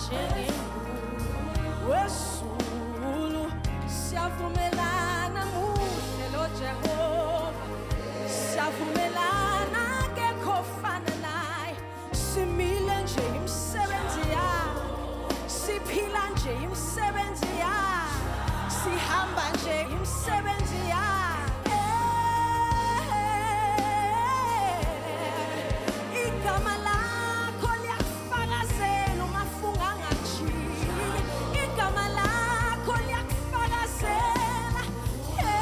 Njengengubo wezulu. Siyavumelana, muhle lo Jehova. Siyavumelana, akekho ofana naye. Simile nje imisebenzi yakhe, siphila nje imisebenzi yakhe, sihamba nje imisebenzi yakhe. Igama lakho liyakufakazela uma angajiki. Igama lakho liyakufakazela. Hey,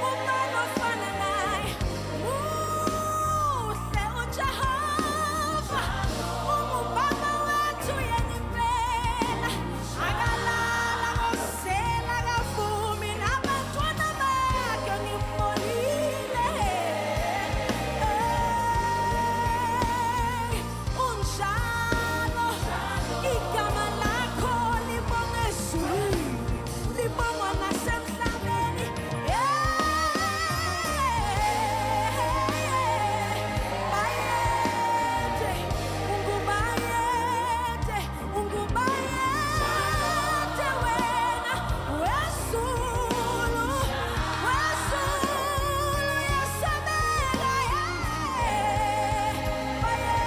ubani ofana naye? Muhle uJehova, ungubaba wethu yena impela. Akalala kosela, akavumi nabantwana bakhe, ngimbonile. Hey, unjalo igama lakho, libonga ezulwini, libongwa nasemhlabeni. Hey, bayede, ungubayede, ungubayede wena. Wezulu, wezulu, yasabela. Bayede,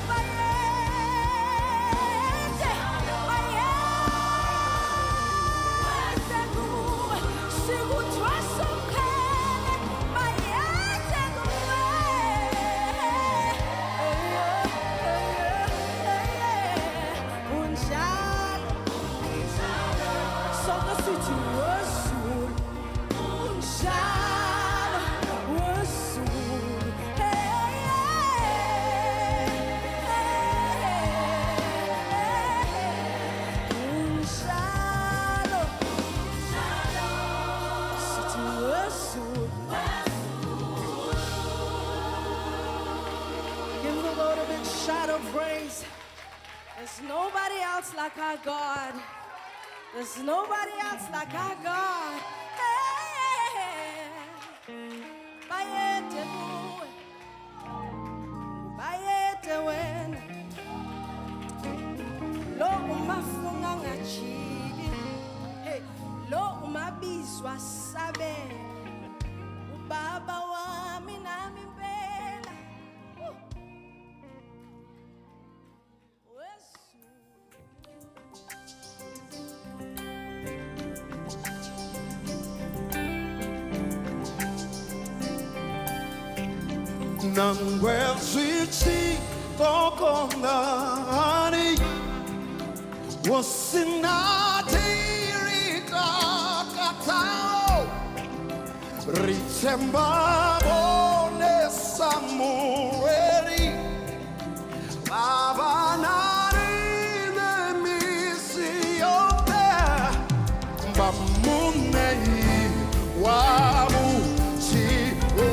bayede, bayede kuwe, sikuthwasa umqhele. Bayede kuwe. Unjalo, sonke sithi wezulu, unjalo wezulu. Hey, hey, unjalo, sithi wezulu. Give the Lord a big shout of praise. There's nobody else like our God. There's nobody else like our God. Hey, bayede kuwe, bayede wena. Lo umafunga ngajiki. Hey, lo umabizwa sabela. Ubaba wami nami impela. Wezulu. Nangwe zwi tshi ḓo konḓa hani, hu si na takadzaho, ri themba vhone sa mulweli vha vha na riṋe misi yoṱhe, vha muṋei wa vhutshilo.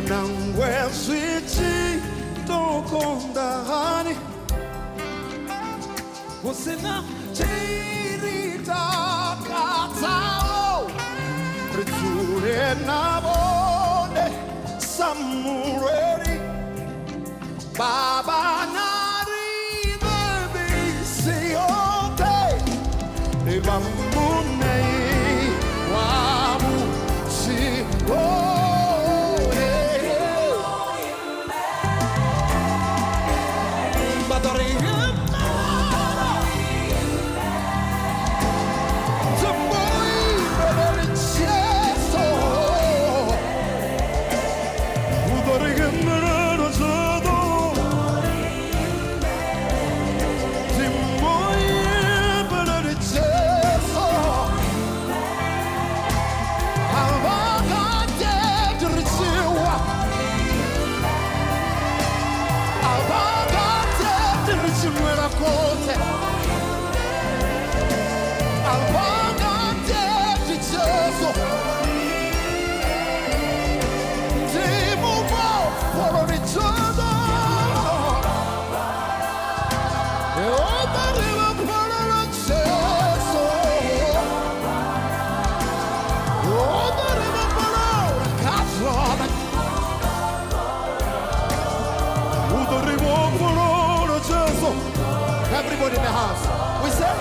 Nangwe zwi tshi ḓo konḓa hani, hu si na tshi takadzaho, ri dzule na vhone sa mulweli vha na riṋe misi yoṱhe, vha muṋei wa vhutshilo. Vha ḓo ri Everybody in the house, we say,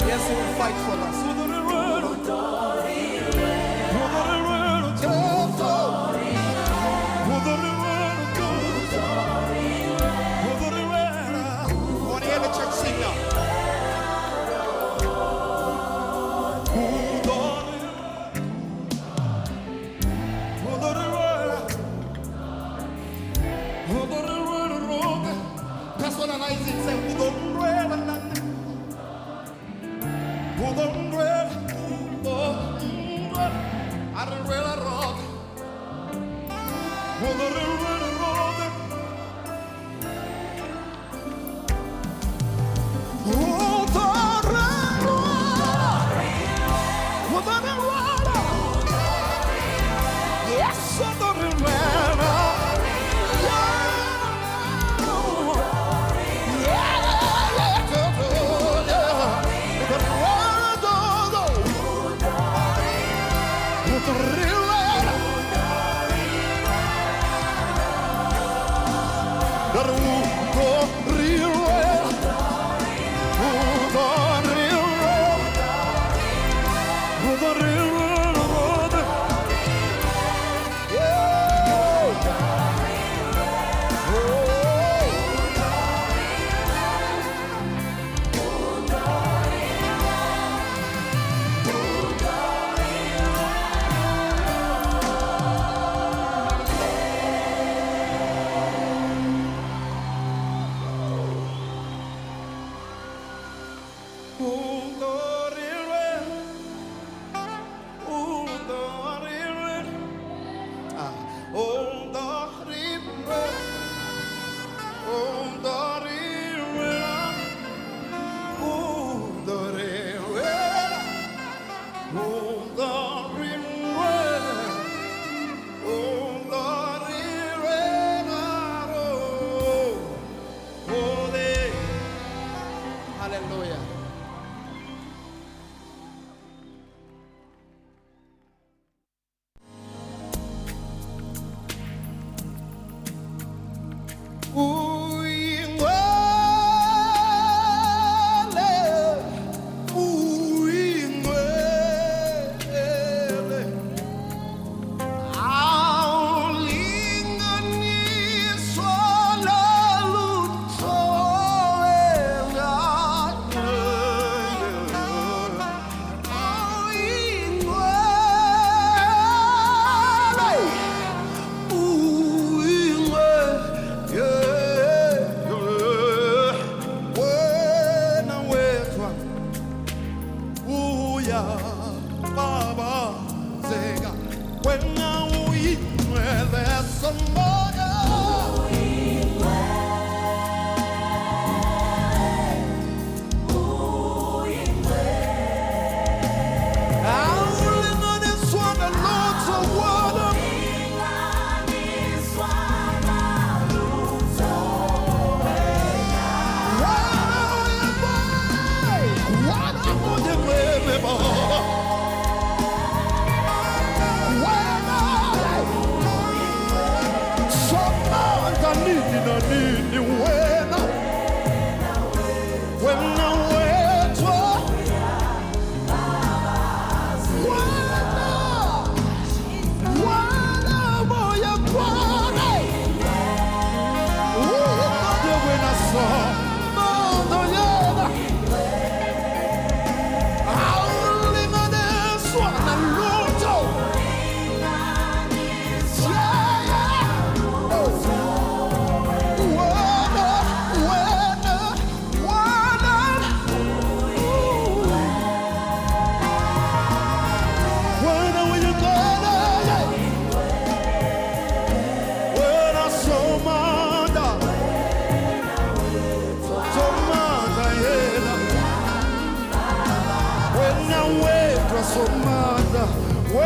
Yes, he will fight for us. I want to hear the church sing now. Personalize it. Say, Yes,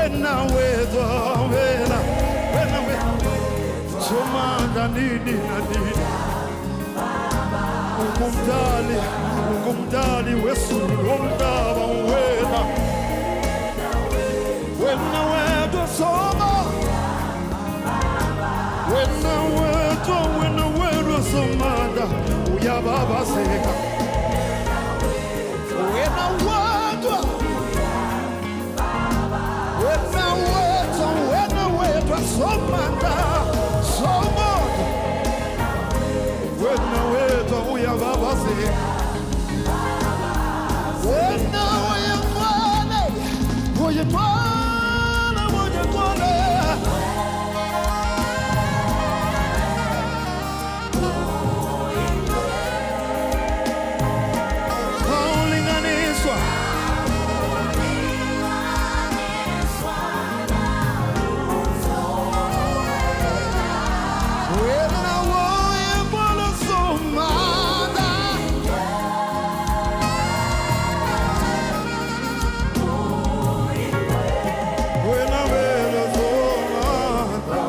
Wena wedwa, wena, wena wedwa, Somandla nini na nini. Ungumdali, ungumdali wezulu nomhlaba wena. Wena wedwa soma. Wena wedwa, wena wedwa somandla, uyababazeka. Wena wedwa, wena wedwa, wena wedwa, Somandla, Somandla. Wena wedwa uyababazeka. Wena uyingcwele, uyingcwele, uyingcwele. Awulinganiswa. Wena uyingcwele, Somandla. Wena wedwa Somandla.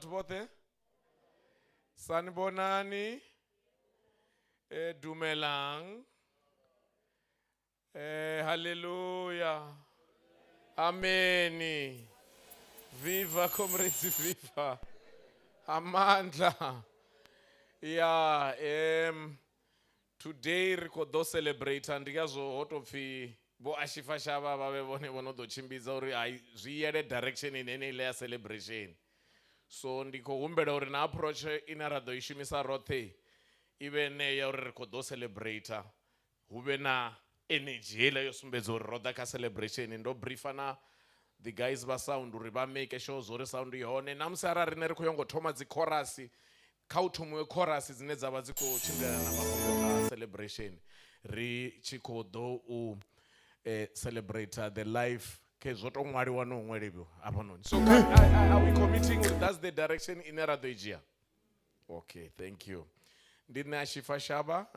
Vhathu vhoṱhe? Sanibonani. Dumelang. Hallelujah. Ameni. Viva comrades, viva. Amandla. Yeah, today ri khou ḓo celebrate ndi ngazwo ho tou pfi vho Ashifa Shavha vha vhe vhone vho no ḓo tshimbidza uri hai zwi yele direction ine yeneiḽa ya celebration. So ndi khou humbela uri na approach ine ra ḓo i shumisa roṱhe i vhe yeneyo ya uri ri khou ḓo celebrate, hu vhe na energy heiḽa yo sumbedza uri ro ḓa kha celebration. Ndo briefa na the guys vha sound uri vha make sure zwo uri sound i hone, na musi arali riṋe ri khou yongo thoma dzi chorus, kha u thomiwe chorus dzine dza vha dzi khou tshimbilelana na mafhungo a celebration. Ri tshi khou ḓo u celebrate the life ke zwo to ṅwaliwa no ṅweliwa hafhanoni. So are we committing uri that's the direction ine ra ḓo i dzhia? Okay, thank you. Ndi nṋe Ashifa Shavha,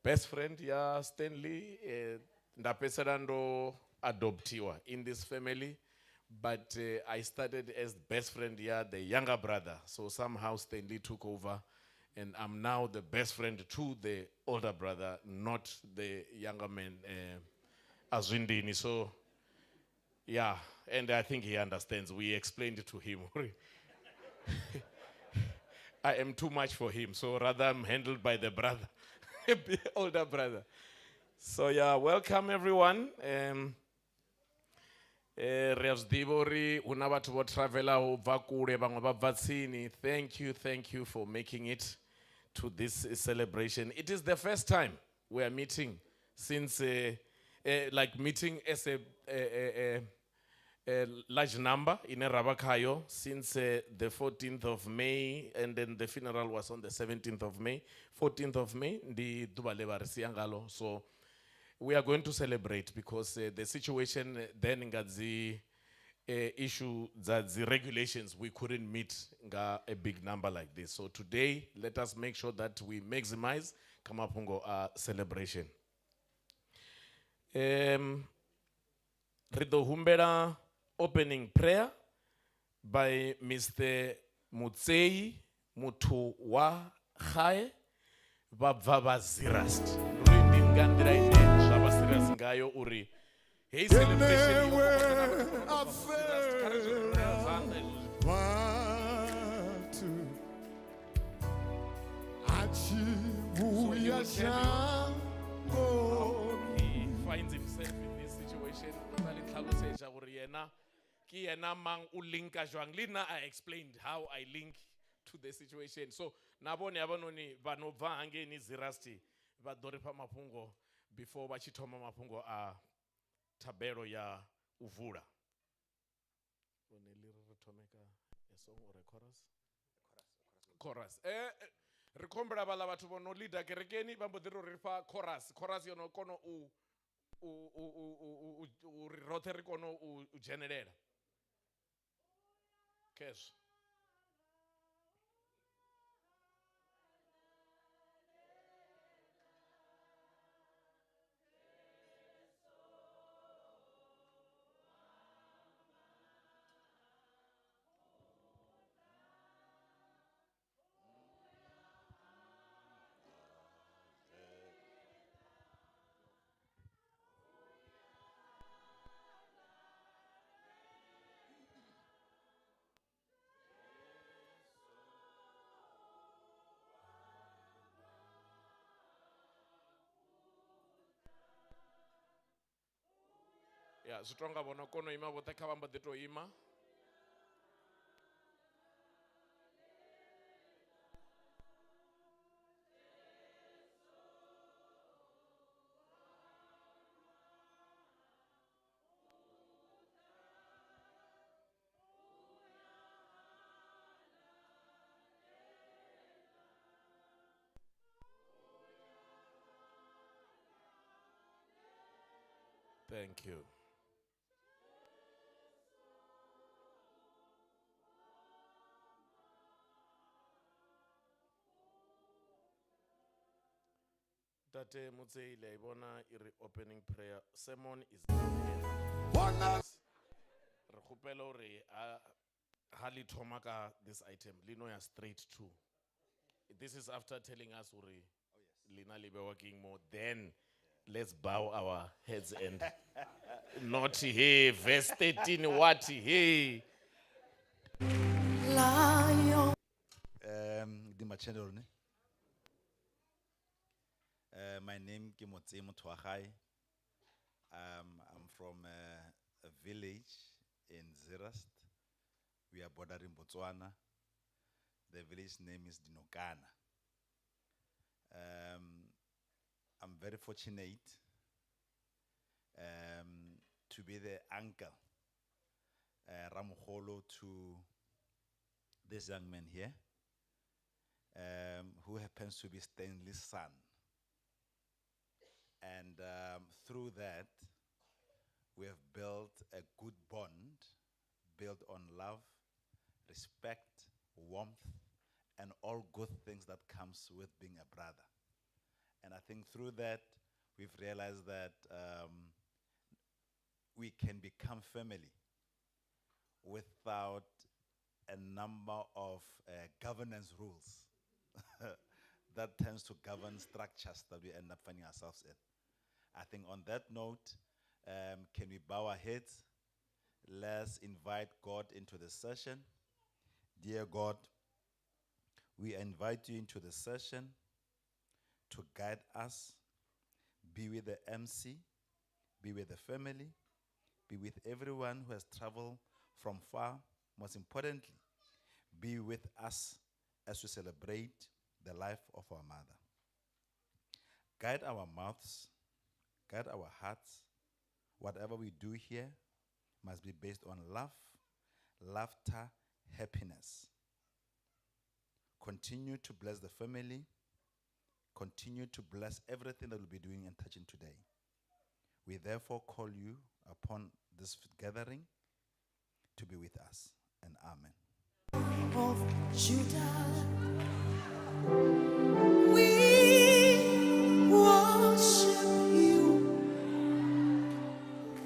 best friend ya Stanley. Nda fhedzisela ndo adoptiwa in this family, but I started as best friend ya the younger brother. So somehow Stanley took over, and I'm now the best friend to the older brother, not the younger man, Azwindini. And I think he understands. We explained it to him. I am too much for him, so rather I'm handled by the brother, the older brother. Welcome everyone. Ri a zwi ḓivha uri hu na vhathu vho travelaho u bva kule, vhaṅwe vha bva tsini. Thank you, thank you for making it to this celebration. It is the first time we are meeting since, like meeting as a large number in Rabakayo since the 14th of May, and then the funeral was on the 17th of May. 14th of May, ndi ḓuvha ḽe vha ri sia ngalo. So we are going to celebrate because the situation then nga dzi issue dza dzi regulations, we couldn't meet nga a big number like this. So today, let us make sure that we maximize kha mafhungo a celebration. Ri ḓo humbela opening prayer by Mr. Mutsei Muthu wa Gae vha bva vha Zeerust. Uri ndi nga nḓila ine zwa vha serious ngayo uri heyi celebration yo kokodza na vhathu vho no bva Zeerust. Kha ri zwi rwele zwanḓa izwo zwithu. Vhathu a tshi vhuya shangoni. He finds himself in this situation. O tla le tlhalosetsa gore yena ke yena mang, o linka jwang. Le nna I explained how I link to the situation. So na vhone havhanoni vha no bva hangeini Zeerust vha ḓo ri fha mafhungo before vha tshi thoma mafhungo a thabelo ya u vula. Vhone ḽi ri ri thome ka a song or a chorus? Chorus. Ri khou humbela vhaḽa vhathu vho no leader kerekeni vha mbo ḓi ri ri fha chorus. Chorus yo no kona uri roṱhe ri kone u dzhenelela. Khezwo. Ya, zwi tonga vho no kona u ima vhoṱhe kha vha mbo ḓi tou ima. Thank you. Tate Motsei, le a e bona e re opening prayer. Sermon is now here. Bona. Re kgopela hore a Ha li thoma ka this item, li no ya straight to. This is after telling us uri lina li be working more, then let's bow our heads and not hey, verse 13, what hey. Lion. Di macheloni. My name ke Motse Mothoagae. I'm from a village in Zeerust. We are bordering Botswana. The village name is Dinokana. I'm very fortunate to be the uncle, Ramukholo, to this young man here, who happens to be Stanley's son. And through that, we have built a good bond built on love, respect, warmth, and all good things that comes with being a brother. And I think through that, we've realized that we can become family without a number of governance rules that tends to govern structures that we end up finding ourselves in. I think on that note, can we bow our heads? Let's invite God into the session. Dear God, we invite you into the session to guide us, be with the MC, be with the family, be with everyone who has traveled from far. Most importantly, be with us as we celebrate the life of our mother. Guide our mouths, guide our hearts. Whatever we do here must be based on love, laughter, happiness. Continue to bless the family. Continue to bless everything that we'll be doing and touching today. We therefore call you upon this gathering to be with us. And amen. Of Judah, we worship you,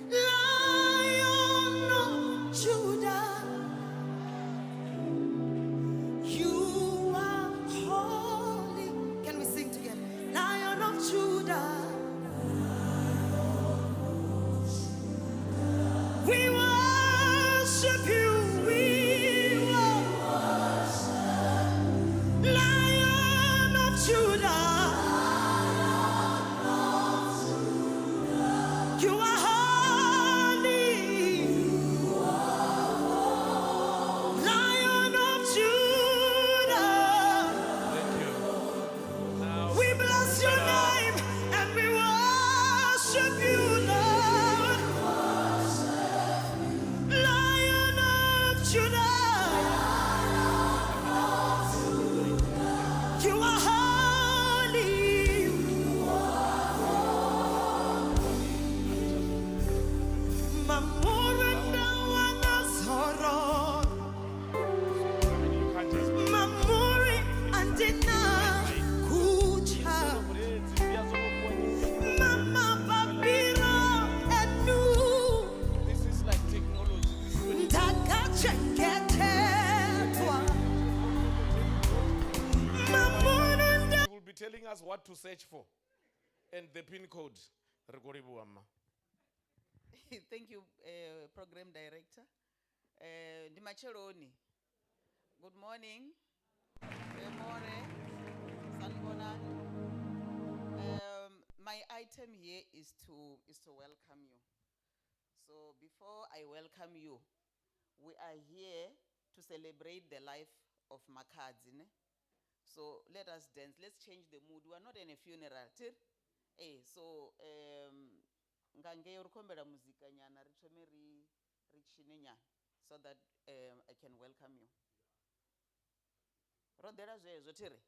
Lion of Judah. You are holy. Can we sing together? Lion of Judah, we worship you. We worship Lion of Judah. You are holy. Lion of Judah. Thank you. Now, We bless your name and we worship you, Lord. Lion of Judah. You are holy. Mamurenda wanazoro. Mamuri andina kucha. Mama papiro enu. This is like technology. This is when Ndakachengetetwa. Mamurenda. He will be telling us what to search for and the pin code. Re ko leboha, mma. Thank you, Program Director. Ndi matsheloni. Good morning. Good morning. Sanibonani. My item here is to welcome you. So before I welcome you, we are here to celebrate the life of Makhadzi. Ne? So let us dance. Let's change the mood. We are not in a funeral. Tir? So, ngange ri khombela muzika nyana, ri thome ri tshine nyana, so that I can welcome you. Ro ḓela zwezwo, thiri?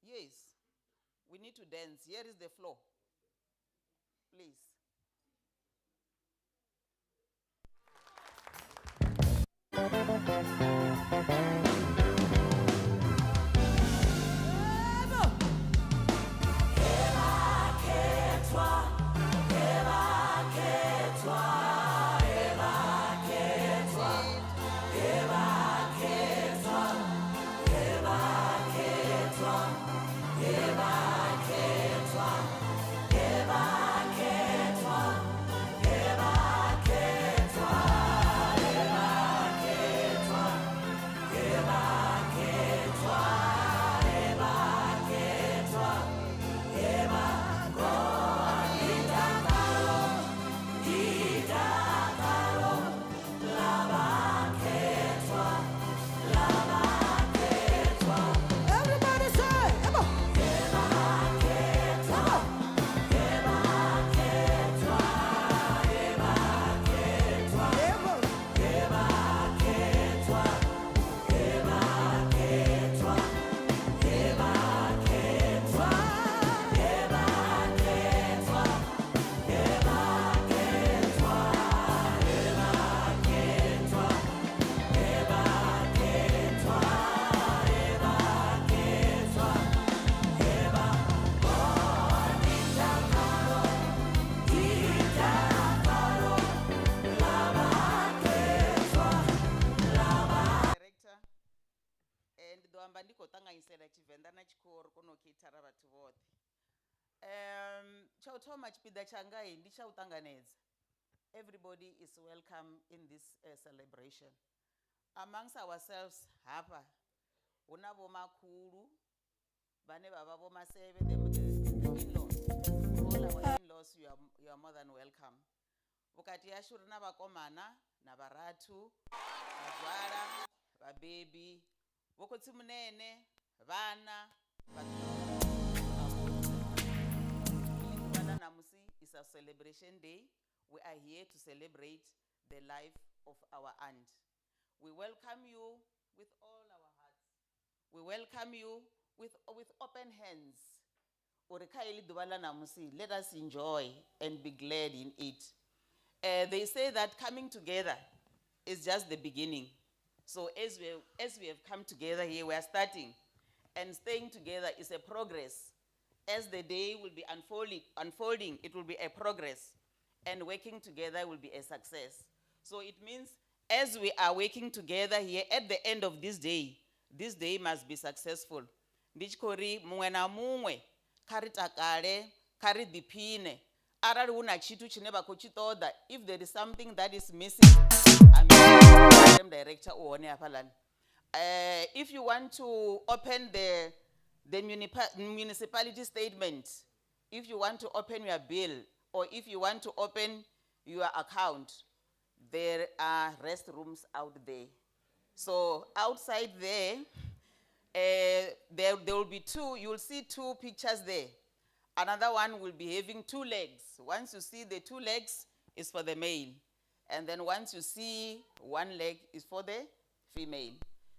Yes. We need to dance. Here is the floor. Please. Eba, thoma tshipiḓa tshanga ndi tsha u ṱanganedza. Everybody is welcome in this celebration. Amongst ourselves hafha hu na vhomakhulu vhane vha vha vho Masebe, the in-laws. All our in-laws, you are more than welcome. Vhukati hashu ri na vhakomana na vharathu, vhazwala, vhabebi, vhokhotsi-munene, vhana, vhaḓuhulu. Ṋamusi is a celebration day. We are here to celebrate the life of our aunt. We welcome you with all our hearts. We welcome you with open hands. Uri kha heḽi ḓuvha ḽa ṋamusi, let us enjoy and be glad in it. They say that coming together is just the beginning. So as we have come together here, we are starting. And staying together is a progress. As the day will be unfolding, it will be a progress. And working together will be a success. So it means as we are working together here, at the end of this day, this day must be successful. Ndi tshi khou ri muṅwe na muṅwe kha ri takale, kha ri ḓiphine. Arali hu na tshithu tshine vha khou tshi ṱoḓa, if there is something that is missing, I'm program director u hone hafhaḽani. If you want to open the municipality statement, if you want to open your bill, or if you want to open your account, there are restrooms out there. So outside there, there will be two, you'll see two pictures there. Another one will be having two legs. Once you see the two legs, it's for the male. And then once you see one leg, it's for the female.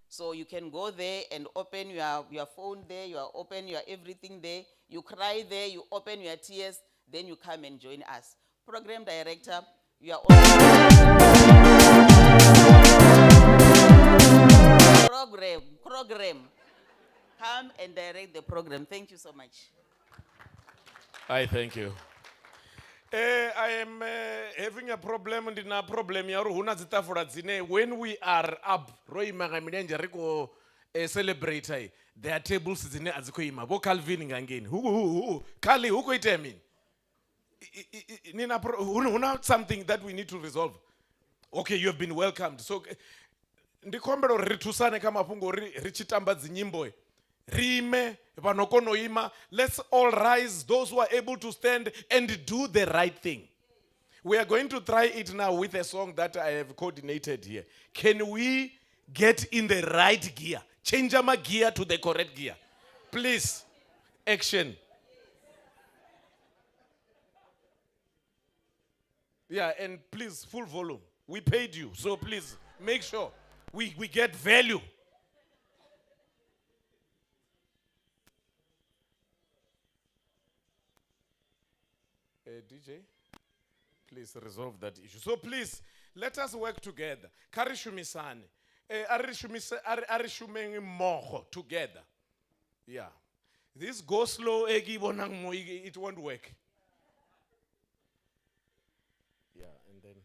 So you can go there and open your phone there, you are open your everything there. You cry there, you open your tears, then you come and join us. Program director, you are also program. Come and direct the program. Thank you so much. I thank you. I am having a problem, ndi na problem ya uri hu na dzi ṱafula dzine when we are up ro ima nga milenzhe ri khou celebrate, there are tables dzine a dzi khou ima. Vho Calvin nga ngeni. Hu, hu, hu, hu. Kali, hu khou itea mini? Ni na pro-, hu na something that we need to resolve. Okay, you have been welcomed. So ndi khombela uri ri thusane kha mafhungo uri ri tshi tamba dzi nyimbo, ri ime, vha no kona u ima. Let's all rise, those who are able to stand and do the right thing. We are going to try it now with a song that I have coordinated here. Can we get in the right gear? Change our gear to the correct gear. Please, action. Yeah, and please, full volume. We paid you, so please make sure we get value. DJ, please resolve that issue. So please, let us work together. Kha ri shumisane. A ri shumise, a ri shumeng mmogo together. Yeah. This go slow, e ke bonang mo, it won't work. Yeah, and then.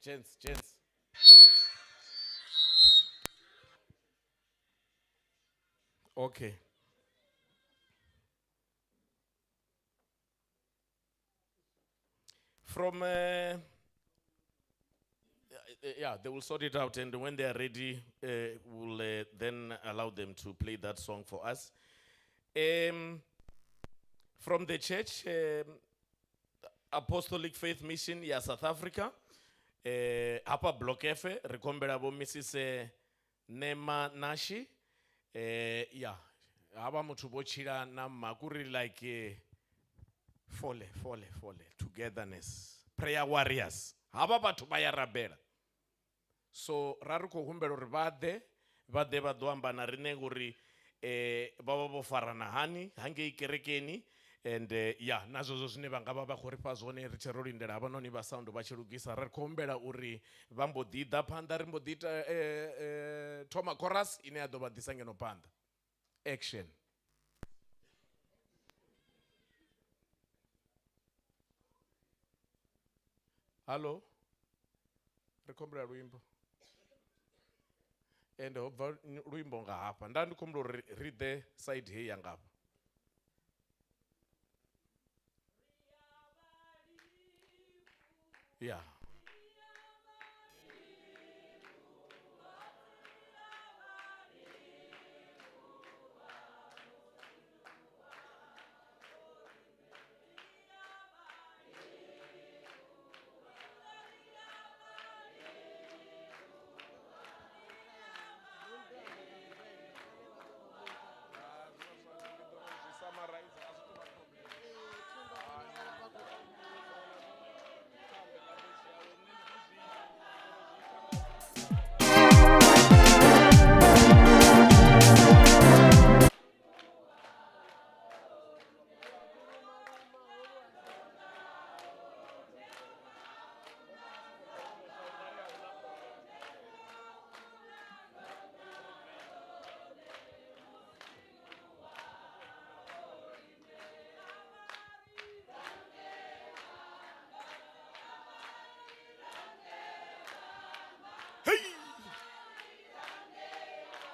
Gents, gents. Okay. From yeah, they will sort it out, and when they are ready, we'll then allow them to play that song for us. From the church, Apostolic Faith Mission ya South Africa, hapa Block F, re khombela bo Mrs., Nema Nashi. Yeah, haba muthu bo tshila na makuri like fole, fole, fole, togetherness, prayer warriors. Haba batho ba ya rabela. So ra ri khou humbela uri vha ḓe, vha ḓe vha ḓo amba na riṋe ngori, vha vha vho farana hani hangei kerekeni. And yeah, na zwezwo zwine vha nga vha vha khou ri fha zwone ri tshe ro lindela havhanoni vha sound vha tshi lugisa. Ra ri khou humbela uri vha mbo ḓi ḓa phanḓa, ri mbo ḓi ita thoma chorus ine ya ḓo vha ḓisa ngeno phanḓa. Action. Hallo? Ri khou humbela luimbo. Ende ho bva luimbo nga hafha. Nda ndi khou humbula uri ri ḓe side heyi ya ngafha. Yeah.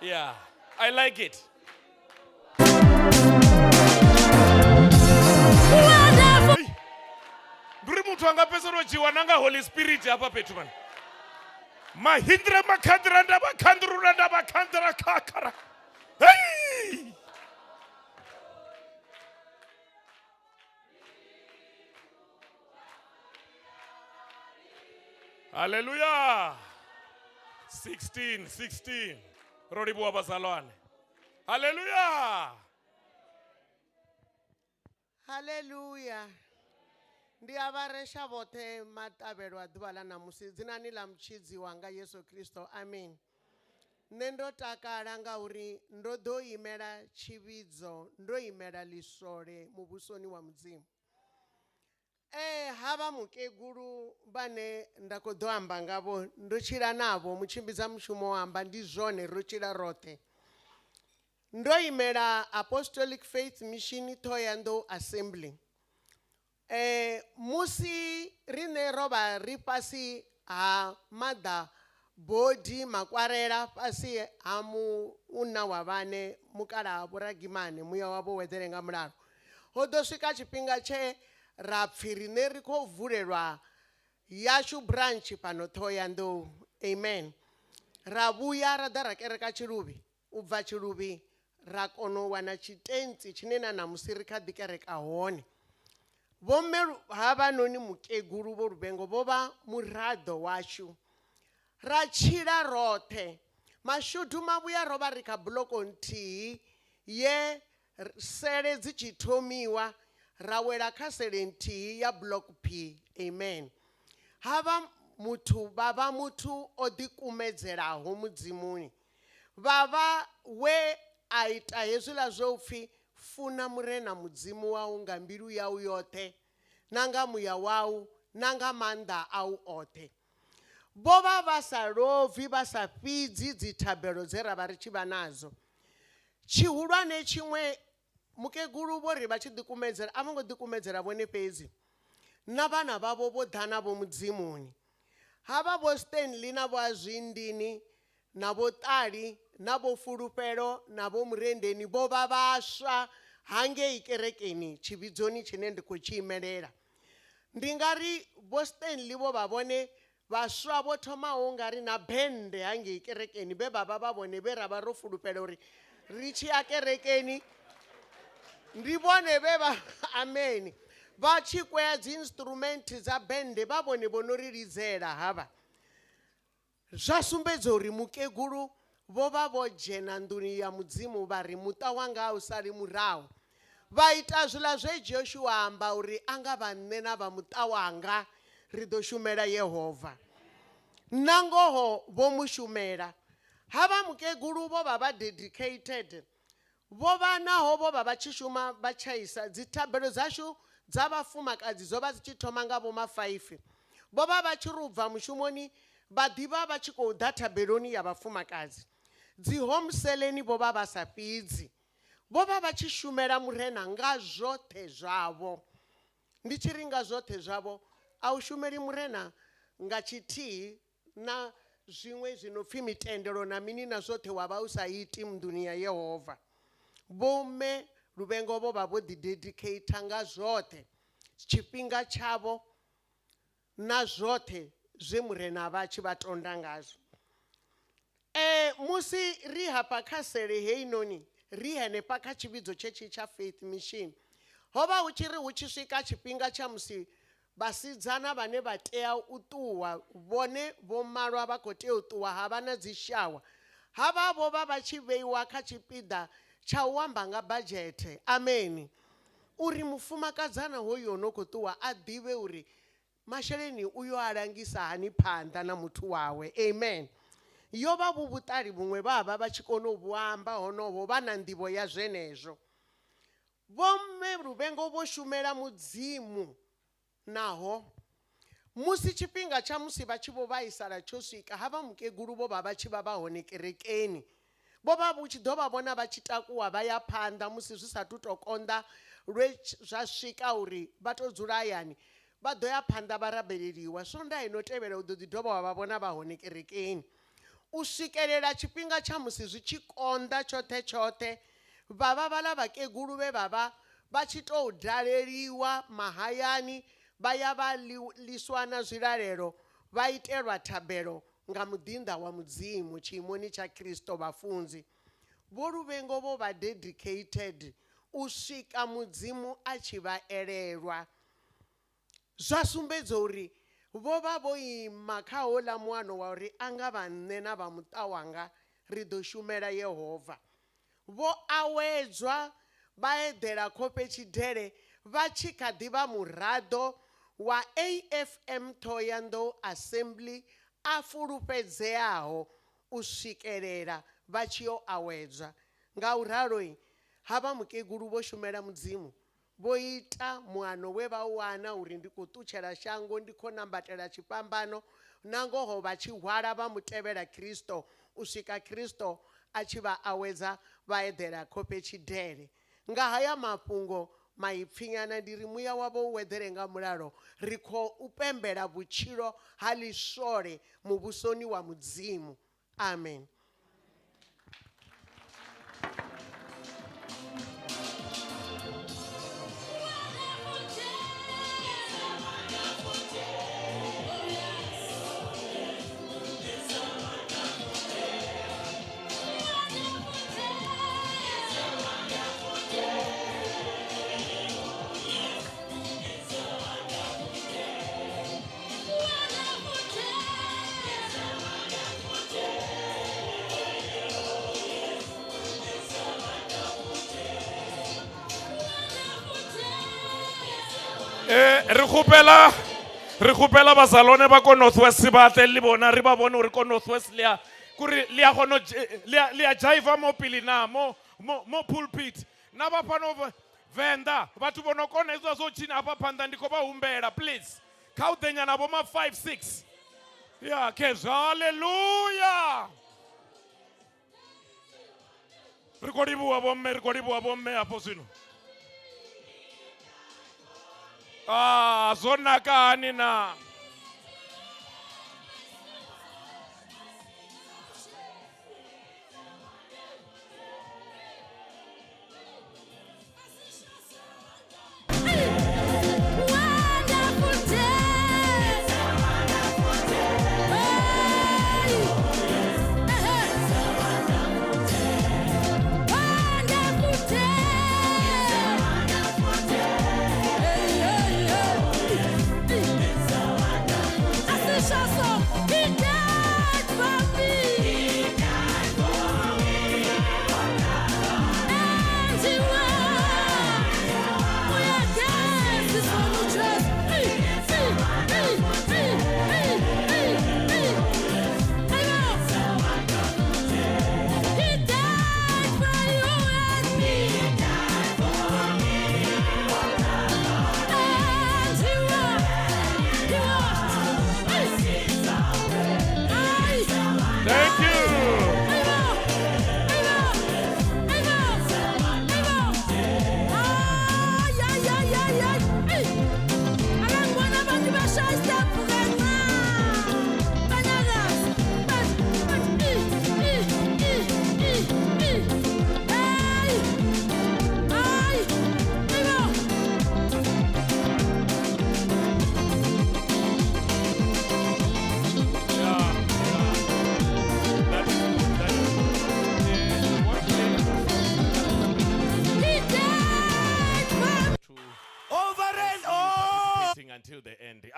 Yeah, I like it. Nduri muthu anga fhedzisela o dzhiwa na nga Holy Spirit hafha fhethu mani. Mahindra makhandra nda makhandrula nda makhandra khakhara. Hey! Hallelujah. 16 16. Ro livhuwa vhazalwane. Hallelujah. Hallelujah. Ndi a vha resha vhoṱhe maṱavhelo a ḓuvha ḽa ṋamusi dzinani ḽa mutshidzi wanga Yesu Kristo. Amen. Nṋe ndo takala ngauri ndo ḓo imela tshivhidzo, ndo imela ḽiswole muvhusoni wa Mudzimu. Havha mukegulu vhane nda khou ḓo amba ngavho ndo tshila navho, mutshimbidza mushumo wa amba ndi zwone, ro tshila roṱhe. Ndo imela Apostolic Faith Mission Thohoyandou Assembly. Musi riṋe ro vha ri fhasi ha maḓa bodi makwarela fhasi ha muuna wa vhane mukalaha Vho Ragimane muya wavho weḓele nga mulalo. Ho ḓo swika tshifhinga tshe ra pfhi riṋe ri khou vulelwa yashu branch fhano Thohoyandou. Amen. Ra vhuya ra ḓa ra kereka Tshiluvhi, u bva Tshiluvhi ra kona u wana tshitentsi tshine na ṋamusi ri kha ḓi kereka hone. Vhomme havhanoni mukegulu Vho Luvhengo vho vha muraḓo washu. Ra tshila roṱhe. Mashudu mavhuya ro vha ri kha buloko nthihi ye sele dzi tshi thomiwa ra wela kha sele nthihi ya block P. Amen. Havha muthu vha vha muthu o ḓikumedzelaho mudzimuni. Vha vha we a ita hezwiḽa zwo pfi funa Murena Mudzimu wau nga mbilu yau yoṱhe na nga muya wau na nga maanḓa au oṱhe. Vho vha vha sa lovi vha sa fhidzi dzithabelo dze ra vha ri tshi vha nadzo. Tshihulwane tshiṅwe mukegulu vho ri vha tshi ḓikumedzela a vho ngo ḓikumedzela vhone fhedzi, na vhana vhavho vho ḓa navho mudzimuni. Havha vho Stanley na vho Azwindini na vho Ṱali na vho Fulufhelo na vho Murendeni vho vha vhaswa hangei kerekeni tshivhidzoni tshine ndi khou tshi imelela. Ndi nga ri vho Stanley vho vha vhone vhaswa vho thomaho nga ri na bende hangei kerekeni vhe vha vha vha vhone vhe ra vha ro fulufhela uri ri tshi ya kerekeni ndi vhone vhe vha amen vha tshi kwea dzi instrument dza bende vha vhone vho no ri lidzela havha. Zwa sumbedza uri mukegulu vho vha vho dzhena nḓuni ya Mudzimu vha ri muṱa wanga a u sali murahu. Vha ita zwiḽa zwe Joshua amba uri a nga vha nṋe na vha muṱa wanga ri ḓo shumela Yehova. Na ngoho vho mu shumela. Havha mukegulu vho vha vha dedicated. Vho vha naho vho vha vha tshi shuma vha tshaisa dzithabelo dzashu dza vhafumakadzi dzo vha dzi tshi thoma nga vho ma 5. Vho vha vha tshi ri u bva mushumoni vha ḓivha vha tshi khou ḓa thabeloni ya vhafumakadzi. Dzi home seleni vho vha vha sa fhidzi. Vho vha vha tshi shumela Murena nga zwoṱhe zwavho. Ndi tshi ri nga zwoṱhe zwavho, a u shumeli Murena nga tshithihi na zwiṅwe zwi no pfhi mitendelo na mini na zwoṱhe wa vha u sa iti nḓuni ya Yehova. Vhomme Luvhengo vho vha vho ḓidedikheitha nga zwoṱhe, tshifhinga tshavho na zwoṱhe zwe Murena a vha a tshi vha tonda ngazwo. Musi ri hafha kha sele heinoni, ri henefha kha tshivhidzo tshetshi tsha Faith Mission, ho vha hu tshi ri hu tshi swika tshifhinga tsha musi vhasidzana vhane vha tea u ṱuwa, vhone vho malwa vha khou tea u ṱuwa, ha vha na dzishawa. Havha vho vha vha tshi vheiwa kha tshipiḓa tsha u amba nga badzhethe. Ameni. Uri mufumakadzana hoyu o no khou ṱuwa a ḓivhe uri masheleni u yo a langisa hani phanḓa na muthu wawe. Amen. Yo vha vhu vhuṱali vhuṅwe vha vha vha tshi kona u vhu amba honovho, vha na nḓivho ya zwenezwo. Vhomme Luvhengo vho shumela Mudzimu naho musi tshifhinga tsha musi vha tshi vho vhaisala tsho swika, havha mukegulu vho vha vha tshi vha vha hone kerekeni. Vho vha vhu tshi ḓo vha vhona vha tshi takuwa vha ya phanḓa musi zwi sa tu to konḓa lwe zwa swika uri vha to dzula hayani, vha ḓo ya phanḓa vha rabeleliwa. Swondaha ino tevhela u ḓo ḓi dovha wa vha vhona vha hone kerekeni. U swikelela tshifhinga tsha musi zwi tshi konḓa tshoṱhe tshoṱhe, vha vha vhaḽa vhakegulu vhe vha vha vha tshi tou daleliwa mahayani, vha ya vha ḽiswa na zwilalelo, vha itelwa thabelo nga muḓinḓa wa Mudzimu tshiimoni tsha Kristo. Vhafunzi Vho Luvhengo vho vha dedicated u swika Mudzimu a tshi vha elelwa. Zwa sumbedza uri vho vha vho ima kha houḽa muano wa uri a nga vha nṋe na vha muṱa wanga ri ḓo shumela Yehova. Vho awedzwa vha eḓela khofhe tshidele vha tshi kha ḓi vha muraḓo wa AFM Thohoyandou Assembly a fulufhedzeaho u swikelela vha tshi yo awedzwa. Ngauralo, havha mukegulu vho shumela Mudzimu. Vho ita muano we vha u wana uri ndi khou ṱutshela shango, ndi khou nambatela tshifhambano, nangoho vha tshi hwala vha mu tevhela Kristo u swika Kristo a tshi vha awedza vha eḓela khofhe tshidele. Nga haya mafhungo maipfinyana ndi ri muya wavho u eḓele nga mulalo, ri khou u pembela vhutshilo ha ḽiswole muvhusoni wa Mudzimu. Amen. Re kgopela, re kgopela bazalwane ba ko Northwest ba tle le bona, re ba bone hore ko Northwest le ya, kore le ya gono, le ya, le ya jiva mo pele na, mo, mo, mo pulpit. Na ba fhano Venḓa, vhathu vho no kona hezwiḽa zwo tshina hafha phanḓa, ndi khou vha humbela please. Kha u ḓenyana vho ma 5 6. Ya, khezwo, hallelujah. Ri khou livhuwa vhomme, ri khou livhuwa vhomme hafho zwino. Zwo naka hani na?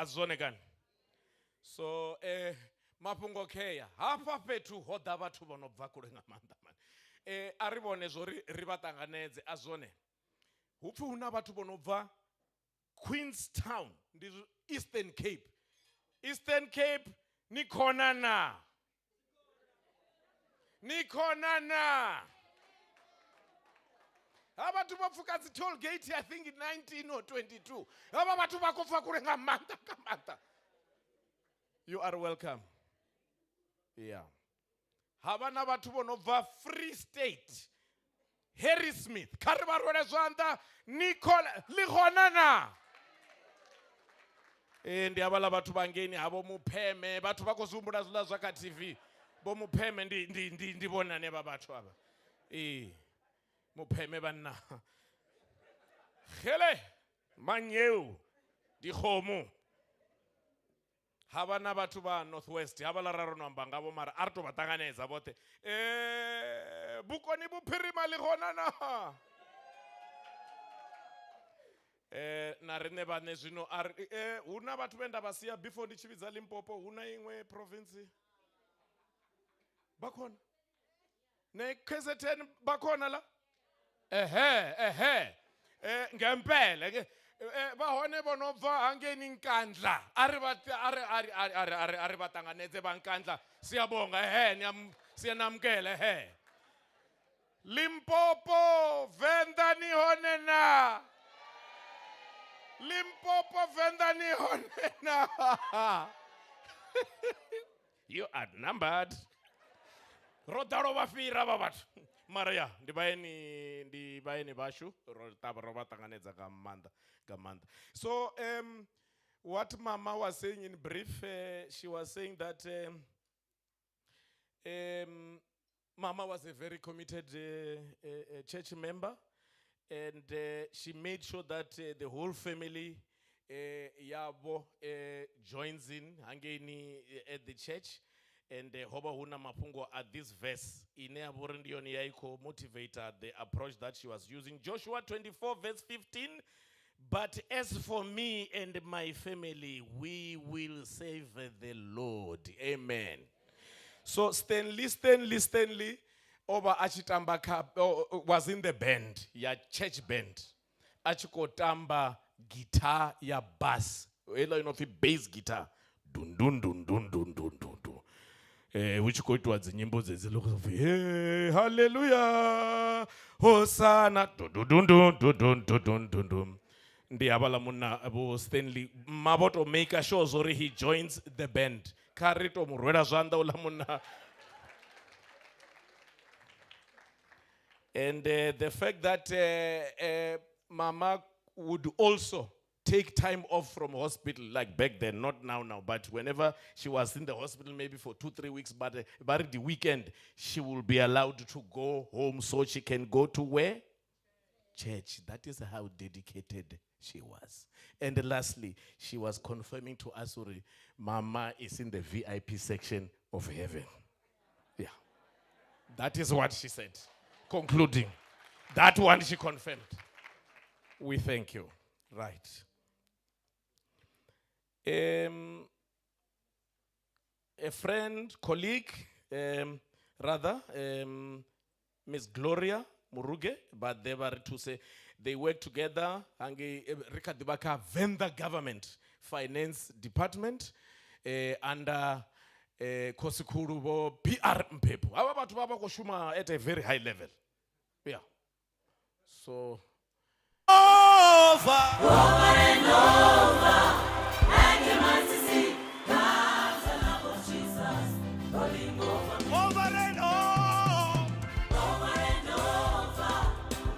A si zwone kani? So mafhungo khea hafha fhethu ho ḓa vhathu vho no bva kule nga maanḓa mani. A ri vhone zwori ri vha ṱanganedze, a zwone. Hu pfi hu na vhathu vho no bva Queenstown, ndi Eastern Cape. Eastern Cape ni khona na? Ni khona na? Ha vhathu vho pfuka dzi toll gate, I think 19 or 22. Havha vhathu vha khou pfa kule nga maanḓa nga maanḓa. You are welcome. Yeah. Havha na vhathu vho no bva Free State, Harrismith. Kha ri vha rwele zwanḓa. Nicole ḽi hona na? Ndi havhaḽa vhathu vhangeini havho Mupheme, vhathu vha khou zwi humbula zwiḽa zwa kha TV. Vho Mupheme ndi vhone hanevha vhathu avha. Mupheme vhanna. Xele manyeu dikgomo. Havha na vhathu vha Northwest, havhaḽa ra ro no amba ngavho mara a ri to vha ṱanganedza vhoṱhe. Bokone Bophirima le gona na? Na riṋe vhaṋe zwino a ri, hu na vhathu vhe nda vha sia before ndi tshi vhidza Limpopo, hu na iṅwe province vha khona ne KZN vha khona la? Ehe, ehe. Ngempela ke vha hone vho no bva hangeini Nkandla. A ri vha, a ri, a ri, a ri, a ri, a ri, a ri vha ṱanganedze vha Nkandla. Siyabonga, ehe, siyanamukela, ehe. Limpopo, Venḓa ni hone na? Limpopo, Venḓa ni hone na? You are numbered. Ro ḓalo vha fhira vha vhathu. Mara ya, ndi vhaeni vhashu, ro ṱavha ro vha ṱanganedza nga maanḓa, nga maanḓa. So what Mama was saying in brief, she was saying that Mama was a very committed church member, and she made sure that the whole family yabo joins in hangeini at the church. And hoba huna mafhungo at this verse ine ya vha uri ndi yone ya i khou motivate the approach that she was using. Joshua 24 verse 15, but as for me and my family, we will save the Lord. Amen. So Stanley o vha a tshi tamba kha, oh, oh, was in the band, ya church band. A tshi khou tamba guitar ya bass. Heiḽa yo no pfi bass guitar. Dun, dun, dun, dun, dun, dun, dun, dun. Hu tshi khou itiwa dzi nyimbo dzedzi ḽi khou pfi, hey, hallelujah, hosana, dun, dun, dun, dun, dun, dun, dun, dun, dun, dun. Ndi havhaḽa munna vho Stanley, mma vho to make sure zwo ri he joins the band. Kha ri to mu rwela zwanḓa uḽa munna. And the fact that Mama would also take time off from hospital, like back then, not now, but whenever she was in the hospital, maybe for 2-3 weeks, but the weekend, she will be allowed to go home so she can go to where? Church. That is how dedicated she was. And lastly, she was confirming to us, Uri, Mama is in the VIP section of heaven. Yeah. That is what she said. Concluding. That one she confirmed. We thank you. Right. A friend, colleague, rather, Miss Gloria Muruge, but they were to say they work together. Hangi, ri kha ḓi vha kha Venḓa government finance department, under Khosikhulu vho PR Mphephu. Havha vhathu vha vha khou shuma at a very high level. Yeah. So over. Over and over. And you must see God's love of Jesus rolling over me. Over and over. Over and over.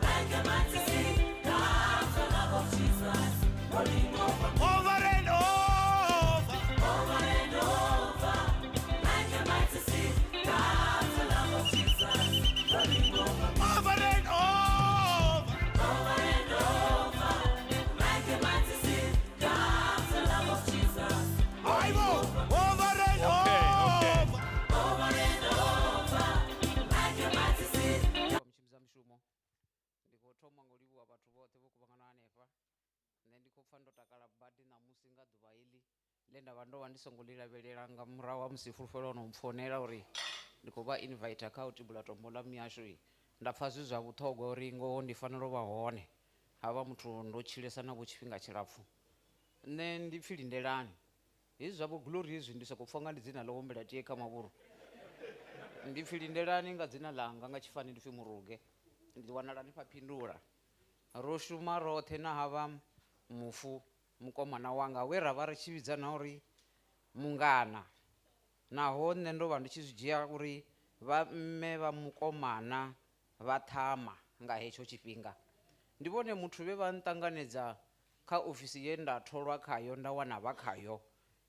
Like a mighty sea, God's love of Jesus rolling over me. Over and over. Over and over. Like a mighty sea, God's love of Jesus rolling over me. Over and over. Over and over. Like a mighty sea, God's Ndi khou pfa ndo takala badi ṋamusi nga ḓuvha heḽi ḽe nda vha ndo vha ndi songo ḽi lavhelela nga murahu ha musi fulufhelo o no mpfonela uri ndi khou vha invite kha u tibula tombo ḽa mihasho. Nda pfa zwi zwa vhuṱhogwa uri ngoho ndi fanela u vha hone, havha muthu ndo tshilesa navho tshifhinga tshilapfhu. Nṋe ndi pfhi Lindelani, hezwi zwa vho Glory hezwi ndi sokou pfa unga ndi dzina ḽo humbela tie kha mavhuru. Ndi pfhi Lindelani nga dzina ḽanga, nga tshifani ndi pfhi Muruge, ndi wanala hanefha Phindula. Ro shuma roṱhe na havha mufu mukomana wanga we ra vha ri tshi vhidza na uri mungana, naho nṋe ndo vha ndi tshi zwi dzhia uri vha mme vha mukomana vha ṱhama nga hetsho tshifhinga. Ndi vhone muthu vhe vha nṱanganedza kha ofisi ye nda tholwa khayo, nda wana vha khayo,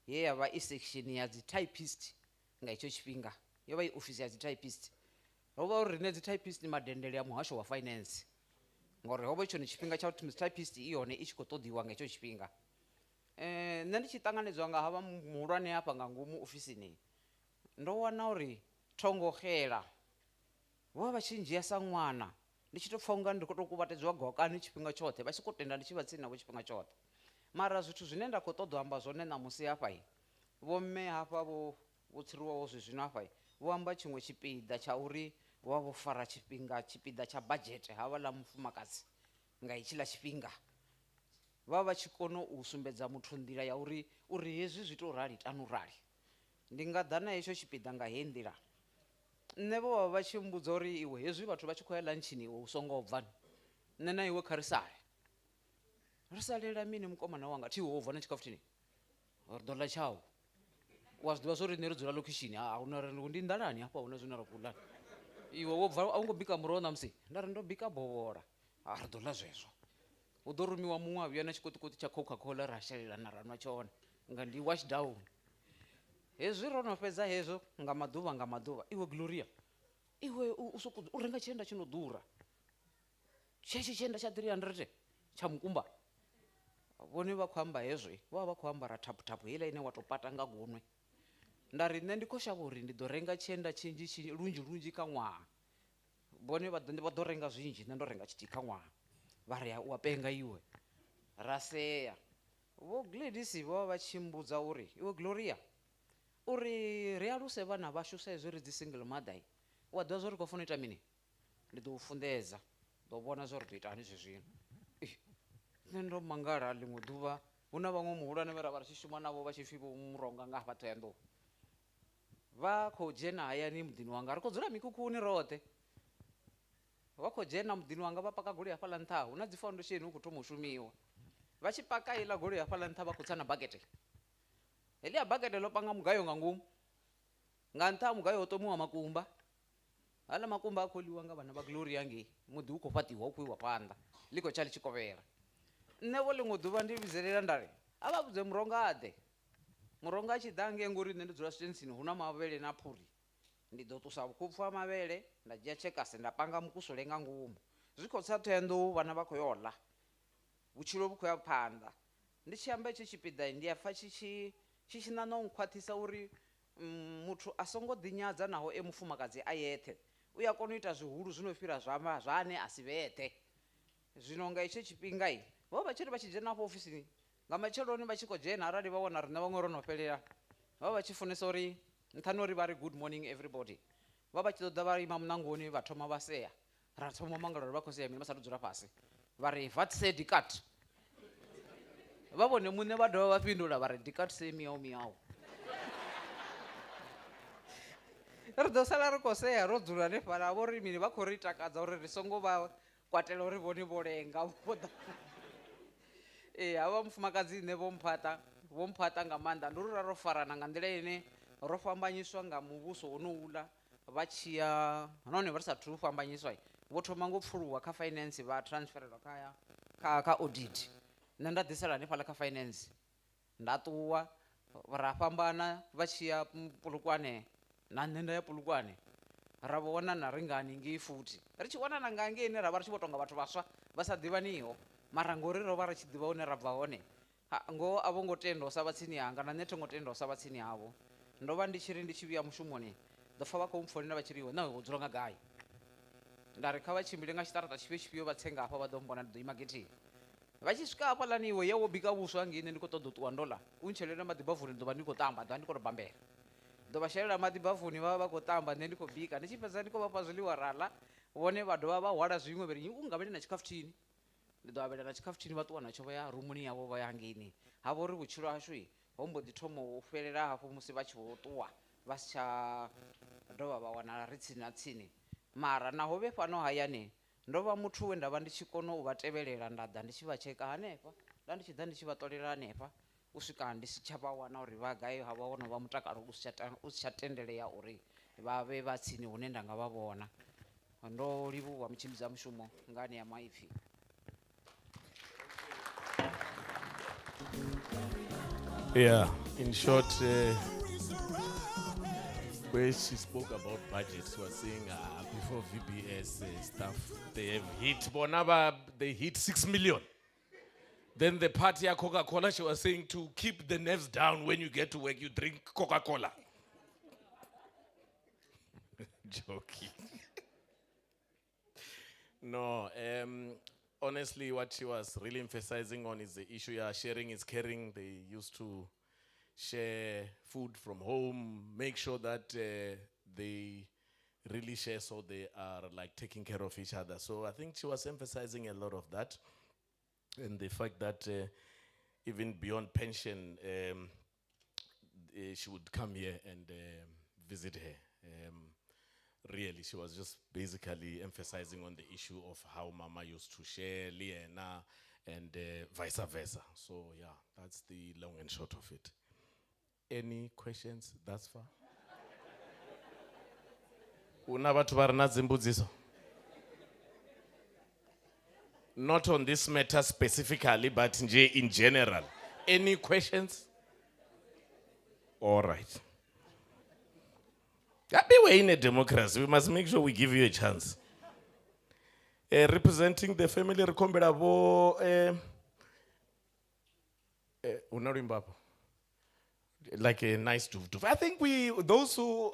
ye ya vha i section ya dzi typist nga hetsho tshifhinga. Yo vha i ofisi ya dzi typist. Ho vha uri riṋe dzi typist madendele ya muhasho wa finance, ngori ho vha tshone tshifhinga tsha uri typist i yone i tshi khou ṱoḓiwa nga hetsho tshifhinga. Nṋe ndi tshi ṱanganedzwa nga havha muhulwane hafha nga ngomu ofisini, ndo wana uri thongo xela. Vho vha vha tshi ndzhia sa ṅwana, ndi tshi tou pfa unga ndi khou tou kuvhatedzwa gokani tshifhinga tshoṱhe, vha tshi khou tenda ndi tshi vha tsini navho tshifhinga tshoṱhe. Mara zwithu zwine nda khou ṱoḓa u amba zwone ṋamusi hafha, vho mme hafha vho tsiriwaho zwezwino hafha, vho amba tshiṅwe tshipiḓa tsha uri vho vha vho fara tshifhinga tshipiḓa tsha badzhete havha ḽa mufumakadzi nga hetshiḽa tshifhinga. Vha vha tshi kona u sumbedza muthu nḓila ya uri hezwi zwi tou rali tanu rali. Ndi nga ḓa na hetsho tshipiḓa nga heyi nḓila. Nṋe vho vha vha tshi mmbudza uri iwe hezwi vhathu vha tshi khou ya lunchini iwe u songo bva, nṋe na iwe kha ri sale. Ri salela mini mukomana wanga, thi wo bva na tshikafutini, ri ḓo ḽa tshau. Wa zwi ḓivha zwa uri nṋe ri dzula lokhishini, a huna ri ndi nḓalani hafha huna zwine ra khou ḽa. Iwe wo bva a u ngo bika muroho ṋamusi, nda ri ndo bika bovhola, a ri ḓo ḽa zwezwo. Hu ḓo rumiwa muṅwe a vhuya na tshikoṱikoṱi tsha Coca-Cola ra shelelana ra nwa tshone, nga ndi wash down. Hezwi ro no fhedza hezwo nga maḓuvha, iwe Gloria, iwe u sokou u renga tshienda tshi no ḓura, tshetsho tshienda tsha 300 tsha mukumba. Vhone vha khou amba hezwo, vha vha khou ambara thaphu heiḽa ine wa tou pata nga gunwe. Nda ri nṋe ndi khou shavha uri ndi ḓo renga tshienda tshinzhi lunzhi lunzhi kha ṅwaha. Vhone vha ḓo renga zwinzhi, nṋe ndo renga tshithihi kha ṅwaha. Vha ri u a penga iwe. Ra sea. Vho Gladys vho vha tshi mmbudza uri iwe Gloria, uri ri aluse vhana vhashu sa izwi ri dzi single mother, wa ḓivha zwa uri khou funa u ita mini? Ndi ḓo u funḓedza, ḓo vhona zwa uri ḓo ita hani zwezwino. Nṋe ndo mangala ḽiṅwe ḓuvha, hu na vhaṅwe muhulwane vhe ra vha ri tshi shuma navho vha tshi pfhi vho Muronga nga hafha Ṱhohoyanḓou. Vha khou dzhena hayani muḓini wanga, ri khou dzula mikhukhuni roṱhe. Vha khou dzhena muḓini wanga vha paka goloi hafhaḽa nṱha, hu na dzi foundation hu khou thoma u shumiwa. Vha tshi paka iḽa goloi hafhaḽa nṱha vha khou tsa na bakete. Heḽia bakete ḽo panga mugayo nga ngomu, nga nṱha ha mugayo ho tomiwa makumba. Haḽa makumba a khou ḽiwa nga vhana vha Gloria ngei, muḓi u khou fhaṱiwa u khou iwa phanḓa, ḽi khou tsha ḽi tshi kovhela. Nṋe vho ḽiṅwe ḓuvha ndi vhidzelela nda ri a vha vhudze Muronga a ḓe. Muronga a tshi ḓa ngei ngori nṋe ndi dzula Sitensini hu na mavhele na phuri, ndi ḓo ṱusa vhukhopfu ha mavhele nda dzhia tshekasi nda panga mukusule nga ngomu. Zwi khou tsa Ṱhohoyanḓou vhana vha khou yo ḽa, vhutshilo vhu khou ya phanḓa. Ndi tshi amba hetsho tshipiḓa ndi a pfa tshi tshi ṋaṋa u nkhwaṱhisa uri muthu a songo ḓinyadza naho e mufumakadzi a yeṱhe, u ya kona u ita zwihulu zwi no fhira zwa ane a si vheṱhe. Zwino nga hetsho tshifhinga vho vha tshi ri vha tshi dzhena afho ofisini nga matsheloni vha tshi khou dzhena, arali vha wana riṋe vhaṅwe ro no fhelela, vha vha tshi funesa uri nṱhani uri vha ri good morning everybody, vha vha tshi ṱoḓa vha ima muṋangoni vha thoma vha sea. Ra thoma mangala uri vha khou sea mini vha sa tou dzula fhasi, vha ri vat se dikat. Vha vhone muṋe vha dovha vha fhindula vha ri dikat se miau miau. Ri ḓo sala ri khou sea ro dzula hanefhaḽa, vho ri mini vha khou ri takadza uri ri songo vha kwatela uri vhone vho lenga vho ḓa. Ee, havha mufumakadzi nṋe vho mphaṱa nga maanḓa, ndi uri ra ro farana nga nḓila ine ro fhambanyiswa nga muvhuso wonouḽa vha tshi ya, nahone vha ri sathu fhambanyiswa vho thoma ngo pfuluwa kha finance vha transferelwa kha audit. Nṋe nda ḓisela hanefhaḽa kha finance, nda ṱuwa ra fhambana vha tshi ya Polokwane na nṋe nda ya Polokwane, ra vho wanana ri nga haningei futhi. Ri tshi wanana nga hangei ra vha ri tshi vho tonga vhathu vhaswa vha sa ḓivhaniho, mara ngori ro vha ri tshi ḓivha hune ra bva hone, ngoho a vho ngo tenda u sa vha tsini hanga, na nṋe thi ngo tenda u sa vha tsini havho. Ndo vha ndi tshi ri ndi tshi vhuya mushumoni ḓo pfa vha khou mpfonela vha tshi ri iwe na iwe wo dzula nga gai. Nda ri kha vha tshimbile nga tshiṱaraṱa tshifhio tshifhio vha tse nga hafha vha ḓo mbona, ndi ḓo ima getheni. Vha tshi swika hafhaḽani iwe ya wo bika vhuswa ngei nṋe ndi khou ṱoḓa u ṱuwa ndo ḽa, u ntshelele maḓi bafuni ndi ḓo vha ndi khou tamba, ḓo vha ndi khou tou bambela. Ḓo vha shelela maḓi bafuni vha vha vha khou tamba nṋe ndi khou bika, ndi tshi fhedza ndi khou vha fha zwiḽiwa ra ḽa, vhone vha dovha vha hwala zwiṅwe vha ri u nga vhele na tshikhafuthini. Ndi ḓo avhela na tshikhafuthini vha ṱuwa natsho vha ya rumuni yavho vha ya hangeini. Ha vha uri vhutshilo hashu ho mbo ḓi thoma u fhelela hafho musi vha tshi vho ṱuwa vha si tsha dovha vha wanala ri tsini na tsini. Mara naho vhe fhano hayani ndo vha muthu we nda vha ndi tshi kona u vha tevhelela nda ḓa ndi tshi vha tsheka hanefha, nda ndi tshi ḓa ndi tshi vha ṱolela hanefha u swika ndi si tsha vha wana uri vha gai, ha vha wo no vha mutakalo u si tsha tendelea uri vha vhe vha tsini hune nda nga vha vhona. Ndo livhuwa mutshimbidza mushumo nga anea maipfi. Yeah, in short, where she spoke about budget, she was saying before VBS stuff, they have hit, Bonaba, they hit 6 million. Then the party at Coca-Cola, she was saying to keep the nerves down when you get to work, you drink Coca-Cola. Joking. No, honestly, what she was really emphasizing on is the issue, yeah, sharing is caring. They used to share food from home, make sure that they really share so they are taking care of each other. So I think she was emphasizing a lot of that. And the fact that even beyond pension, she would come here and visit her. Really, she was just basically emphasizing on the issue of how Mama used to share Liena and vice versa. That's the long and short of it. Any questions thus far? Una batho ba rena dzimbudziso? Not on this matter specifically, but in general. Any questions? All right. We're in a democracy. We must make sure we give you a chance. Representing the family, Rekombela bo, una luimbo hapo? Like a nice doof doof. I think we, those who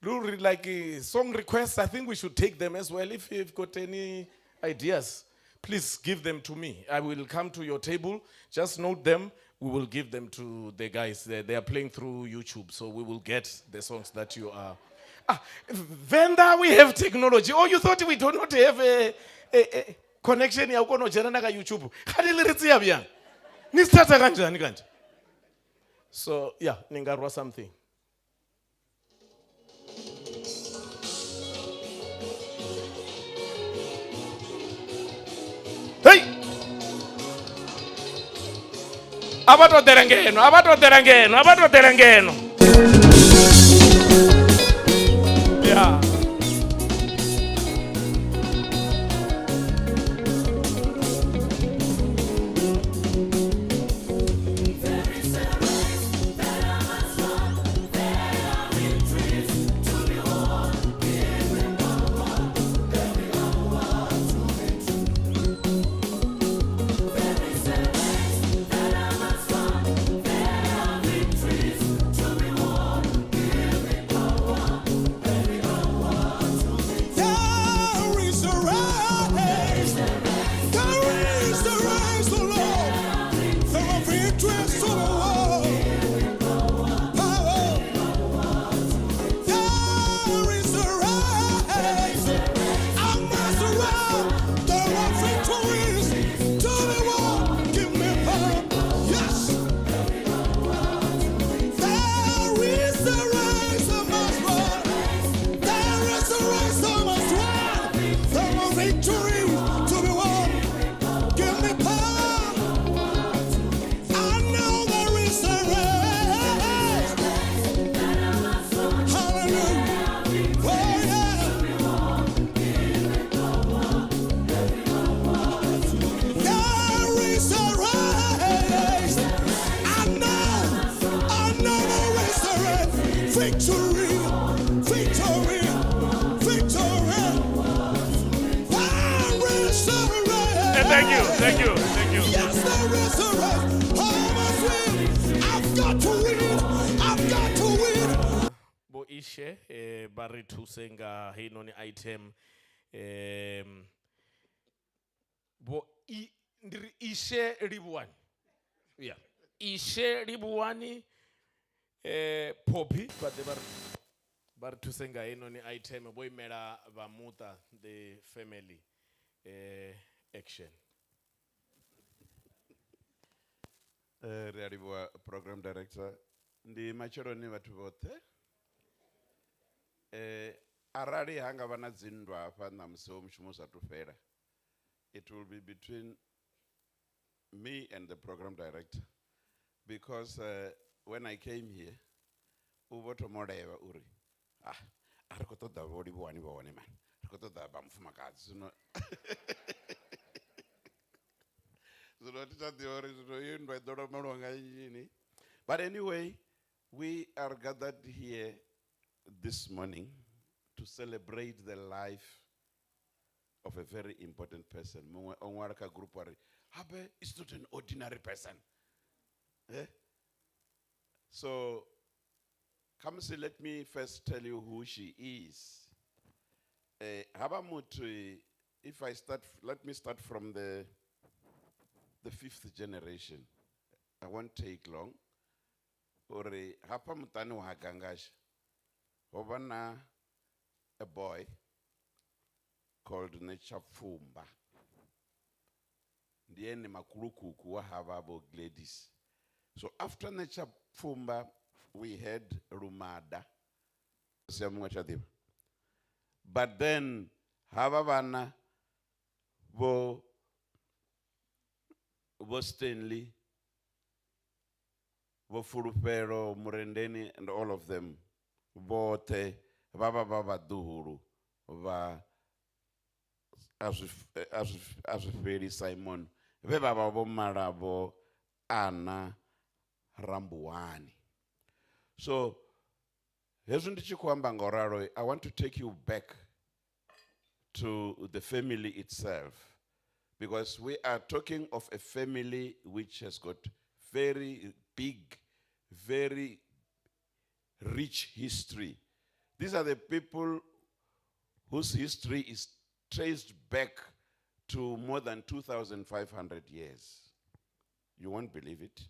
do song requests, I think we should take them as well. If you've got any ideas, please give them to me. I will come to your table. Just note them. We will give them to the guys. They are playing through YouTube, so we will get the songs that you are. Venda, we have technology. Oh, you thought we do not have a connection ya ukono jena na ka YouTube. Khadi le re tseya bjang? Ni starta kanjani kanje? Ningarwa something. Hey! Abato derengeno, abato derengeno, abato derengeno. Yeah. Thank you, thank you, thank you. Yes, there is a race. I must win. I've got to win. I've got to win. Bo ishe, ba re thuse nga heinoni item. Bo i Ndi ri Ishe Livhuwani. Yeah. Ishe Livhuwani Poppy vha ḓe vha ri thuse nga heinoni item vho imela vha muṱa the family action. Ri a livhuwa program director. Ndi matsheloni vhathu vhoṱhe. Arali ha nga vha na dzinndwa hafha ṋamusi ho mushumo u sathu fhela, it will be between me and the program director, because when I came here, u vho thoma u levha uri a ri khou ṱoḓa vho Livhuwani vhone man, ri khou ṱoḓa vha mufumakadzi zwino. Zwino thi tsha ḓivha uri zwino iyo nndwa i ḓo lomelwa nga nnyi. But anyway, we are gathered here this morning to celebrate the life of a very important person. Muṅwe o ṅwala kha group a ri, habe, it's not an ordinary person. So, Kamsi, let me first tell you who she is. Haba muthu, if I start, let me start from the fifth generation. I won't take long. Uri hapa mutani wa Gangasha, ho vha na a boy called Nechapfumba. Ndi ene makulukuku wa hava vho Gladys. So after Nechapfumba, we had Lumada. Sia muṅwe tsha ḓivha. But then hava vhana vho Stanley, vho Fulufhelo, Murendeni, and all of them, vhoṱhe vha vha vha vhaḓuhulu vha Azwifheli Simon, vhe vha vha vho mala vho Anna Rambuwani. So hezwi ndi tshi khou amba nga u ralo, I want to take you back to the family itself, because we are talking of a family which has got very big, very rich history. These are the people whose history is traced back to more than 2,500 years. You won't believe it,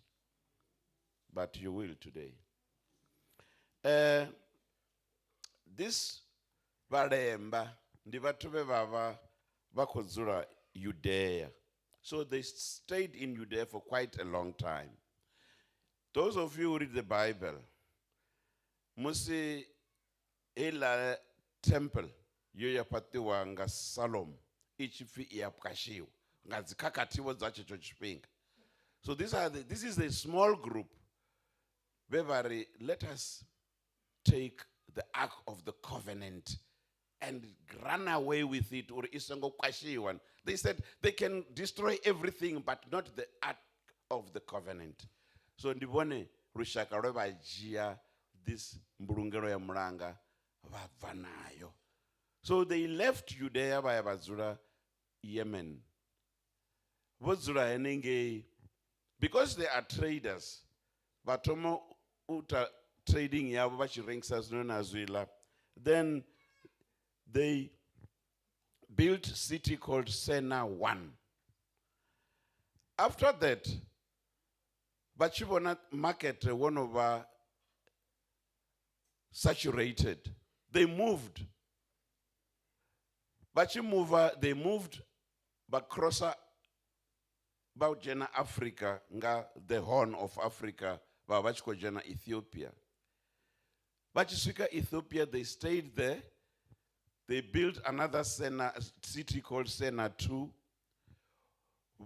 but you will today. This Vhalemba ndi vhathu vhe vha vha vha khou dzula Judea. So they stayed in Judea for quite a long time. Those of you who read the Bible, musi heiḽa temple yo ya fhaṱiwa nga Salomo i tshi pfi i ya pwashiwa nga dzikhakhathi dza tshetsho tshifhinga. So this is a small group vhe vha ri, let us take the Ark of the Covenant and run away with it, or isengo kwashiwa. They said they can destroy everything but not the Ark of the Covenant. So ndi vhone lushaka lwe vha dzhia this mbulungelo ya mulanga vha bva nayo. So they left Judea vha ya vha dzula Yemen. Vho dzula henengei because they are traders. Vha thoma u ita trading yavho vha tshi rengisa zwino na zwiḽa. Then they built a city called Sena 1. After that, vha tshi vhona market wo no vha saturated, they moved. Vha tshi move, they moved vha crossa vha dzhena Africa nga the Horn of Africa, vha vha tshi khou dzhena Ethiopia. Vha tshi swika Ethiopia, they stayed there. They built another Sena, city called Sena 2.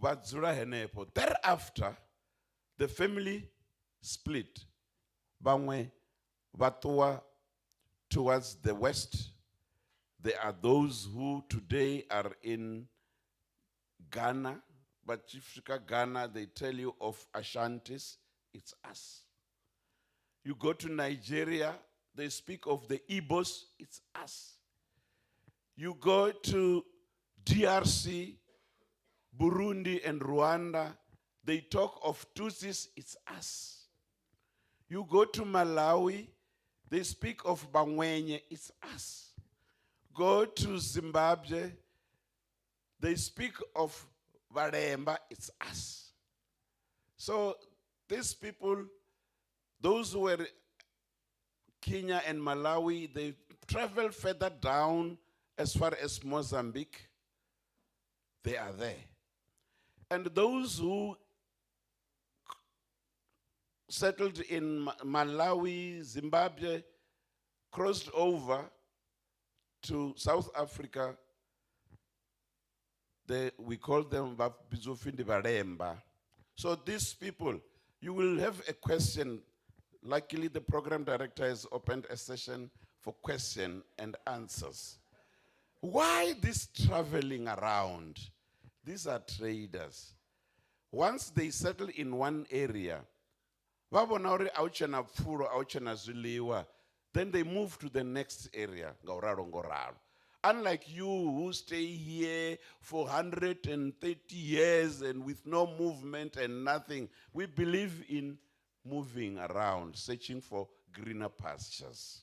Vha dzula henefho. Thereafter, the family split. Vhaṅwe vha ṱuwa towards the west. There are those who today are in Ghana. But if you go Ghana, they tell you of Ashantis. It's us. You go to Nigeria, they speak of the Igbos. It's us. You go to DRC, Burundi, and Rwanda, they talk of Tutsis. It's us. You go to Malawi, they speak of Bangwenye. It's us. Go to Zimbabwe, they speak of Vhalemba, it's us. So these people, those who were Kenya and Malawi, they traveled further down as far as Mozambique. They are there. And those who settled in Malawi, Zimbabwe, crossed over to South Africa, we call them Bizofindi Baremba. So these people, you will have a question. Luckily, the program director has opened a session for question and answers. Why this traveling around? These are traders. Once they settle in one area, va vona uri a hu tshena pfulo, a hu tshena zwiḽiwa, then they move to the next area. Ngauralo, ngauralo. Unlike you who stay here for 130 years and with no movement and nothing, we believe in moving around, searching for greener pastures.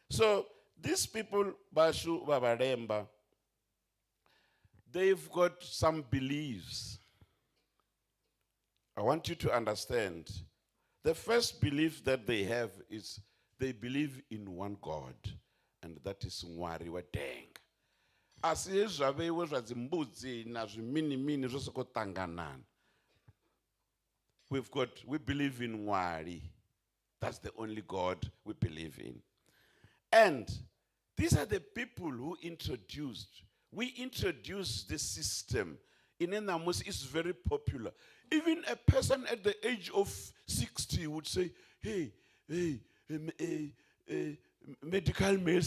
So these people, Bashu Babaremba, they've got some beliefs. I want you to understand. The first belief that they have is they believe in one God, and that is Mwari wa Denga. Asi hezwi zwa vheiwe zwa dzimbudzi na zwimini mini zwo sokou ṱanganana. We believe in Mwari. That's the only God we believe in. And these are the people who introduced. We introduced this system. In Enamus, it's very popular. Even a person at the age of 60 would say, hey, hey, medical male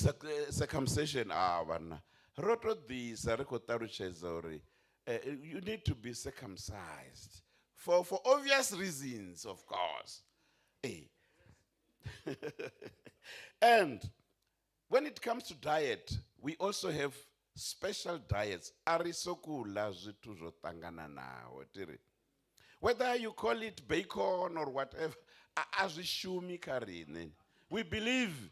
circumcision. Bana. Roto ḓisa, ri khou ṱalutshedza uri, you need to be circumcised. For obvious reasons, of course. And when it comes to diet, we also have special diets. A ri sokou ḽa zwithu zwo ṱangananaho, tiri. Whether you call it bacon or whatever, a zwi shumi kha riṋe. We believe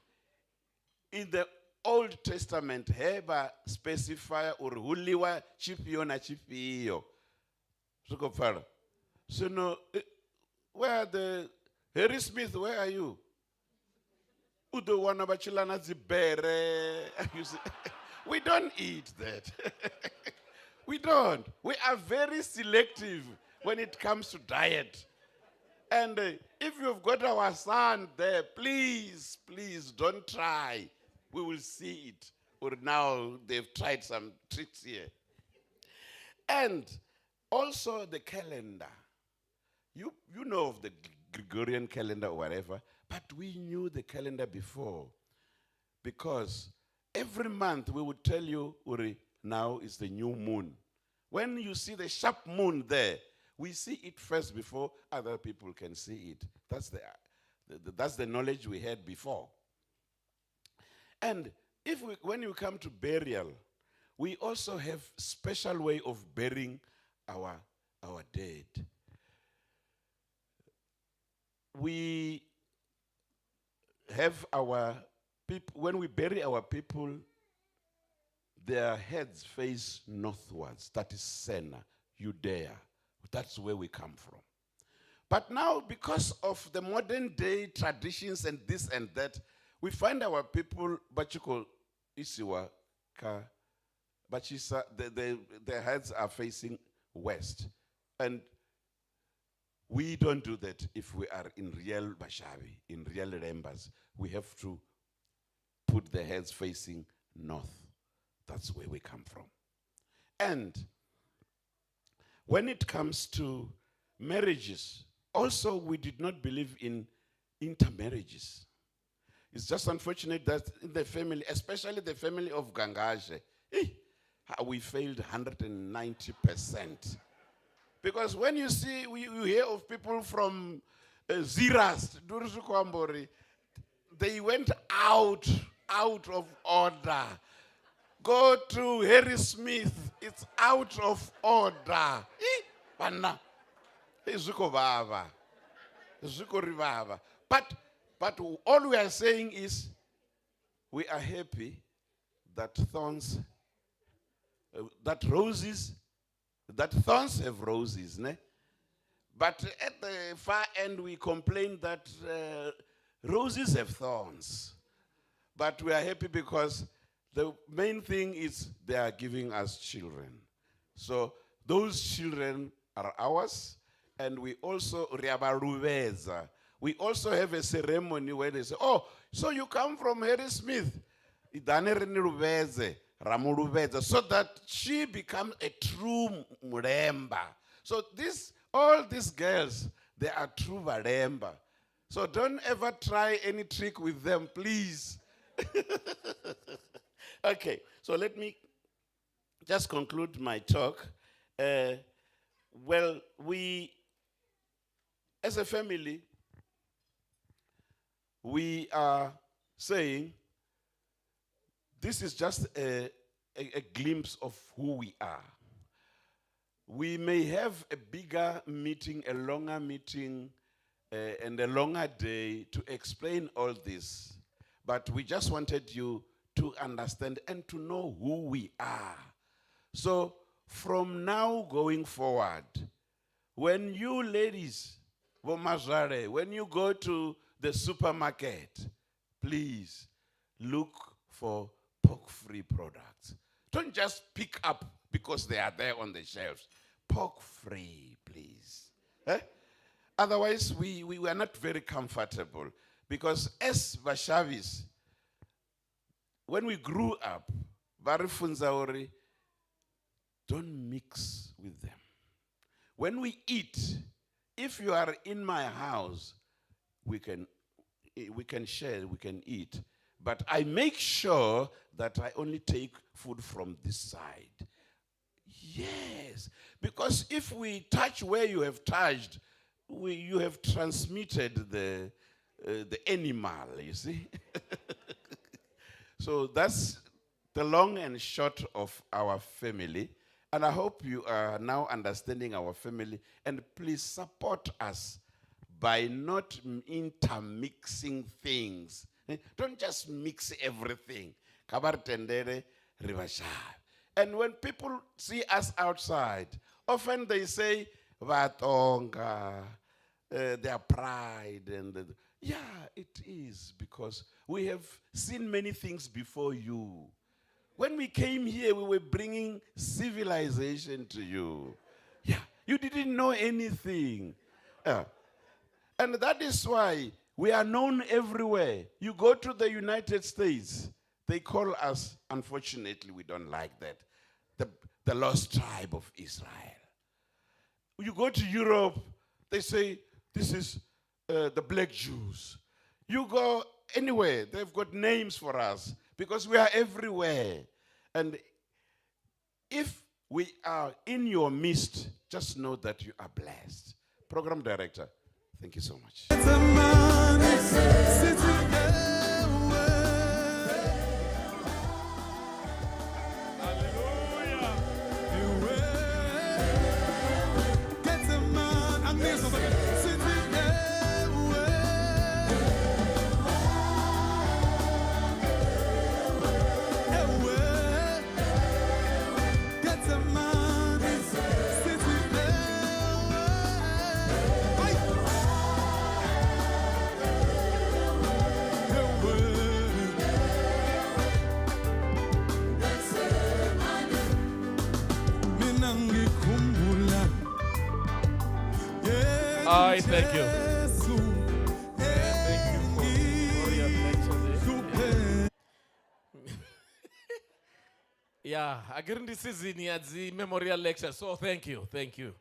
in the Old Testament, he vha specify uri hu ḽiwa tshifhio na tshifhio. Zwi khou pfala? So no, where are the Harry Smith, where are you? U ḓo wana vha tshi ḽa na dzi bere. You see? We don't eat that. We don't. We are very selective when it comes to diet. And if you've got our son there, please, please don't try. We will see it. Or now they've tried some tricks here. And also the calendar. You know of the Gregorian calendar, but we knew the calendar before. Because every month we would tell you, Uri, now is the new moon. When you see the sharp moon there, we see it first before other people can see it. That's the knowledge we had before. And when you come to burial, we also have special way of burying our dead. We have our when we bury our people, their heads face northwards. That is Sena, Judea. That's where we come from. But now, because of the modern day traditions and this and that, we find our people, Bachiko Isiwa, Ka, Bachisa, their heads are facing west. And we don't do that if we are in real Bashabi, in real Rembas. We have to put the heads facing north. That's where we come from. And when it comes to marriages, also we did not believe in intermarriages. It's just unfortunate that in the family, especially the family of Gangaje, we failed 190%. Because when you see, you hear of people from Zeerust, Durusukwambori, they went out of order. Go to Harry Smith, it's out of order. Bana. But all we are saying is we are happy that thorns, that roses, that thorns have roses, ne? But at the far end, we complain that roses have thorns. But we are happy because the main thing is they are giving us children. So those children are ours, and we also riabaruveza. We also have a ceremony where they say, "Oh, so you come from Harry Smith." Idane re ni luvhedze, ra mu luvhedza, so that she becomes a true Mulemba. So all these girls, they are true Valemba. So don't ever try any trick with them, please. Let me just conclude my talk. We, as a family, we are saying this is just a glimpse of who we are. We may have a bigger meeting, a longer meeting, and a longer day to explain all this. But we just wanted you to understand and to know who we are. So from now going forward, when you ladies, Bomazare, when you go to the supermarket, please look for pork-free products. Don't just pick up because they are there on the shelves. Pork-free, please. Otherwise, we are not very comfortable. Because as Vashavis, when we grew up, Varifunzaori, don't mix with them. When we eat, if you are in my house, we can share, we can eat. But I make sure that I only take food from this side. Yes, because if we touch where you have touched, you have transmitted the animal, you see. So that's the long and short of our family. And I hope you are now understanding our family. And please support us by not intermixing things. Don't just mix everything. Kabar tendere rivasha. And when people see us outside, often they say, Vatonga, their pride. And the, yeah, it is because we have seen many things before you. When we came here, we were bringing civilization to you. Yeah, you didn't know anything. And that is why we are known everywhere. You go to the United States, they call us, unfortunately, we don't like that, the lost tribe of Israel. You go to Europe, they say, this is the black Jews. You go anywhere, they've got names for us because we are everywhere. And if we are in your midst, just know that you are blessed. Program Director, thank you so much. It's a man, it's I thank you. Thank you for your lecture there. Yeah, I this season ya dzi memorial lecture. So thank you, thank you.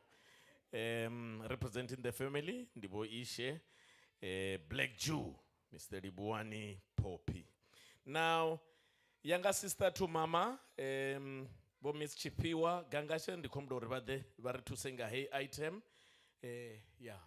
Representing the family, Ndibo Ishe, Black Jew, Mr. Libuani Popi. Now, younger sister to Mama, bo Miss Chipiwa Gangashe, ndikhomba uri vha ḓe vha ri thuse nga heyi item. Yeah.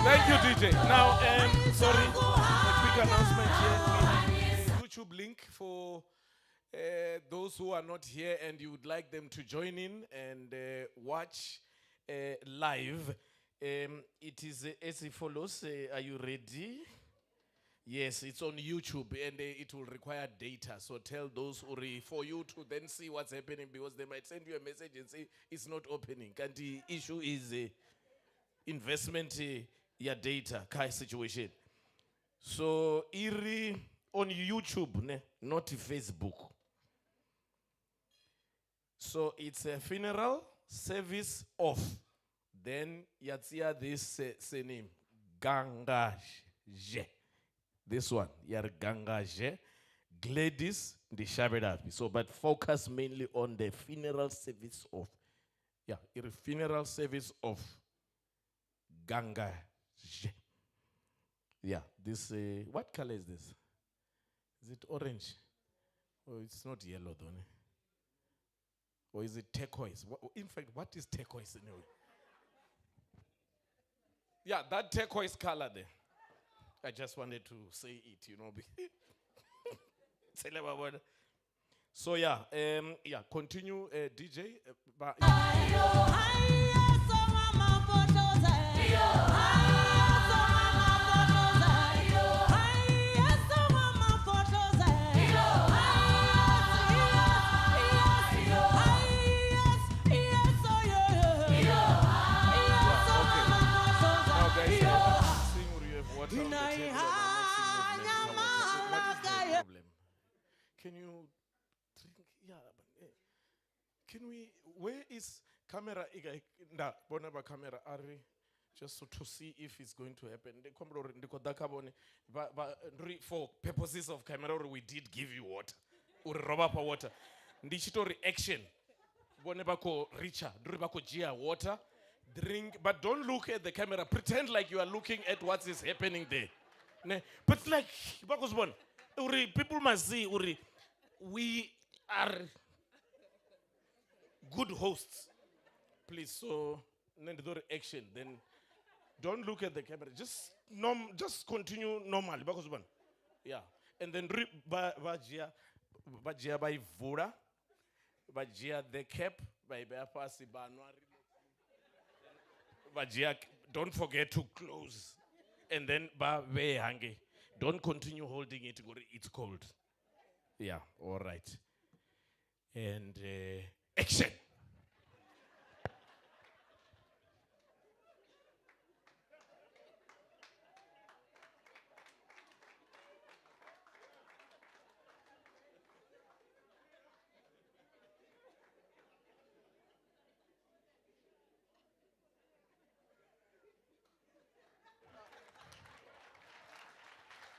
Thank you, DJ. Now, sorry, a quick announcement here. We have a YouTube link for those who are not here and you would like them to join in and watch live. It is as follows. Are you ready? Yes, it's on YouTube and it will require data. So tell those uri for you to then see what's happening, because they might send you a message and say it's not opening. And the issue is investment ya data kai situation. So iri on YouTube, ne, not Facebook. So it's a funeral service off. Then yatsia this surname Gangaje. This one, Yar Gangaje, Gladys Ndishabelapi. So, but focus mainly on the funeral service of, yeah, funeral service of Gangaje. Yeah, this, what color is this? Is it orange? Oh, it's not yellow though. Ne? Or is it turquoise? In fact, what is turquoise anyway? Yeah, that turquoise color there. I just wanted to say it. So yeah, yeah, continue, DJ. Can you drink? Yeah, but can we? Where is camera? Nda, bona ba camera ari, just so to see if it's going to happen. They come over, they go daka bone, ba, for purposes of camera, we did give you water. Uri roba pa water. Ndichito reaction. Bone ba ko richa, nduri ba ko jia water. Drink, but don't look at the camera. Pretend like you are looking at what is happening there. Ne? But like, bakos bon, uri, people must see, uri, we are good hosts. Please, so do action. Then don't look at the camera. Just norm, just continue normally. Bakos bon. Yeah. And then ba jia, ba jia by vura, ba jia the cap by ba fasi ba nwari. Bajia, don't forget to close. And then ba ve hange. Don't continue holding it, it's cold. Yeah, all right. And action.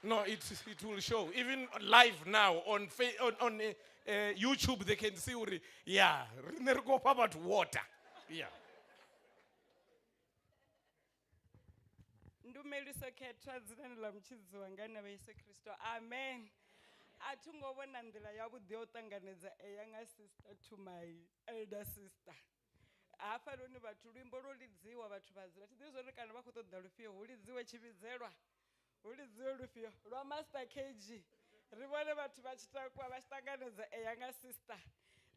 No, it will show. Even live now on YouTube, they can see. Uri, yeah, about water. Yeah. Ndumeliso khethwa dzinani ḽa mutshidzi wanga na vha Yesu Kristo. Amen. A thi ngo vhona nḓila yavhuḓi ya u ṱanganedza a younger sister to my elder sister. Hafhanoni vhathu luimbo lwo lidziwa vhathu vha dzula. Thi ḓivhi zwori kana vha khou ṱoḓa lufhio, hu lidziwe tshivhidzelwa. Hu lidziwe lufhio lwa Master KG. Ri vhone vhathu vha tshi takuwa vha tshi ṱanganedza a younger sister.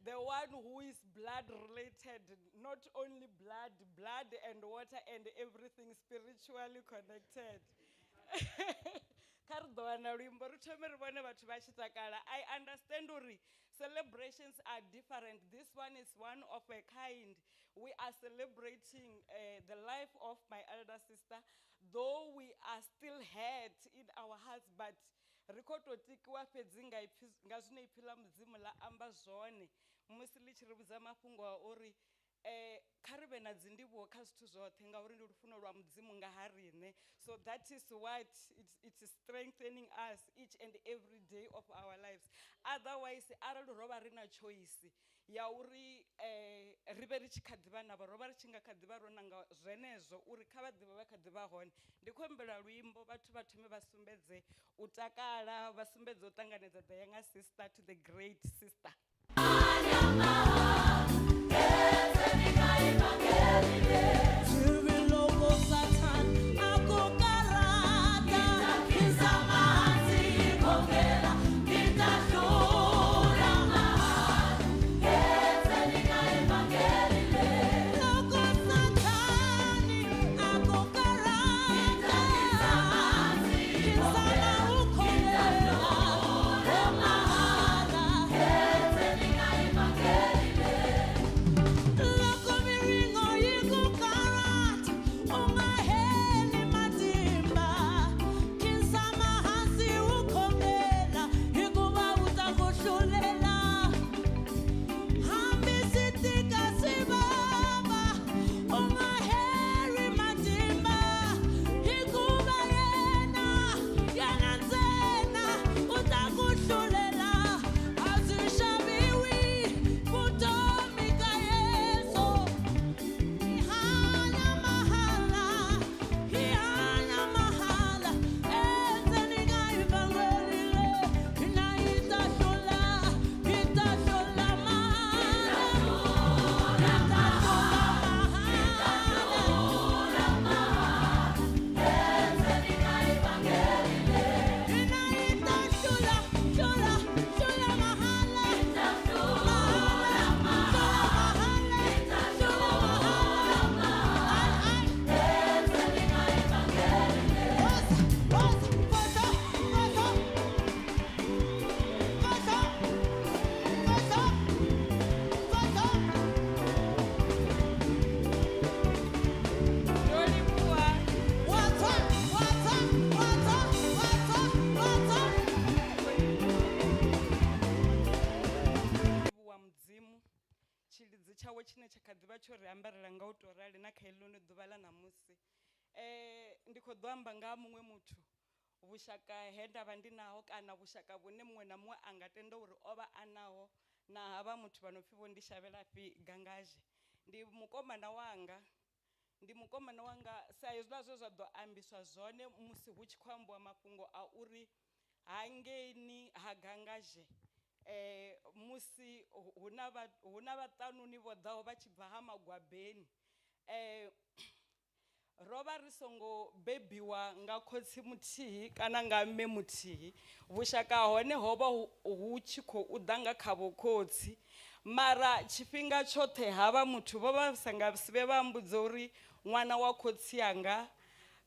The one who is blood related, not only blood, blood and water and everything spiritually connected. Kha ri ḓo wana luimbo ri thome ri vhone vhathu vha tshi takala. I understand uri celebrations are different. This one is one of a kind. We are celebrating the life of my elder sister, though we are still hurt in our hearts, but ri khou tou tikiwa fhedzi nga ipfi, nga zwine ipfi ḽa Mudzimu ḽa amba zwone. Musi ḽi tshi ri vhudza mafhungo a uri kha ri vhe na dzindivhuwo kha zwithu zwoṱhe ngauri ndi lufuno lwa Mudzimu nga ha riṋe. So that is what it is strengthening us each and every day of our lives. Otherwise, arali ro vha ri na choice ya uri ri vhe ri tshi kha ḓivha navho, ro vha ri tshi nga kha ḓivha ro nanga zwenezwo uri kha vha ḓivhe vha kha ḓivha hone. Ndi khou humbela luimbo vhathu vha thome vha sumbedze u takala, vha sumbedze u ṱanganedza the younger sister to the great sister. Loco Satan. kha ḓivha tsho ri ambarela nga u tou rali na kha heḽino ḓuvha ḽa ṋamusi. Ndi khou ḓo amba nga ha muṅwe muthu, vhushaka he nda vha ndi naho kana vhushaka vhune muṅwe na muṅwe a nga tenda uri o vha a naho na havha muthu vha no pfi Vho Ndishavhelafhi Gangazhe. Ndi mukomana wanga, ndi mukomana wanga sa hezwiḽa zwe zwa ḓo ambiswa zwone musi hu tshi khou ambiwa mafhungo a uri hangeini ha Gangazhe musi hu na vhaṱanuni vho ḓaho vha tshi bva ha Magwabeni. Ro vha ri songo bebiwa nga khotsi muthihi kana nga mme muthihi. Vhushaka hone ho vha hu tshi khou ḓa nga kha vhokhotsi. Mara tshifhinga tshoṱhe havha muthu vho vha sa nga si vhe vha mbudza uri ṅwana wa khotsi anga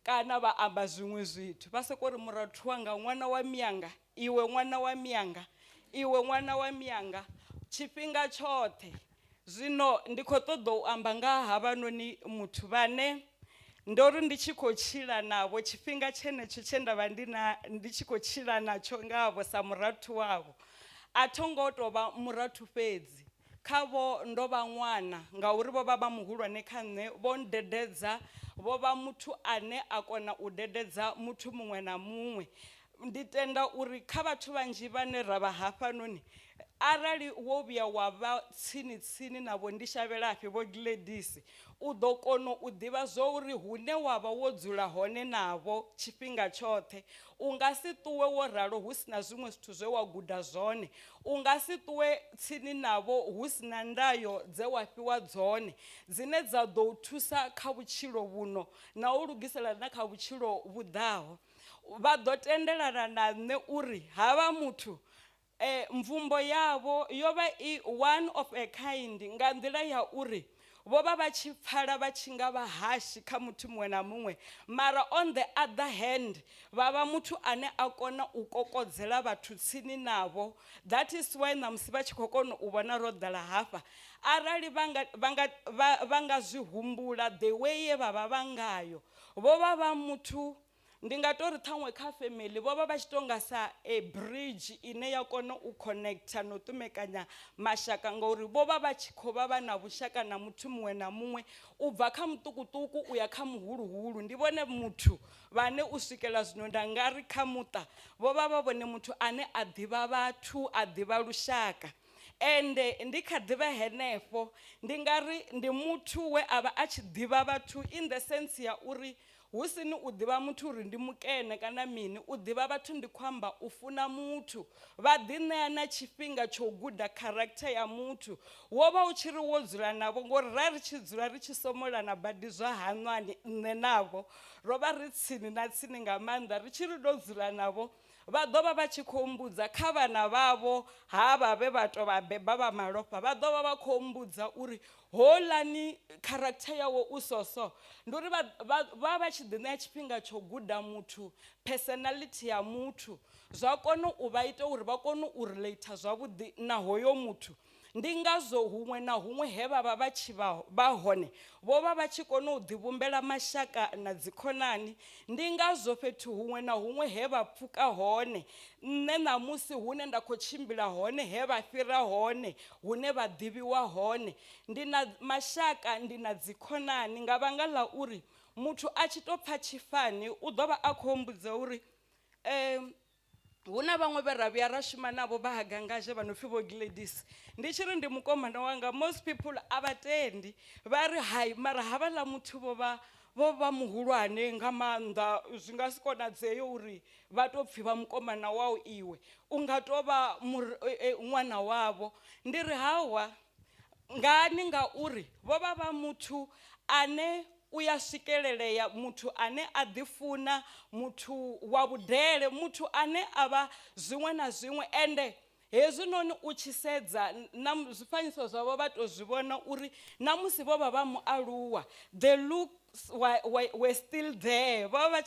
kana vha amba zwiṅwe zwithu. Vha soko ri murathu wanga, ṅwana wa mianga, iwe ṅwana wa mianga, iwe ṅwana wa mianga, tshifhinga tshoṱhe. Zwino ndi khou ṱoḓa u amba nga ha havhanoni muthu vhane ndo ri ndi tshi khou tshila navho tshifhinga tshenetsho tshe nda vha ndi tshi khou tshila natsho ngavho sa murathu wavho. A tho ngo tou vha murathu fhedzi, khavho ndo vha ṅwana ngauri vho vha vha muhulwane kha nṋe, vho ndededza, vho vha muthu ane a kona u dededza muthu muṅwe na muṅwe. Ndi tenda uri kha vhathu vhanzhi vhane ra vha hafhanoni, arali wo vhuya wa vha tsini tsini na Vho Ndishavhelafhi Vho Gladys, u ḓo kona u ḓivha zwo uri hune wa vha wo dzula hone navho tshifhinga tshoṱhe, u nga si ṱuwe wo ralo hu sina zwiṅwe zwithu zwe wa guda zwone, u nga si ṱuwe tsini navho hu sina ndayo dze wa fhiwa dzone dzine dza ḓo u thusa kha vhutshilo vhuno na u lugisela na kha vhutshilo vhuḓaho. Vha ḓo tendelana na nṋe uri havha muthu mvumbo yavho yo vha i one of a kind nga nḓila ya uri vho vha vha tshi pfala vha tshi nga vha hashi kha muthu muṅwe na muṅwe, mara on the other hand vha vha muthu ane a kona u kokodzela vhathu tsini navho. That is why ṋamusi vha tshi khou kona u vhona ro ḓala hafha. Arali vha nga zwi humbula the way ye vha vha vha ngayo, vho vha vha muthu ndi nga tori ṱhaṅwe kha family vho vha vha tshi tonga sa a bridge ine ya kona u connecta no ṱumekanya mashaka, ngauri vho vha vha tshi khou vha vha na vhushaka na muthu muṅwe na muṅwe u bva kha muṱukuṱuku u ya kha muhuluhulu. Ndi vhone muthu vhane u swikela zwino nda nga ri kha muṱa vho vha vha vhone muthu ane a ḓivha vhathu, a ḓivha lushaka. Ende ndi kha ḓivha henefho ndi nga ri ndi muthu we a vha a tshi ḓivha vhathu in the sense ya uri hu sini u ḓivha muthu uri ndi mukene kana mini, u ḓivha vhathu ndi khou amba u funa muthu. Vha ḓi ṋea na tshifhinga tsho guda character ya muthu. Wo vha u tshi ri wo dzula navho, ngori ra ri tshi dzula ri tshi somolana badi zwa haṋwani nṋe navho ro vha ri tsini na tsini nga maanḓa, ri tshi ri ndo dzula navho vha ḓo vha vha tshi khou mbudza kha vhana vhavho havha vhe vha to vha beba vha malofha, vha ḓo vha vha khou mbudza uri houḽani character yawe u soso. Ndi uri vha vha tshi ḓi ṋea tshifhinga tsho guda muthu, personality ya muthu, zwa kona u vha ita uri vha kone u relate zwavhuḓi na hoyo muthu. Ndi ngazwo huṅwe na huṅwe he vha vha vha tshi vha hone vho vha vha tshi kona u ḓivhumbela mashaka na dzikhonani. Ndi ngazwo fhethu huṅwe na huṅwe he vha pfuka hone, nṋe ṋamusi hune nda khou tshimbila hone, he vha fhira hone, hune vha ḓivhiwa hone, ndi na mashaka, ndi na dzikhonani, nga vhanga ḽa uri muthu a tshi to pfa tshifani u ḓo vha a khou mbudza uri hu na vhaṅwe vhe ra vhuya ra shuma navho vha ha Gangazhe vha no pfi Vho Gladys. Ndi tshi ri ndi mukomana wanga, most people a vha tendi, vha ri hai mara havhaḽa muthu vho vha muhulwane nga maanḓa, zwi nga si konadzee uri vha to pfi vha mukomana wau iwe, u nga to vha ṅwana wavho. Ndi ri hawa ngani, ngauri vho vha vha muthu ane u ya swikelelea, muthu ane a ḓifuna, muthu wa vhudele, muthu ane a vha zwiṅwe na zwiṅwe. Ende hezwinoni u tshi sedza na zwifanyiso zwavho vha to zwi vhona uri na musi vho vha vha mualuwa, the looks were still there. Vho vha vha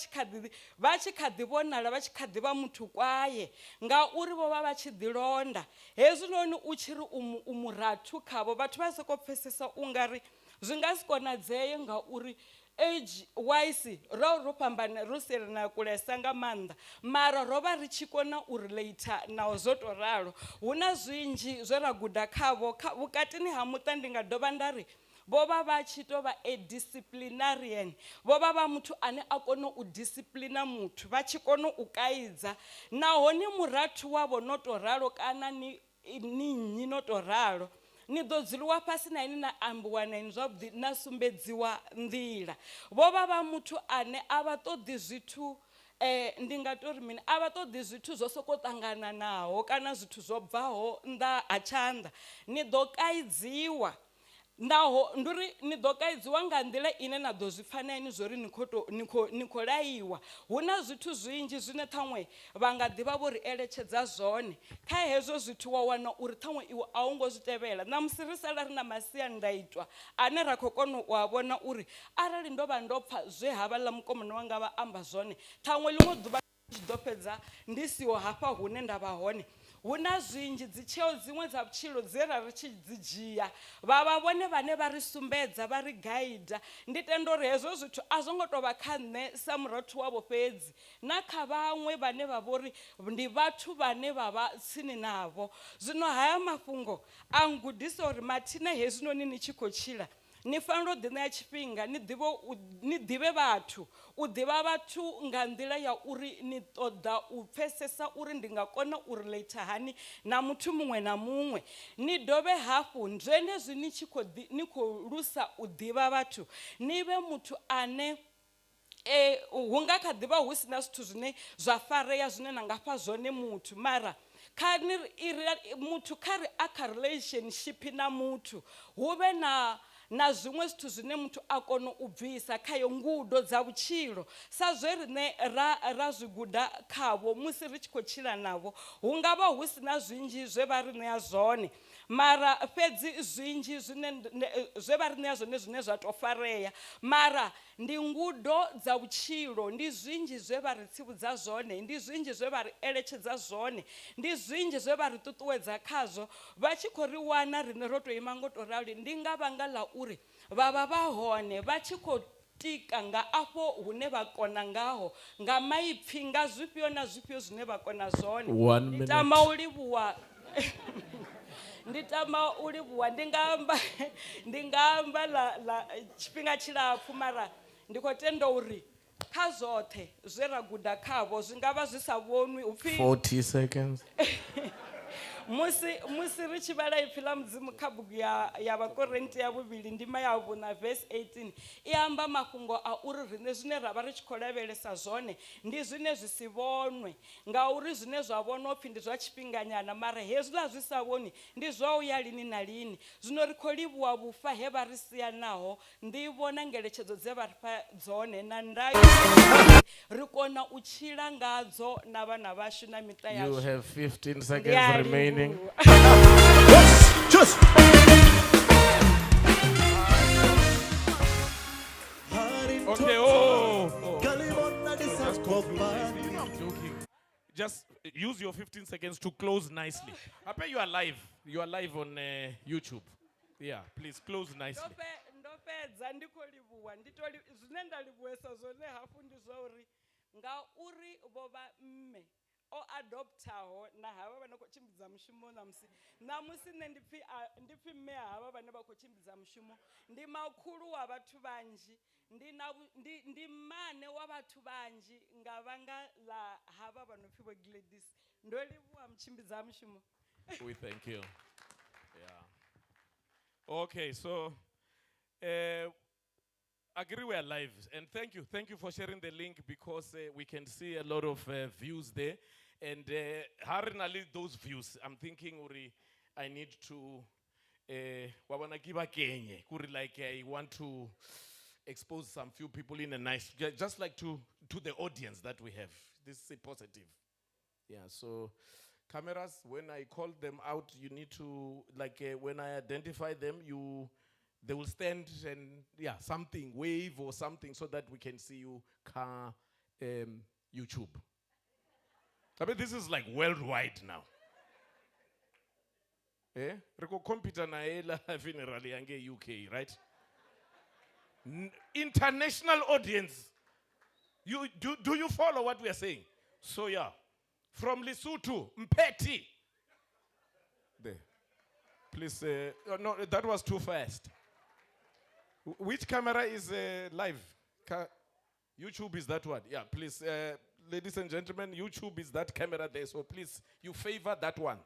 tshi kha ḓi vhonala, vha tshi kha ḓi vha muthu kwaye, ngauri vho vha vha tshi ḓi londa. Hezwinoni u tshi ri u murathu khavho, vhathu vha soko pfesesa u nga ri zwi nga si konadzee, ngauri age wise ro fhambana, ro sielana kulesa nga maanḓa, mara ro vha ri tshi kona u relate naho zwo to ralo. Hu na zwinzhi zwe ra guda khavho vhukatini ha muṱa. Ndi nga dovha nda ri Vho vha vha tshi tou vha a disciplinarian. Vho vha vha muthu ane a kona u disciplina muthu, vha tshi kona u kaidza. Nahone murathu wavho no to ralo kana ni nnyi no to ralo, ni ḓo dzuliwa fhasi na ini na ambiwa na ini zwavhuḓi na sumbedziwa nḓila. Vho vha vha muthu ane a vha ṱoḓi zwithu, ndi nga tori mini, a vha ṱoḓi zwithu zwo soko ṱangana naho kana zwithu zwo bvaho nnḓa ha tshanḓa. Ni ḓo kaidziwa, naho ndi uri ni ḓo kaidziwa nga nḓila ine na ḓo zwi pfa na ini zwori ni khou to, ni khou, ni khou laiwa. Hu na zwithu zwinzhi zwine ṱhaṅwe vha nga ḓivha vho ri eletshedza zwone. Kha hezwo zwithu wa wana uri ṱhaṅwe iwe a u ngo zwi tevhela. Ṋamusi ri sala ri na masiandaitwa ane ra khou kona u a vhona uri arali ndo vha ndo pfa zwe havhaḽa mukomana wanga vha amba zwone, ṱhaṅwe ḽiṅwe ḓuvha ndi ḓo fhedza ndi siho hafha hune nda vha hone. Hu na zwinzhi dzi tsheo dziṅwe dza vhutshilo dze ra ri tshi dzi dzhia, vha vha vhone vhane vha ri sumbedza, vha ri gaida. Ndi tenda uri hezwo zwithu a zwo ngo tou vha kha nṋe sa murathu wavho fhedzi, na kha vhaṅwe vhane vha vhori ndi vhathu vhane vha vha tsini navho. Zwino haya mafhungo a ngudisa uri mathina hezwinoni ni tshi khou tshila, ni fanela u ḓiṋea tshifhinga, ni ḓivhe vhathu, u ḓivha vhathu nga nḓila ya uri ni ṱoḓa u pfesesa uri ndi nga kona u relate hani na muthu muṅwe na muṅwe. Ni dovhe hafhu zwenezwi ni tshi khou ni khou lusa u ḓivha vhathu, ni vhe muthu ane hu nga kha ḓivha hu sina zwithu zwine zwa farea zwine na nga fha zwone muthu, mara kha ni muthu kha ri a kha relationship na muthu hu vhe na zwiṅwe zwithu zwine muthu a kona u bvisa khayo ngudo dza vhutshilo sa zwe riṋe ra zwi guda khavho musi ri tshi khou tshila navho. Hu nga vha hu sina zwinzhi zwe vha ri ṋea zwone, mara fhedzi zwinzhi zwine zwe vha ri ṋea zwone zwine zwa tou farea, mara ndi ngudo dza vhutshilo, ndi zwinzhi zwe vha ri tsivhudza zwone, ndi zwinzhi zwe vha ri eletshedza zwone, ndi zwinzhi zwe vha ri ṱuṱuwedza khazwo. Vha tshi khou ri wana riṋe ro tou ima ngo tou rali, ndi nga vhanga ḽa uri vha vha vha hone vha tshi khou tika nga afho hune vha kona ngaho, nga maipfi, nga zwifhio na zwifhio zwine vha kona zwone. Ndi tama u livhuwa ndi tama u livhuwa, ndi nga amba la tshifhinga tshilapfu, mara ndi khou tenda uri kha zwoṱhe zwe ra guda khavho zwi nga vha zwi sa vhonwi upfi 40 seconds. Musi ri tshi vhala ipfi ḽa Mudzimu kha bugu ya Vhakorinti ya vhuvhili ndima ya 4 verse 18 i amba mafhungo a uri riṋe zwine ra vha ri tshi khou lavhelesa zwone ndi zwine zwi si vhonwe, ngauri zwine zwa vhonwa upfi ndi zwa tshifhinganyana, mara hezwiḽa zwi sa vhonwi ndi zwa u ya lini na lini. Zwino ri khou livhuwa vhufa he vha ri sia naho, nḓivho na ngeletshedzo dze vha ri fha dzone na ndayo ri kona u tshila ngadzo na vhana vhashu na miṱa yashu. You have 15 seconds remaining. Just okay. Just conclude nicely. I'm joking. Just use your 15 seconds to close nicely. I bet you are live. You are live on YouTube. Yeah, please close nicely. Ndo fhedza ndi khou livhuwa, ndi to zwine nda livhuwesa zwone hafhu ndi zwa uri ngauri vho vha mme o adoptaho na havha vhane khou tshimbidza mushumo ṋamusi nṋe ndi pfi mme havha vhane vha khou tshimbidza mushumo, ndi makhulu wa vhathu vhanzhi, ndi mmane wa vhathu vhanzhi nga vhanga ḽa havha vha no pfi vho Gladys. Ndo livhuwa mutshimbidza mushumo. We thank you. Yeah. Okay, so agree we are live, and thank you for sharing the link, because we can see a lot of views there, and harinali those views. I'm thinking uri I need to wabana kiba kenye kuri, like I want to expose some few people in a nice, just like to the audience that we have. This is a positive. Yeah, so cameras, when I call them out, you need to, like when I identify them, they will stand and, yeah, something, wave or something, so that we can see you car YouTube. I mean, this is like worldwide now. Eh? Reko computer na ela funeral yange UK, right? International audience. You do you follow what we are saying? So yeah, from Lesotho, Mpeti. There. Please, no, that was too fast. Which camera is live? YouTube is that one. Yeah, please. Ladies and gentlemen, YouTube is that camera there. So please, you favor that one.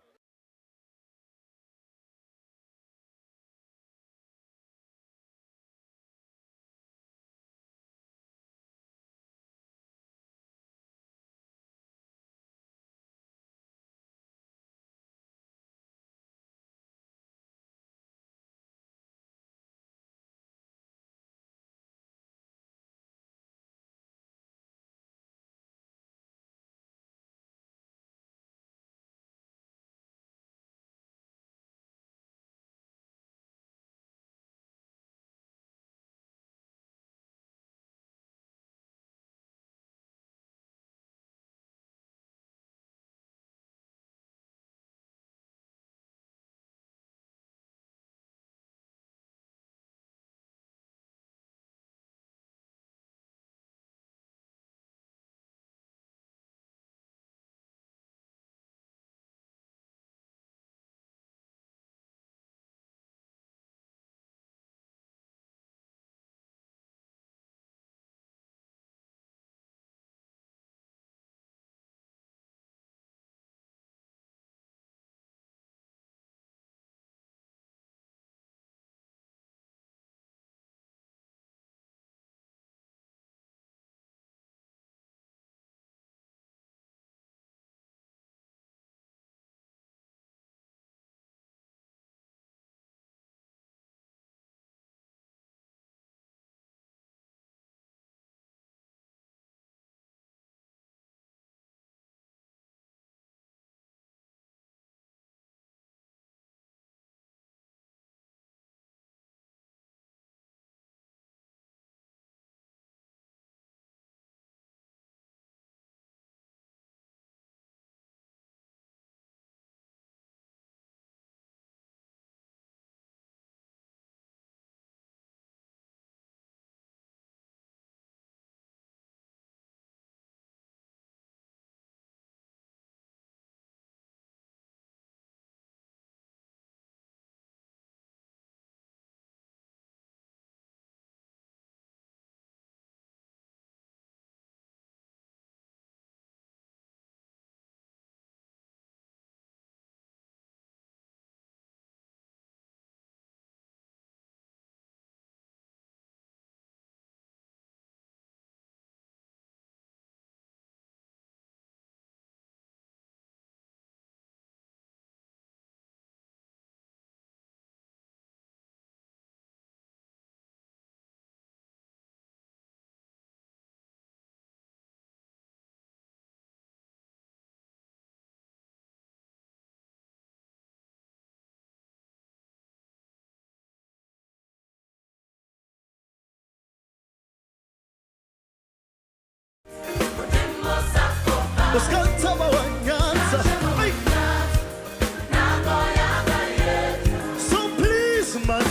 So please, man.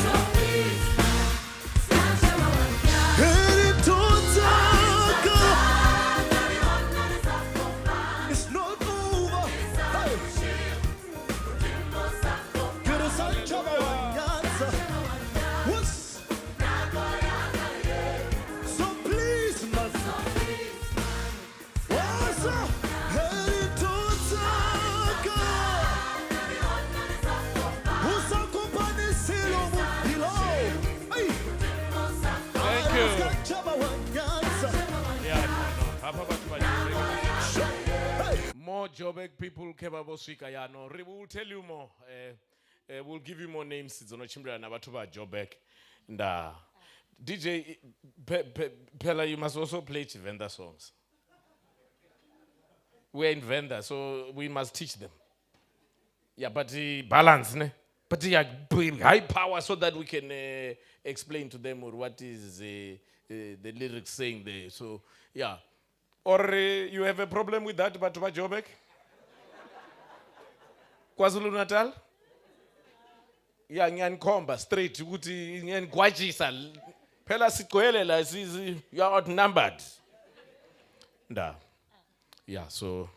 It's not over. Hey. So please, man. Thank you. Yeah, no. More Joburg people kebabo swika ya no. We will tell you more. We'll give you more names. Dzo no tshimbila na vhathu vha Joburg. Nda DJ Pela, you must also play Tshivenda songs. We're in Venda, so we must teach them. Yeah, but balance, ne? But yeah, bring high power so that we can explain to them what is the lyrics saying there. So, yeah. Or you have a problem with that, but Joburg? KwaZulu Natal? Yeah, ngiyankhomba straight ukuthi ngiyanigwajisa. Phela sigcwele la, you are outnumbered. Nda. Yeah, so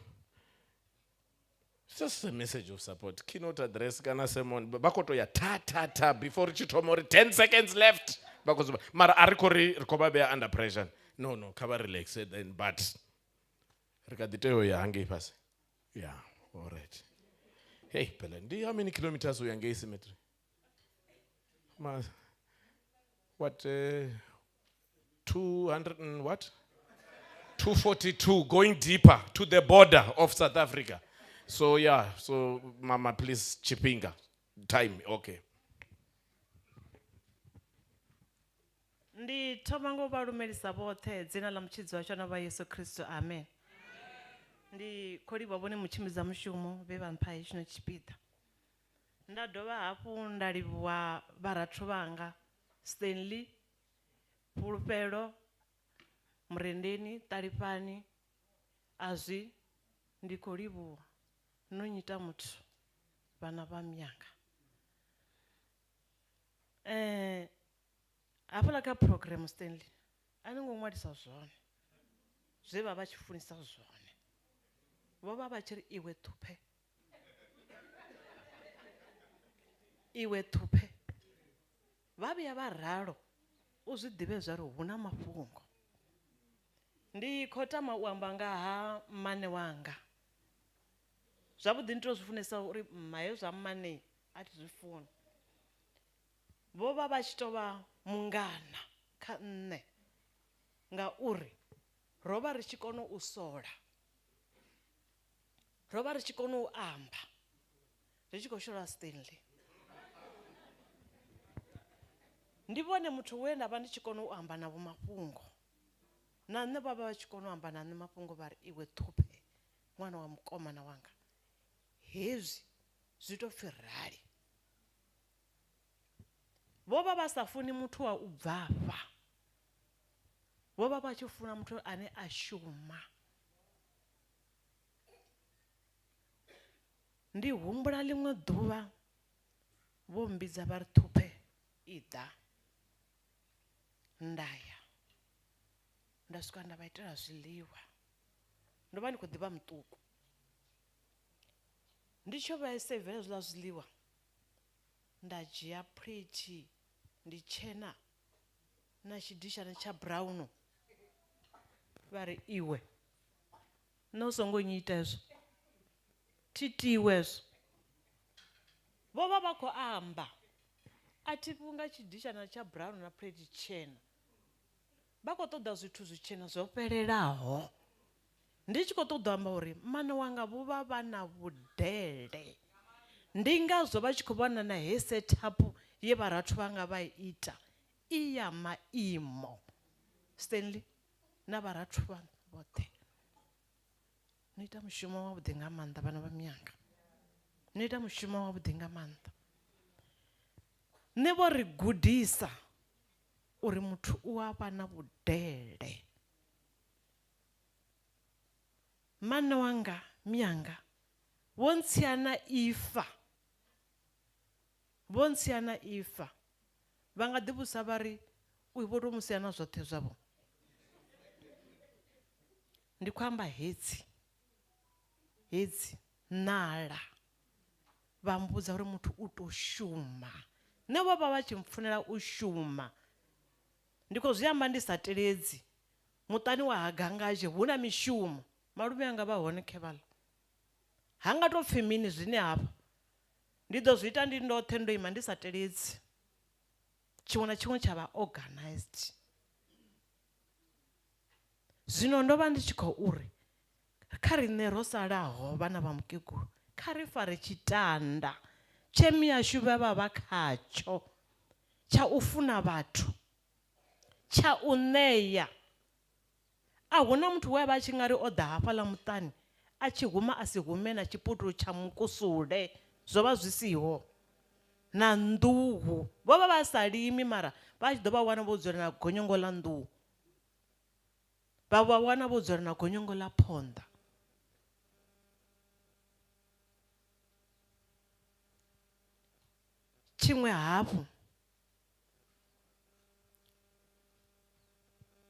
it's just a message of support. Keynote address kana sermon. Bakoto ya ta ta ta before chithoma 10 seconds left. Vha khou zwi mara a ri khou ri ri khou vha vhea under pressure. No, no, kha vha relax then, but ri kha ḓi tea u ya hangei fhasi. Yeah, all right. Hey, phela ndi how many kilometers u ya ngei cemetery? Ma, what, 200 and what? 242, going deeper to the border of South Africa. So yeah, so mama, please, Chipinga, time, okay. Ndi thoma ngo vha lumelisa vhoṱhe dzina ḽa mutshidzi washu na vha Yesu Kristo, amen. Ndi khou livhuwa vhone mutshimbidza mushumo vhe vha mpha hetshino tshipiḓa. Nda dovha hafhu nda livhuwa vharathu vhanga Stanley, Fhulufhelo, Murendeni, Ṱalifhani, Azwi, ndi khou livhuwa no nyita muthu vhana vha miyanga. Hafhaḽa kha program Stanley, a ni ngo ṅwalisa zwone zwe vha vha tshi funisa zwone. Vho vha vha tshi ri iwe ṱhuphe, iwe ṱhuphe. Vha vhuya vha ralo u zwi ḓivhe zwa uri hu na mafhungo. Ndi khou tama u amba nga ha mmane wanga. Zwavhuḓi ndi to zwi funesa uri mma hezwi zwa mmane a thi zwi funi. Vho vha vha tshi tou vha mungana kha nṋe ngauri ro vha ri tshi kona u sola, ro vha ri tshi kona u amba ri tshi khou shela Stanley. Ndi vhone muthu we nda vha ndi tshi kona u amba navho mafhungo, na nṋe vha vha vha tshi kona u amba na nṋe mafhungo vha ri iwe ṱhuphe ṅwana wa mukomana wanga, hezwi zwi tou pfhi rali. Vho vha vha sa funi muthu wa u bvafha, vho vha vha tshi funa muthu ane a shuma. Ndi humbula ḽiṅwe ḓuvha vho mmbidza vha ri ṱhuphe iḓa, nda ya nda swika nda vha itela zwiḽiwa. Ndo vha ndi khou ḓivha muṱuku, ndi tshi vha sevela hezwiḽa zwiḽiwa nda dzhia plate ndi tshena na tshidishana tsha brown, vha ri iwe nṋe u songo nnyita hezwo, thi tiwe hezwo. Vho vha vha khou amba a thi vhunga tshidishana tsha brown na plate tshena, vha khou ṱoḓa zwithu zwitshena zwo fhelelaho. Ndi tshi khou ṱoḓa amba uri mmane wanga vho vha vha na vhudele, ndi ngazwo vha tshi khou vhona na he setup ye vharathu vhanga vha ita i ya maimo. Stanley na vharathu vha vhoṱhe no ita mushumo wavhuḓi nga maanḓa, vhana vha miyanga no ita mushumo wavhuḓi nga maanḓa. Nṋe vho ri gudisa uri muthu u a vha na vhudele. Mmane wanga miyanga vho ntsia na ifa, vho ntsia na ifa. Vha nga ḓi vhudzisa vha ri uyu vho tou mu sia na zwoṱhe zwavho. Ndi khou amba hedzi hedzi ṋala, vha mmbudza uri muthu u tou shuma. Nṋe vho vha vha tshi mpfunela u shuma, ndi khou zwi amba ndi sa teledzi. Muṱani wa ha Gangazhe hu na mishumo, malume anga vha hone khevhaḽa, ha nga tou pfhi mini zwine hafha ndi ḓo zwi ita ndi ndoṱhe ndo ima ndi sa teledzi. Tshiṅwe na tshiṅwe tsha vha organized. Zwino ndo vha ndi tshi khou uri kha riṋe ro salaho vhana vha mukegulu, kha ri fare tshitanda tshe miyashu vha vha vha khatsho tsha u funa vhathu, tsha u ṋea. A huna muthu we a vha a tshi nga ri o ḓa hafhaḽa muṱani a tshi huma a si hume na tshiputu tsha mukusule, zwo vha zwi siho. Na nḓuhu vho vha vha sa limi, mara vha tshi ḓo vha wana vho dzula na gonyongo ḽa nḓuhu, vha vha wana vho dzula na gonyongo ḽa phonḓa. Tshiṅwe hafhu,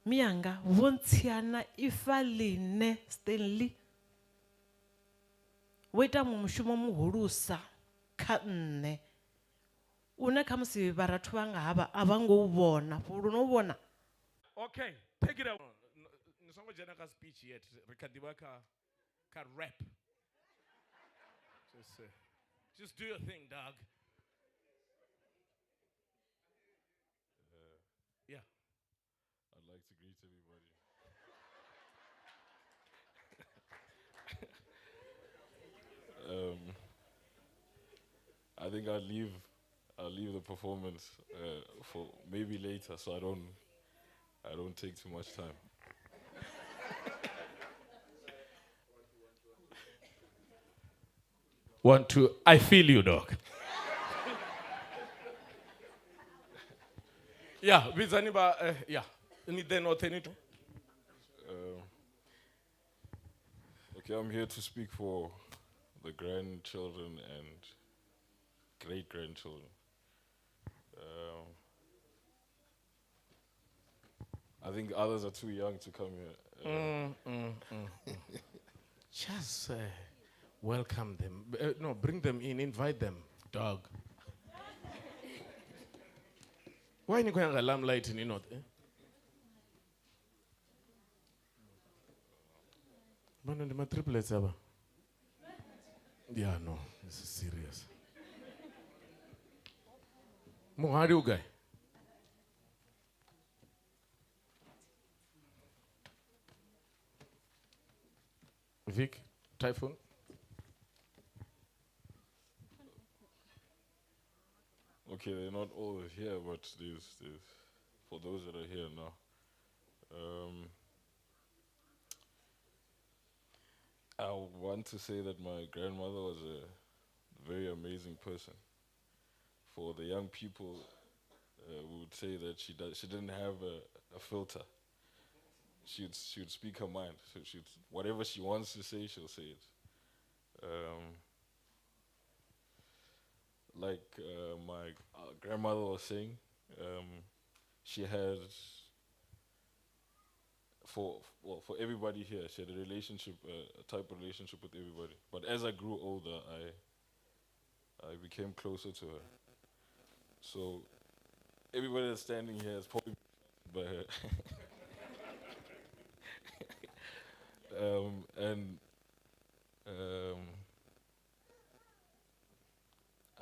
miyanga vho ntsiana ifa ḽine Stanley vho ita muṅwe mushumo muhulusa kha nṋe. Une khamusi vharathu vhanga havha a vha ngo u vhona, fhulu no u vhona. Okay, take it away. Ni songo dzhena kha speech yet. Ri kha ḓivha kha rap. Just do your thing, dog. Yeah. I'd like to greet everybody. I think I'll leave the performance for maybe later, so I don't take too much time. 1, 2, I feel you, dog. Yeah, vhidzani vha yeah. Ni ḓe noṱhe ni to. Okay, I'm here to speak for the grandchildren and great-grandchildren. I think others are too young to come here. Just welcome them. No, bring them in, invite them, dog. Why ni khou limelight ni not? Bana ndi ma triplets aba. Yeah, no, this is serious. Muhari ugae. Vic, Typhoon. Okay, they're not all here, but there's for those that are here now. I want to say that my grandmother was a very amazing person. For the young people, we would say that she didn't have a filter. She'd speak her mind. So whatever she wants to say, she'll say it. Like my grandmother was saying, she had, for everybody here, she had a relationship, a type of relationship with everybody. But as I grew older, I became closer to her. So everybody that's standing here is probably by her.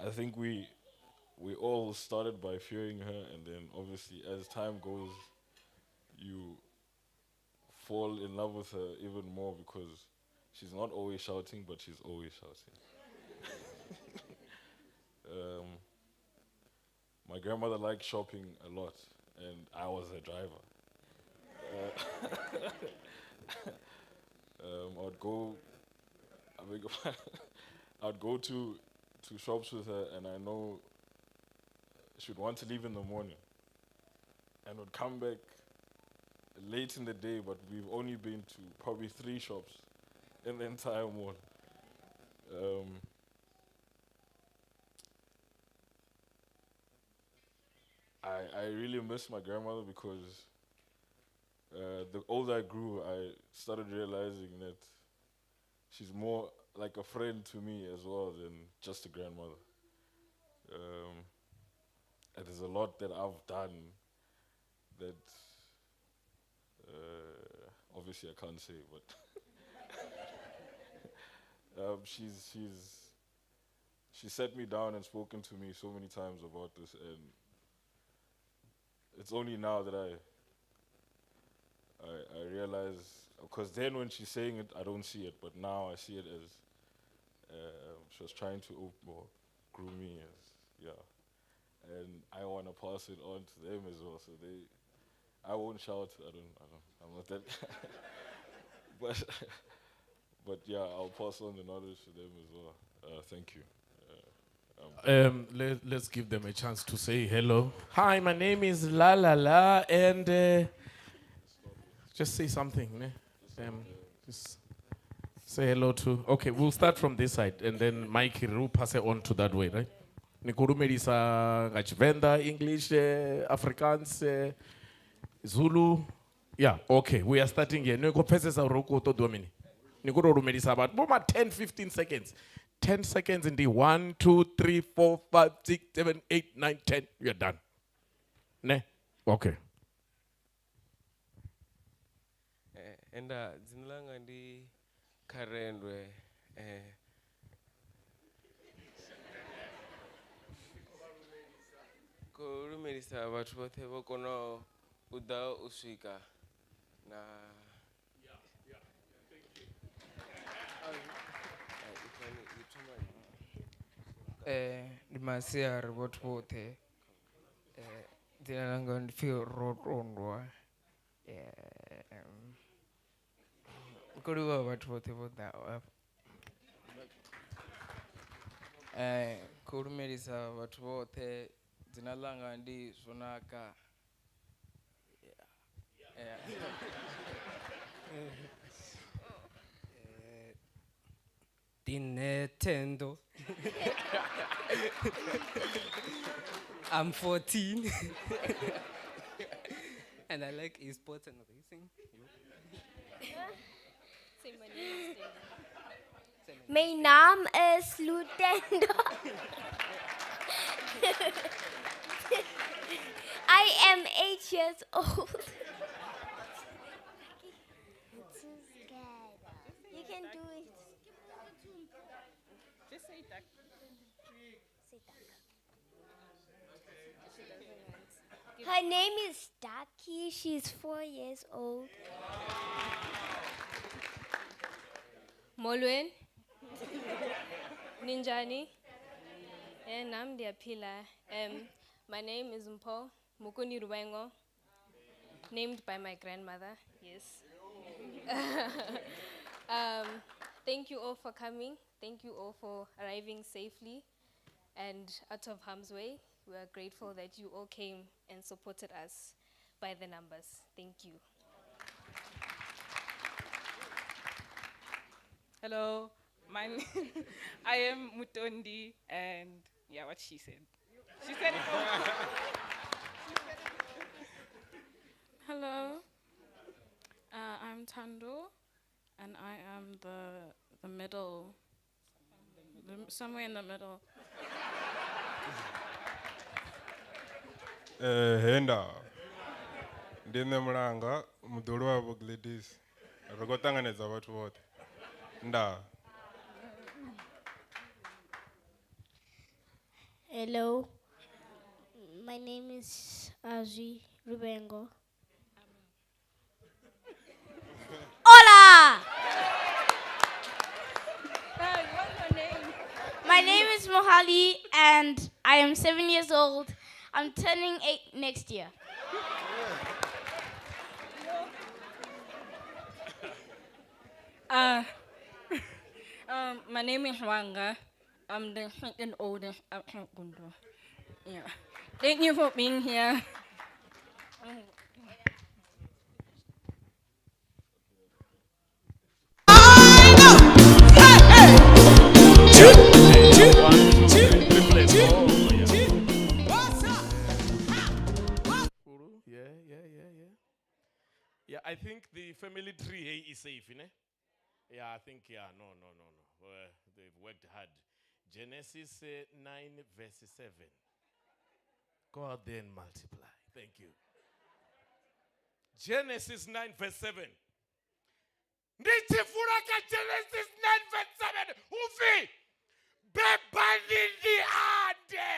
I think we all started by fearing her, and then obviously as time goes, you fall in love with her even more because she's not always shouting, but she's always shouting. My grandmother liked shopping a lot, and I was her driver. I'd go to shops with her, and I know she'd want to leave in the morning and would come back late in the day, but we've only been to probably 3 shops in the entire mall. I really miss my grandmother because the older I grew, I started realizing that she's more like a friend to me as well than just a grandmother. And there's a lot that I've done that obviously I can't say, but she sat me down and spoken to me so many times about this, and it's only now that I realize, because then when she's saying it, I don't see it, but now I see it as she was trying to groom me, as, yeah. And I want to pass it on to them as well, so I won't shout, I'm not that, but yeah, I'll pass on the knowledge to them as well. Thank you. Let's give them a chance to say hello. Hi, my name is La La La, and just say something. Ne? Just say hello to. Okay, we'll start from this side, and then Mike will pass it on to that way, right? Nikulumelisa nga Tshivenda, English, Afrikaans, Zulu. Yeah, okay, we are starting here. Niko pfesesa uri u khou ṱoḓiwa mini. Ni khou tou lumelisa vhathu vho ma 10, 15 seconds. 10 seconds ndi 1 2 3 4 5 6 7 8 9 10. You're done. Ne? Okay. Enda dzina langa ndi Kharendwe. Khou lumelisa vhathu vhoṱhe vho konaho u ḓa u swika na Ndi masiari vhathu vhoṱhe. Dzina langa ndi pfi Rotondwa. Khou livhuwa vhathu vhoṱhe vho ḓaho hafha. Khou lumelisa vhathu vhoṱhe. Dzina langa ndi Zwonaka. Nintendo. I'm 14. And I like esports and racing. Mijn naam is Lutendo. I am 8 years old. I'm too scared. You can do it. Just say that. Say that. Her name is Daki. She's 4 years old. Molweni. Ninjani. Nam ndiyaphila. My name is Mpho Mukuni Rubengo, named by my grandmother, yes. Thank you all for coming. Thank you all for arriving safely and out of harm's way. We are grateful that you all came and supported us by the numbers. Thank you. Hello, I am Mutondi, and yeah, what she said. She said it all. Hello, I'm Tando, and I am the middle, somewhere in the middle. Henda, ndi nṋe Mulanga, muḓulu wa Vho Gladys. Ri khou ṱanganedza vhathu vhoṱhe. Ndaa. Hello, my name is Azi Rubengo. Hola! What's your name? My name is Mohali and I am 7 years old. I'm turning 8 next year. My name is Wanga. I'm the second oldest at Gundo. Yeah. Thank you for being here. Yeah. Yeah, I think the family tree here is safe, you know? Yeah, I think, yeah, no. They've worked hard. Genesis 9, verse 7. Go out there and multiply. Thank you. Genesis 9, verse 7. Genesis 9, verse 7. Ufi! Bebani ni ade.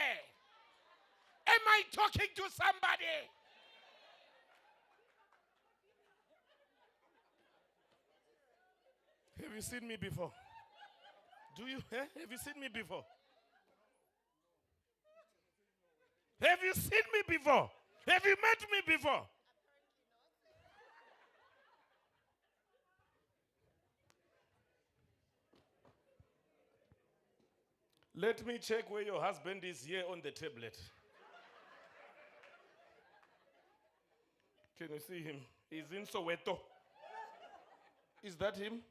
Am I talking to somebody? Have you seen me before? Do you? Eh? Have you seen me before? Have you seen me before? Have you met me before? Let me check where your husband is here on the tablet. Can you see him? He's in Soweto. Is that him?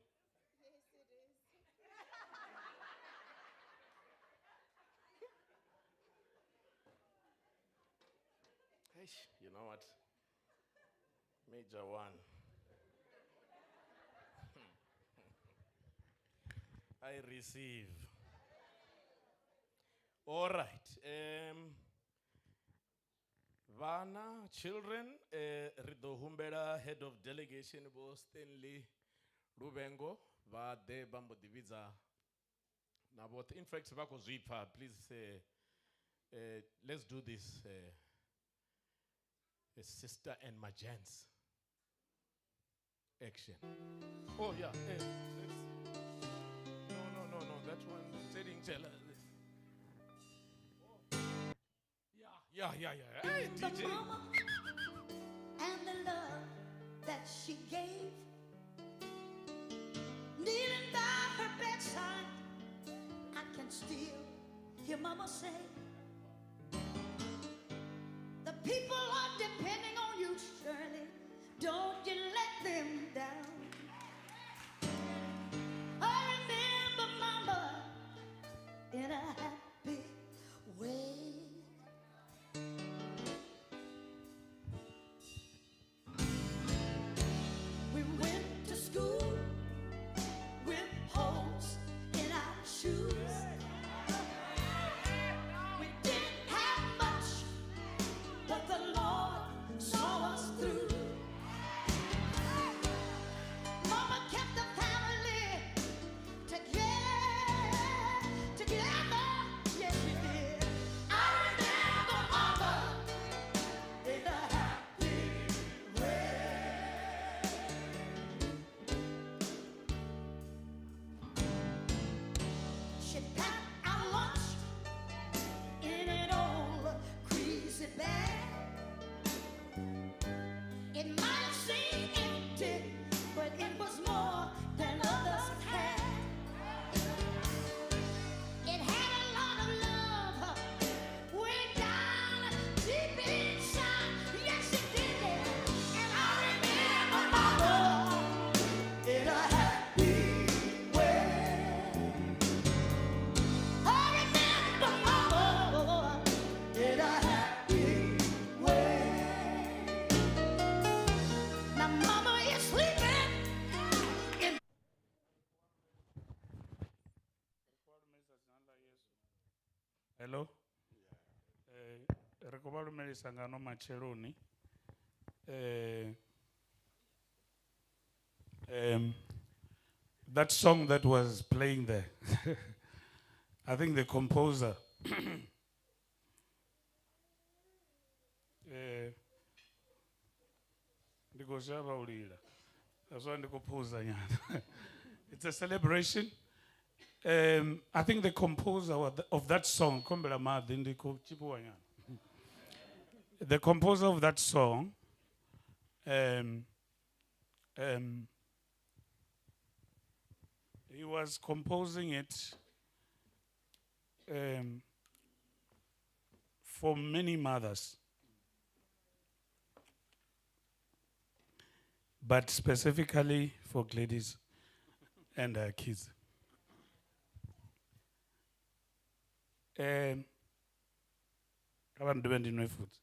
You know what? Major one. I receive. All right. Vhana, children, ri ḓo humbela head of delegation Vho Stanley Luvengo vha ḓe vha mbo ḓi vhidza na vhoṱhe. In fact, vha khou zwi pfa. Please, let's do this. Sister and my gents. Action. Oh yeah. Let's. No. That one. Yeah. Hey, The DJ. mama and the love that she gave, kneeling by her bedside, I can still hear Mama say, the people are depending on you, Shirley. Don't you let them down. I remember Mama in a happy way. We went to school with holes in our shoes. We didn't have much, but the Lord saw us through. Mama kept the family together. Yes, she did. I remember Mama in a happy way. She packed our lunch in an old greasy bag. It might have seemed empty, but it was more than others had. It had a lot of love way down deep inside. Yes, it did. And I remember Mama in a happy way. I remember Mama in a happy way. Now Mama is sleeping in. Hello. Re khou vha lumelisa nga ano matsheloni. That song that was playing there, I think the composer, ndi khou shavha u lila. That's why ndi khou phuza nyana. It's a celebration. I think the composer of that song, Kombela maḓi, ndi khou tshipiwa nyana. The composer of that song, he was composing it for many mothers, but specifically for Gladys and her kids. Kha vha ndivhe ndi nwe futhi.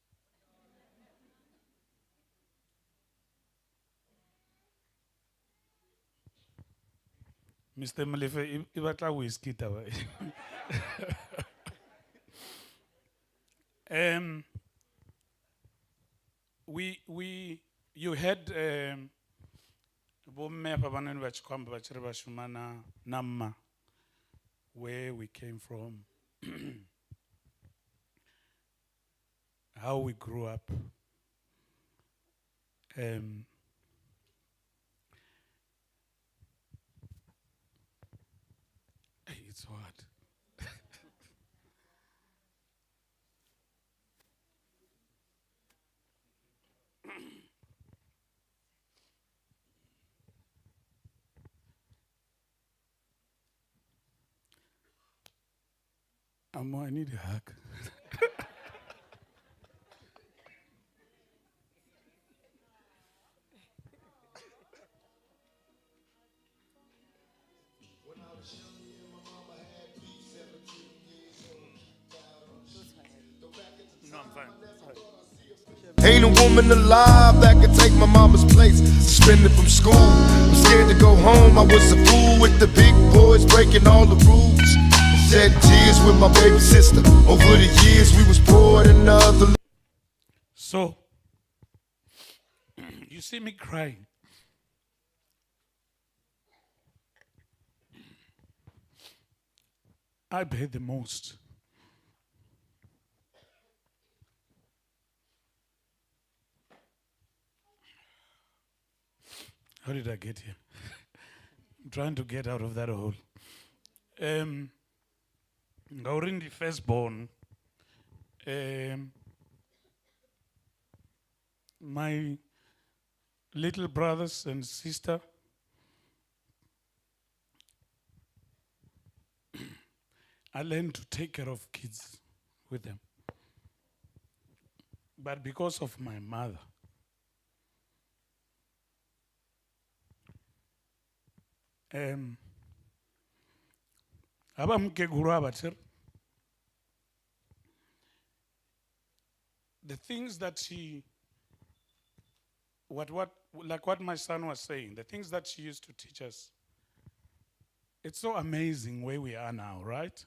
Mr. Molefe, e batla whiskey taba e. You had bomme hafha vhanoni vha tshi khou amba vha tshi ri vha shuma na mma, where we came from, how we grew up. Hey, it's hard. Amo, I need a hug. When I was young, me and my mama had beef, 17 years old. Though back at the No, I'm time, fine. I never Sorry. thought I'd see a Ain't a woman alive that could take my mama's place. Suspended from school, I'm scared to go home. I was a fool with the big boys breaking all the rules. Shed tears with my baby sister. Over the years, we was poor than other. So, you see me crying. I bear the most. How did I get here? I'm trying to get out of that hole. Ngauri ndi firstborn. My little brothers and sister, I learned to take care of kids with them. But because of my mother, aba mukeguru aba tshiri, the things that she, what, like what my son was saying, the things that she used to teach us, it's so amazing where we are now, right?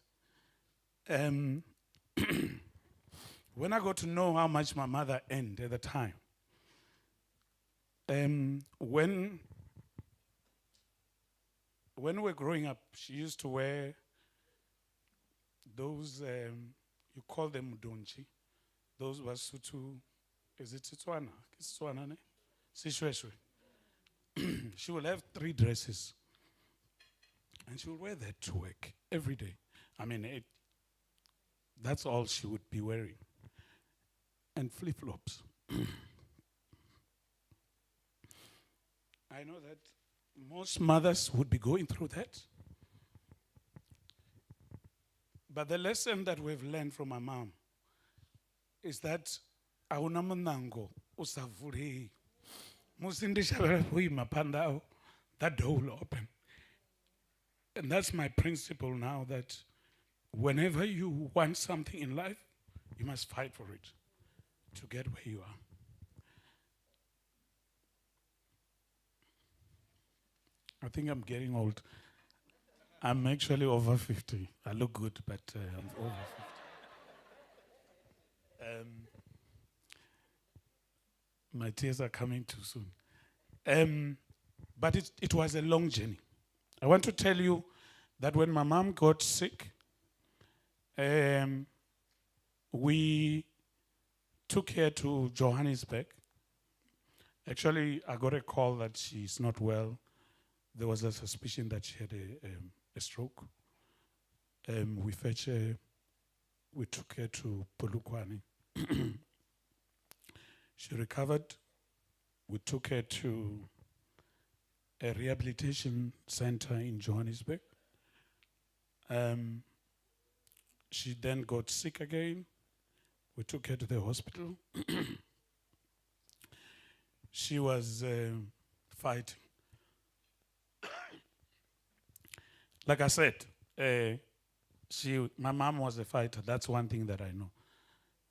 When I got to know how much my mother earned at the time, when we were growing up, she used to wear those, you call them donchi, those were Sutu, is it Setswana? Setswana, ne? Sishweshwe. She will have 3 dresses. And she would wear that to work every day. That's all she would be wearing. And flip-flops. I know that most mothers would be going through that. But the lesson that we've learned from my mom is that ahuna munango usavulei. Musi ndi shavhela vhuima phanḓa hau, that door will open. And that's my principle now, that whenever you want something in life, you must fight for it to get where you are. I think I'm getting old. I'm actually over 50. I look good, but I'm over 50. My tears are coming too soon. But it was a long journey. I want to tell you that when my mom got sick, we took her to Johannesburg. Actually, I got a call that she's not well. There was a suspicion that she had a stroke. We fetched her, we took her to Polokwane. She recovered. We took her to a rehabilitation center in Johannesburg. She then got sick again. We took her to the hospital. She was fighting. Like I said, my mom was a fighter. That's one thing that I know.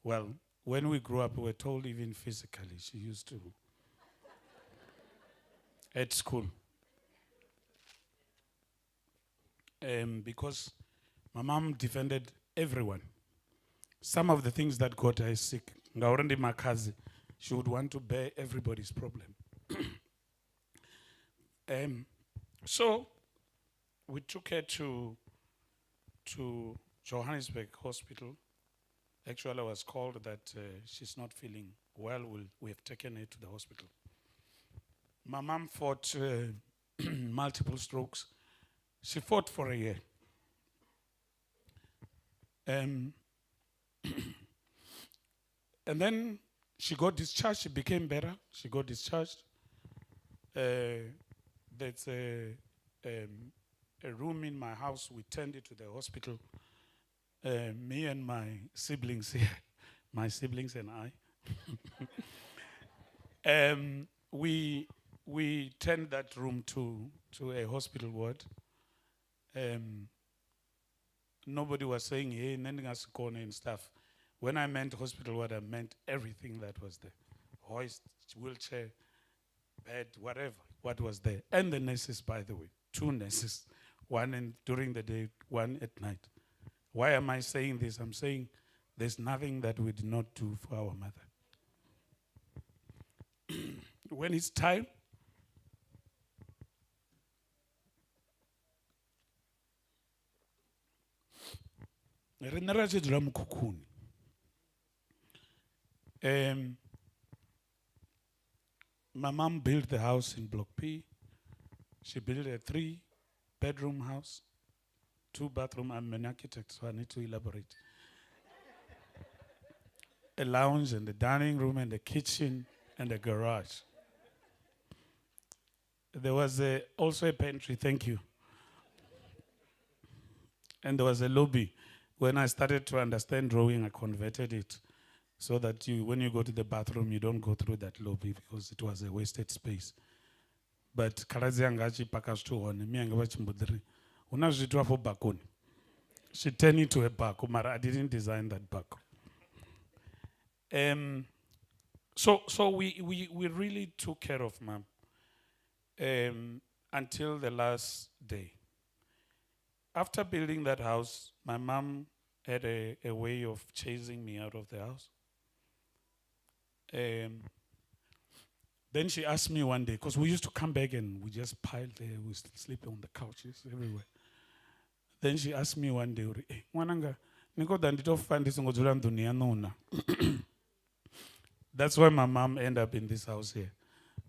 Well, when we grew up, we were told even physically, she used to at school. Because my mom defended everyone. Some of the things that got her sick, ngauri ndi makazi, she would want to bear everybody's problem. So we took her to Johannesburg Hospital. Actually, I was called that she's not feeling well. We have taken her to the hospital. My mom fought multiple strokes. She fought for a year. And then she got discharged. She became better. She got discharged. There's a room in my house. We turned it to the hospital. Me and my siblings here, my siblings and I, we turned that room to a hospital ward. Nobody was saying, hey, corner and stuff. When I meant hospital ward, I meant everything that was there. Hoist, wheelchair, bed, whatever, what was there. And the nurses, by the way, 2 nurses, one during the day, one at night. Why am I saying this? I'm saying there's nothing that we did not do for our mother. When it's time, riṋe ra tshi dzula mukhukhuni my mom built the house in Block P. She built a 3-bedroom house, 2-bathroom. I'm an architect, so I need to elaborate. A lounge and a dining room and a kitchen and a garage. There was also a pantry, thank you. And there was a lobby. When I started to understand drawing, I converted it so that when you go to the bathroom, you don't go through that lobby because it was a wasted space. But khaladzi anga a tshi paka zwithu hone, mme anga vha tshi mbo ḓi ri, hu na zwithu afho bakoni. She turned it to a bako, mara I didn't design that bako. So we really took care of Mom until the last day. After building that house, my mom had a way of chasing me out of the house. Then she asked me one day, because we used to come back and we just piled there, we sleep on the couches everywhere. Then she asked me one day, hey, ngwananga, ni khou ḓa ndi tou fa ndi songo dzula nḓuni ya nṋu. That's why my mom ended up in this house here.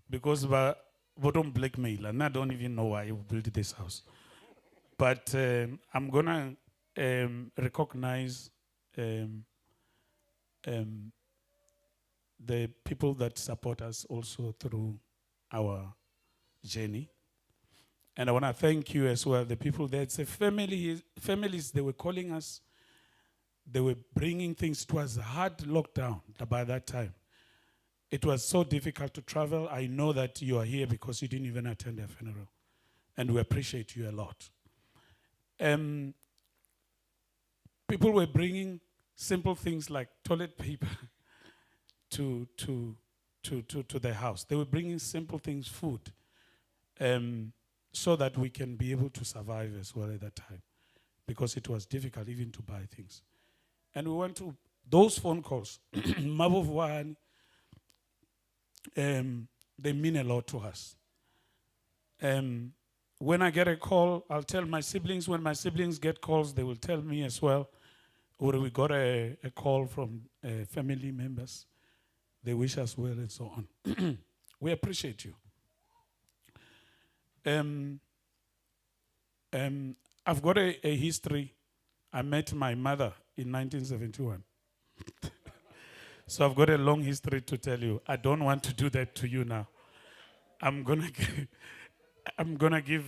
Because vha tou blackmail, and I don't even know why we built this house. But I'm going to recognize the people that support us also through our journey. And I want to thank you as well, the people there. It's a family, families, they were calling us. They were bringing things. It was a hard lockdown by that time. It was so difficult to travel. I know that you are here because you didn't even attend their funeral. And we appreciate you a lot. People were bringing simple things like toilet paper to their house. They were bringing simple things, food, so that we can be able to survive as well at that time, because it was difficult even to buy things. And we went to those phone calls, they mean a lot to us. When I get a call, I'll tell my siblings. When my siblings get calls, they will tell me as well. Or we got a call from family members. They wish us well and so on. We appreciate you. I've got a history. I met my mother in 1971. So I've got a long history to tell you. I don't want to do that to you now. I'm gonna give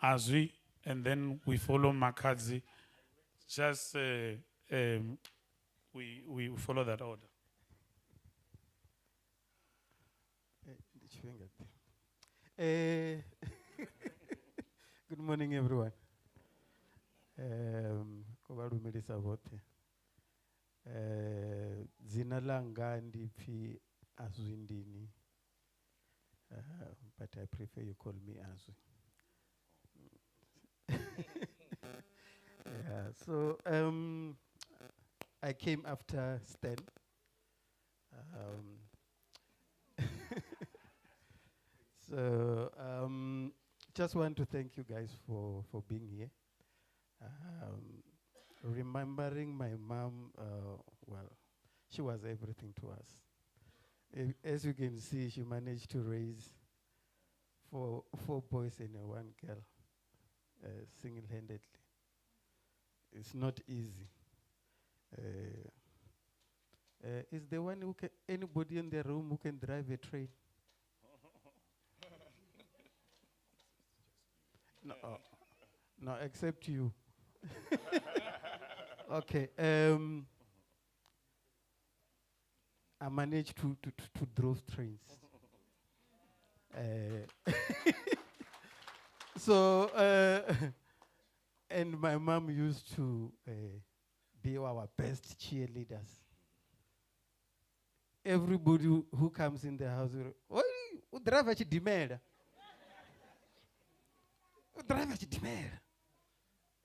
Azwi, and then we follow Makhadzi. Just we follow that order. Good morning, everyone. Ko vha lumelisa vhoṱhe. Dzina ḽanga ndi pfi Azwindini. But I prefer you call me Azwi. Yeah, so I came after Stan. So just want to thank you guys for being here. Remembering my mom, well, she was everything to us. As you can see, she managed to raise four boys and one girl, single-handedly. It's not easy. Is there one who can, anybody in the room who can drive a train? No, no, except you. Okay. I managed to drive trains. So, and my mom used to be our best cheerleaders. Everybody who comes in the house, will, oh, drive a chidimela. Drive a chidimela.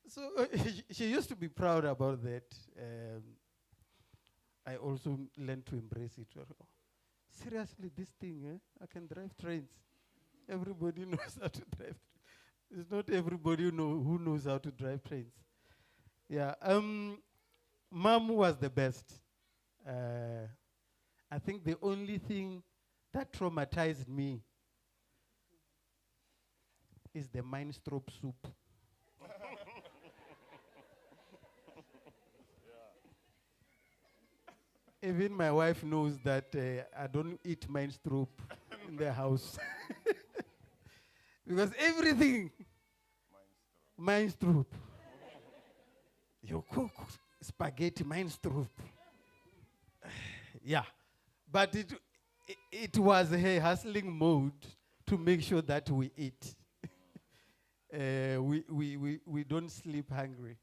So she used to be proud about that. I also learned to embrace it. Oh, seriously, this thing, I can drive trains. Everybody knows how to drive. It's not everybody who knows how to drive trains. Yeah. Mom was the best. I think the only thing that traumatized me is the minestrone soup. Even my wife knows that I don't eat minestrone in the house. Because everything, minestrone. You cook spaghetti, minestrone. Yeah. But it was her hustling mode to make sure that we eat. We don't sleep hungry.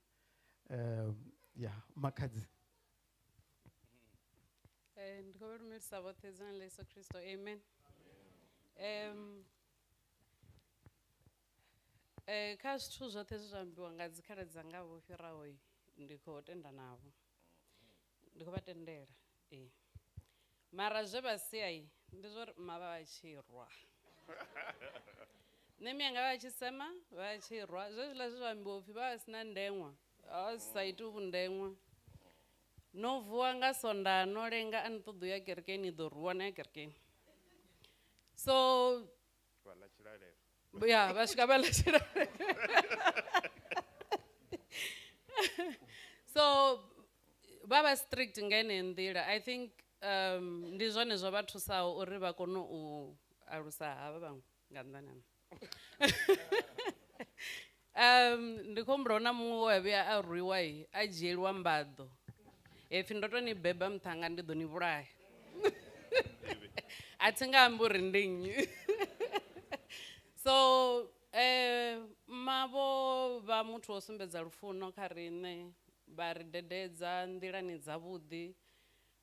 Yeah, Makadzi. Ndi khou lumelisa vhoṱhe dzinani ḽa Yesu Kristo, amen. Kha zwithu zwoṱhe zwe zwa ambiwa nga dzikhaladzi dzanga vho fhiraho, ndi khou tenda navho, ndi khou vha tendela. Ee, mara zwe vha sia ndi zwo uri mma vha vha tshi rwa, nṋe miyanga vha tshi sema, vha tshi rwa. Zwezwiḽa zwe zwa ambiwa upfhi vha vha sina ndeṅwa, vha sa iti vhundeṅwa. No vuwa nga sonda no lenga a ni ṱoḓi uya kerekeni, ḓo rwiwa na ya kerekeni. So ya vha swika vha ḽa tshilalelo. So vha vha strict nga yeneyo nḓila. I think ndi zwone zwo vha thusaho uri vha kone u alusa havha vhaṅwe nga nnḓani ha. Ndi khou humbula huna muṅwe we a vhuya a rwiwa a dzhieliwa mbaḓo. Hepfi ndo to ni beba muṱhanga ndi ḓo ni vhulaya. A thi nga ambi uri ndi nnyi. So mma vho vha muthu wo sumbedza lufuno kha riṋe, vha ri dededza nḓilani dzavhuḓi,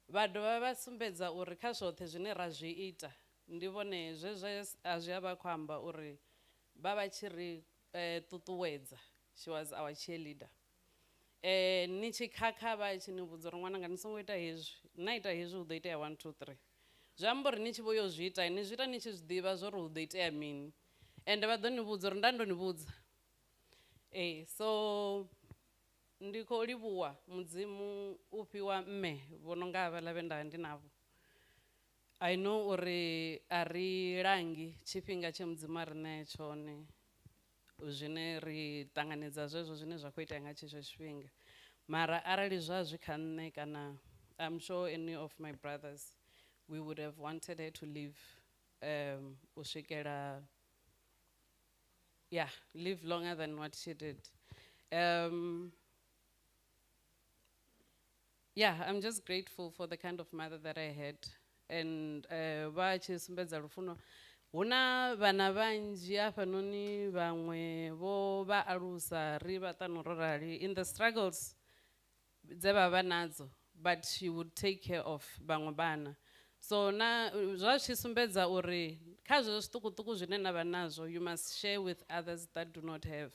vha dovha vha sumbedza uri kha zwoṱhe zwine ra zwi ita ndi vhone zwe a zwi a vha khou amba uri vha vha tshi ri ṱuṱuwedza. She was our cheerleader. Ni tshi khakha vha tshi ni vhudza uri ṅwananga ni songo ita hezwi, na ita hezwi hu ḓo itea 1 2 3. Zwi amba uri ni tshi vho yo zwi ita, ni zwi ita ni tshi zwi ḓivha zwo uri hu ḓo itea mini, ende vha ḓo ni vhudza uri nda ndo ni vhudza. So ndi khou livhuwa Mudzimu u fhiwa mme vho no nga havhaḽa vhe nda ndi navho. I know uri a ri langi tshifhinga tshe Mudzimu a ri ṋea tshone, zwine ri ṱanganedza zwezwo zwine zwa khou itea nga tshetsho tshifhinga. Mara arali zwa zwi kha nṋe kana I'm sure any of my brothers, we would have wanted her to live u swikela, yeah, live longer than what she did. Yeah, I'm just grateful for the kind of mother that I had. And vha tshi sumbedza lufuno. Huna vhana vhanzhi hafhanoni vhaṅwe vho vha alusa ri vhaṱanu ro rali in the struggles dze vha vha nadzo, but she would take care of vhaṅwe vhana. So na zwa tshi sumbedza uri kha zwezwo zwiṱukuṱuku zwine na vha nazwo, you must share with others that do not have.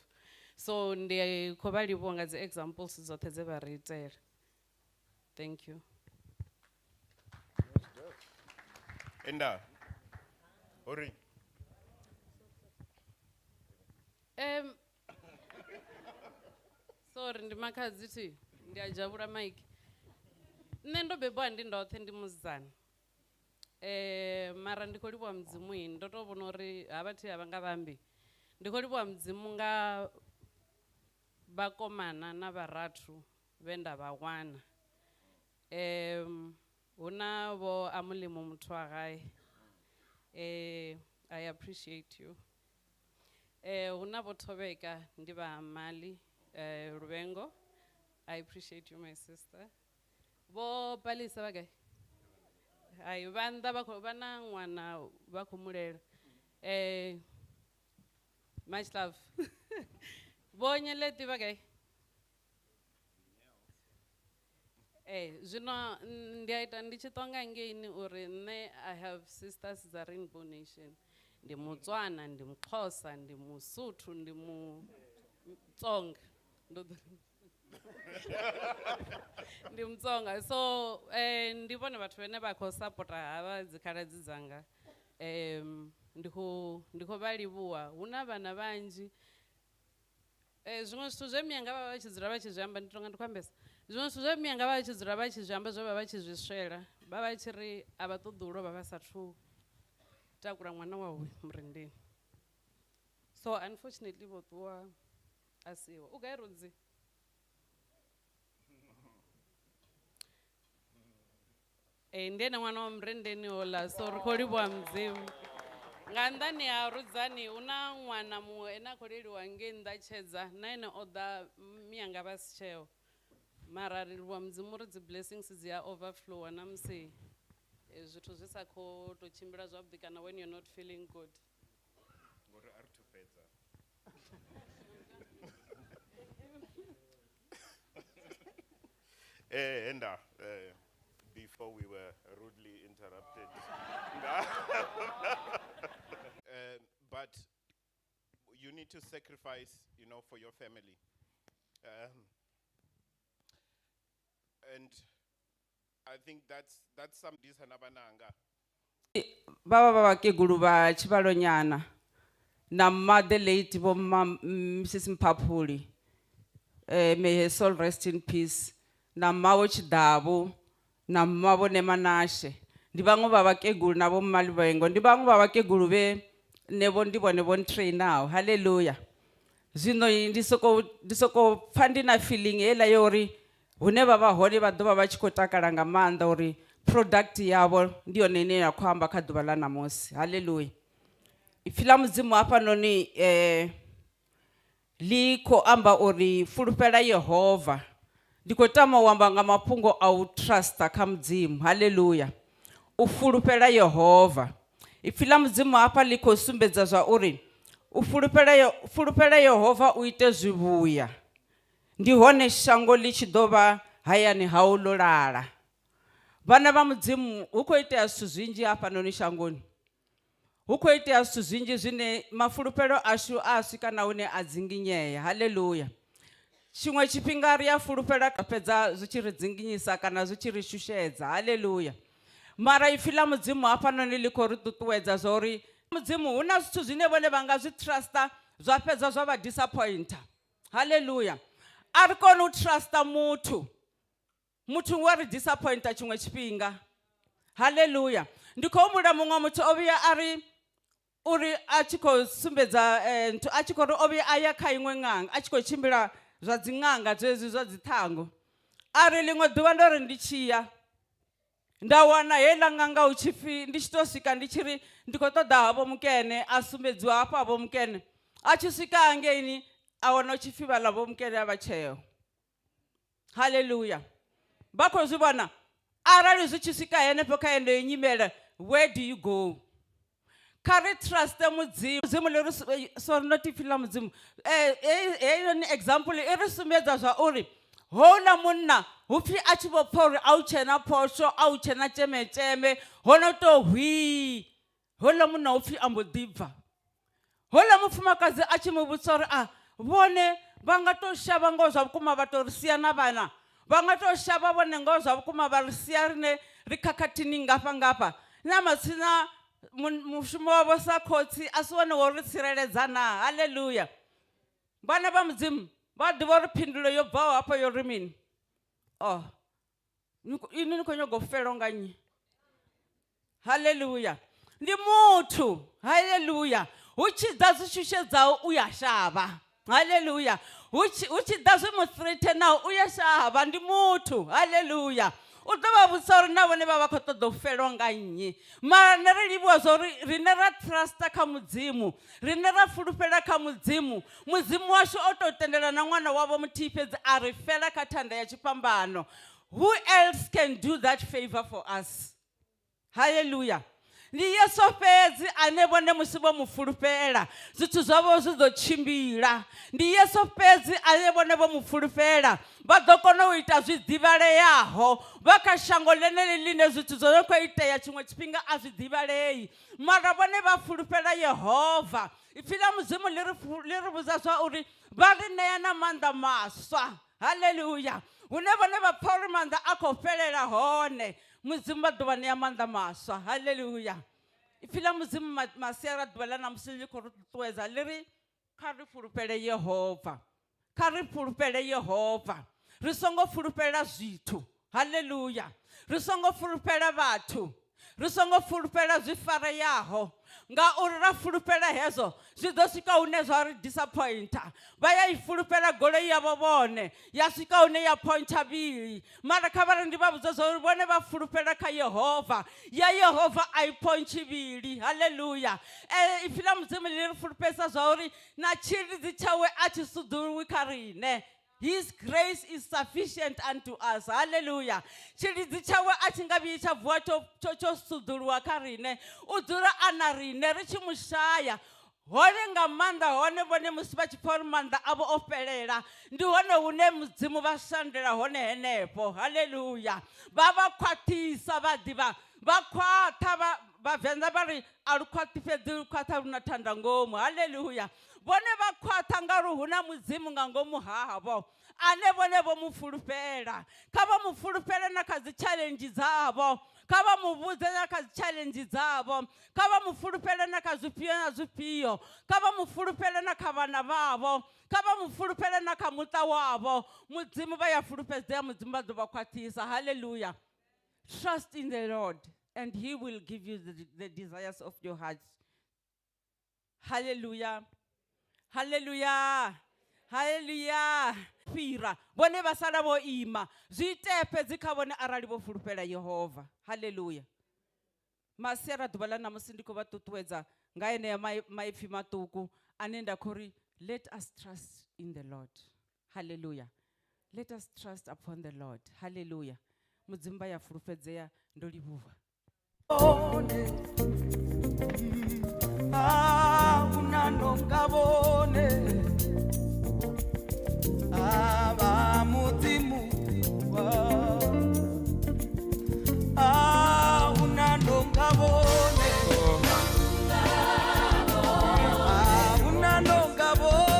So ndi khou vha livhuwa nga dzi examples dzoṱhe dze vha ri itela. Thank you. Enda. Ori. Sorry, ndi makhadzi thi, ndi a dzhavhula mic. Nṋe ndo bebiwa ndi ndoṱhe, ndi musidzana. Mara ndi khou livhuwa Mudzimu, ndo to vhona uri havha thi havha nga vhambi. Ndi khou livhuwa Mudzimu nga vhakomana na vharathu vhe nda vha wana. Huna vho Amulimo muthu wa gae. I appreciate you. Huna vho Thobeka ndi vha Mali Lubengo. I appreciate you, my sister. Vho Palisa vha gae? Hai, vha nnḓa vha khou vha na ṅwana vha khou mulela. Much love. Vho Nyeleti vha gae? Zwino ndi a ita ndi tshi tonga ngeini uri nṋe I have sisters dza Rainbow Nation. Ndi Mutswana, ndi Muxhosa, ndi Musuthu, ndi Mutsonga. Ndo ndi Mutsonga so ndi vhone vhathu vhane vha khou sapota havha dzikhaladzi dzanga. Ndi khou vha livhuwa. Hu na vhana vhanzhi. Zwiṅwe zwithu zwe miyanga vha vha tshi dzula vha tshi zwi amba, ndi tonga ndi khou ambesa. Zwiṅwe zwithu zwe miyanga vha vha tshi dzula vha tshi zwi amba, zwe vha vha tshi zwi swela, vha vha tshi ri a vha ṱoḓi u lovha vha sathu takula ṅwana wawe murendeni. So unfortunately vho ṱuwa a siho. U gai Rudzi? Ndi ene ṅwana wa murendeni houḽa, so ri khou livhuwa Mudzimu. Nga nnḓani ha Rudzani hu na ṅwana muṅwe ene a khou leliwa ngei nnḓa Tshedza, na ene o ḓa miyanga vha si tsheo. Mara ri livhuwa Mudzimu uri dzi blessings dzi a overflowa na musi zwithu zwi sa khou tou tshimbila zwavhuḓi kana when you're not feeling good. Ngori a ri thu fhedza. Enda, before we were rudely interrupted. But you need to sacrifice, you know, for your family. And I think that's some disanabananga. Baba baba kegulu ba tshivhalonyana na mother late bo Mrs Mphaphuli. May her soul rest in peace. Na mawo Tshidavhu na mavho Nemanashe. Ndi vhaṅwe vha vhakegulu na vho Mmaluvhengo. Ndi vhaṅwe vha vhakegulu vhe nevho ndi vhone vho ntrainaho. Hallelujah. Zwino ndi soko pfa ndi na feeling heiḽa yo uri hune vha vha hone vha ḓo vha vha tshi khou takala nga maanḓa uri product yavho ndi yone ine ya khou amba kha ḓuvha ḽa ṋamusi. Hallelujah. Ipfi ḽa Mudzimu hafhanoni ḽi khou amba uri fulufhela Yehova. Ndi khou tama u amba nga mafhungo a u trusta kha Mudzimu. Hallelujah. U fulufhela Yehova. Ipfi ḽa Mudzimu hafha ḽi khou sumbedza zwa uri u fulufhela Yehova u ite zwivhuya. Ndi hone shango ḽi tshi ḓo vha hayani hau ḽo lala. Vhana vha Mudzimu, hu khou itea zwithu zwinzhi hafhanoni shangoni. Hu khou itea zwithu zwinzhi zwine mafulufhelo ashu a swika na hune a dzinginyea. Hallelujah. Tshiṅwe tshifhinga ri a fulufhela fhedza zwi tshi ri dzinginyisa kana zwi tshi ri shushedza. Hallelujah. Mara ipfi ḽa Mudzimu hafhanoni ḽi khou ri ṱuṱuwedza zwa uri Mudzimu hu na zwithu zwine vhone vha nga zwi trusta zwa fhedza zwa vha disappointa. Hallelujah. A ri koni u trusta muthu. Muthu wa ri disappointa tshiṅwe tshifhinga. Hallelujah. Ndi khou humbula muṅwe muthu o vhuya a ri uri a tshi khou sumbedza nthu a tshi khou ri o vhuya a ya kha iṅwe ṅanga a tshi khou tshimbila zwa dziṅanga zwezwi zwa dziṱhangu. A ri ḽiṅwe ḓuvha ndo ri ndi tshi ya nda wana heiḽa ṅanga hu tshi pfi ndi tshi tou swika ndi tshi ri ndi khou ṱoḓa havho mukene, a sumbedziwa hafha havho mukene. A tshi swika hangeini a wana hu tshi pfi vhaḽa vho mukene a vha tsheo. Hallelujah. Vha khou zwi vhona arali zwi tshi swika henefho kha yeneyo nyimele, where do you go? Kha ri truste Mudzimu. Mudzimu ḽi ri sorry, not ipfi ḽa Mudzimu. Heinoni example i ri sumbedza zwa uri houḽa munna hu pfi a tshi vho pfa uri a u tshena phosho, a u tshena tshemetseme, ho no tou hwii. Houḽa munna hu pfi a mbo ḓi bva. Houḽa mufumakadzi a tshi mu vhudzisa uri a vhone vha nga tou shavha ngoho zwa vhukuma vha tou ri sia na vhana, vha nga tou shavha vhone ngoho zwa vhukuma vha ri sia rine ri khakhathini ngafha ngafha. Na matsina mushumo wavho sa khotsi a si wone wo ri tsireledza na. Hallelujah. Vhana vha Mudzimu vha ḓivha uri phindulo yo bvaho hafho yo ri mini. Oh, inwi ni khou nyaga u felwa nga nnyi? Hallelujah. Ndi muthu. Hallelujah. Hu tshi ḓa zwi shushedzaho u ya shavha. Hallelujah. Hu tshi ḓa zwi mu threatenaho u ya shavha. Ndi muthu. Hallelujah. U ḓo vha vhudzisa uri na vhone vha vha khou ṱoḓa u felwa nga nnyi. Mara nṋe ri livhuwa zwa uri riṋe ra trusta kha Mudzimu, riṋe ra fulufhela kha Mudzimu. Mudzimu washu o tou tendela na ṅwana wavho muthihi fhedzi a ri fela kha thanda ya tshifhambano. Who else can do that favor for us? Hallelujah. Ndi Yesu fhedzi ane vhone musi vho mu fulufhela zwithu zwavho zwi ḓo tshimbila. Ndi Yesu fhedzi ane vhone vho mu fulufhela vha ḓo kona u ita zwi ḓivhaleaho vha kha shango ḽeneḽi ḽine zwithu zwo no khou itea tshiṅwe tshifhinga a zwi ḓivhalei, mara vhone vha fulufhela Yehova. Ipfi ḽa Mudzimu ḽi ri vhudza zwa uri vha ri ṋea na maanḓa maswa. Haleluya. Hune vhone vha pfa uri maanḓa a khou fhelela hone, Mudzimu vha ḓo vha ṋea maanḓa maswa. Haleluya. Ipfi ḽa Mudzimu masiari a ḓuvha ḽa ṋamusi ḽi khou ri ṱuṱuwedza ḽi ri kha ri fulufhele Yehova. Kha ri fulufhele Yehova. Ri songo fulufhela zwithu. Haleluya. Ri songo fulufhela vhathu. Ri songo fulufhela zwi fareaho, ngauri ra fulufhela hezwo zwi ḓo swika hune zwa ri disappointa. Vha ya i fulufhela goloi yavho vhone ya swika hune ya phontsha vhili, mara kha vha ri ndi vha vhudza zwa uri vhone vha fulufhela kha Yehova, ya Yehova a i phontshi vhili. Haleluya. Ipfi ḽa Mudzimu ḽi ri fulufhedzisa zwa uri na tshilidzi tshawe a tshi sudzuluwi kha riṋe. His grace is sufficient unto us. Hallelujah. Tshilidzi tshawe a tshi nga vhuyi tsha vuwa tsho sudzuluwa kha riṋe. U dzula a na riṋe ri tshi mu shaya. Hone nga maanḓa hone vhone musi vha tshi pfa uri maanḓa avho o fhelela, ndi hone hune Mudzimu vha shandela hone henefho. Hallelujah. Vha vha khwaṱhisa, vha ḓivha, vha khwaṱha, Vhavenḓa vha ri a lu khwaṱhi fhedzi lu khwaṱha lu na thanda ngomu. Hallelujah. Vhone vha khwaṱha ngauri hu na Mudzimu nga ngomu havho ane vhone vho mu fulufhela. Kha vha mu fulufhele na kha dzi challenge dzavho, kha vha mu vhudze na kha dzi challenge dzavho, kha vha mu fulufhele na kha zwifhio na zwifhio, kha vha mu fulufhele na kha vhana vhavho, kha vha mu fulufhele na kha muṱa wavho. Mudzimu vha ya fulufhedzea, Mudzimu vha ḓo vha khwaṱhisa. Hallelujah. Trust in the Lord and he will give you the desires of your heart. Hallelujah. Hallelujah. Hallelujah. Fhira vhone vha sala vho ima, zwi itea fhedzi kha vhone arali vho fulufhela Yehova. Hallelujah. Masiari a ḓuvha ḽa ṋamusi ndi khou vha ṱuṱuwedza nga enea maipfi maṱuku ane nda khou ri let us trust in the Lord. Hallelujah. Let us trust upon the Lord. Hallelujah. Mudzimu vha ya fulufhedzea, ndo livhuwa.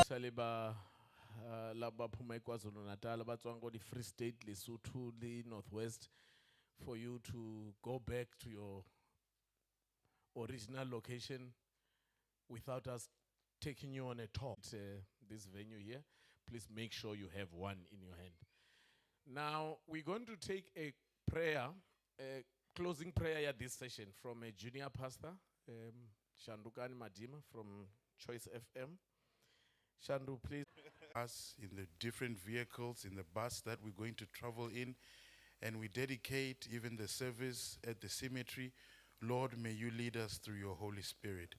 Saliba, laba phuma eKwaZulu Natal, ba tswang ko di Free State, Lesotho, le North West, for you to go back to your original location without us taking you on a tour. This venue here, please make sure you have one in your hand. Now, we're going to take a prayer, a closing prayer at this session from a junior pastor, Shandukani Madima from Choice FM. Shandu, please. Us in the different vehicles, in the bus that we're going to travel in, and we dedicate even the service at the cemetery. Lord, may you lead us through your Holy Spirit.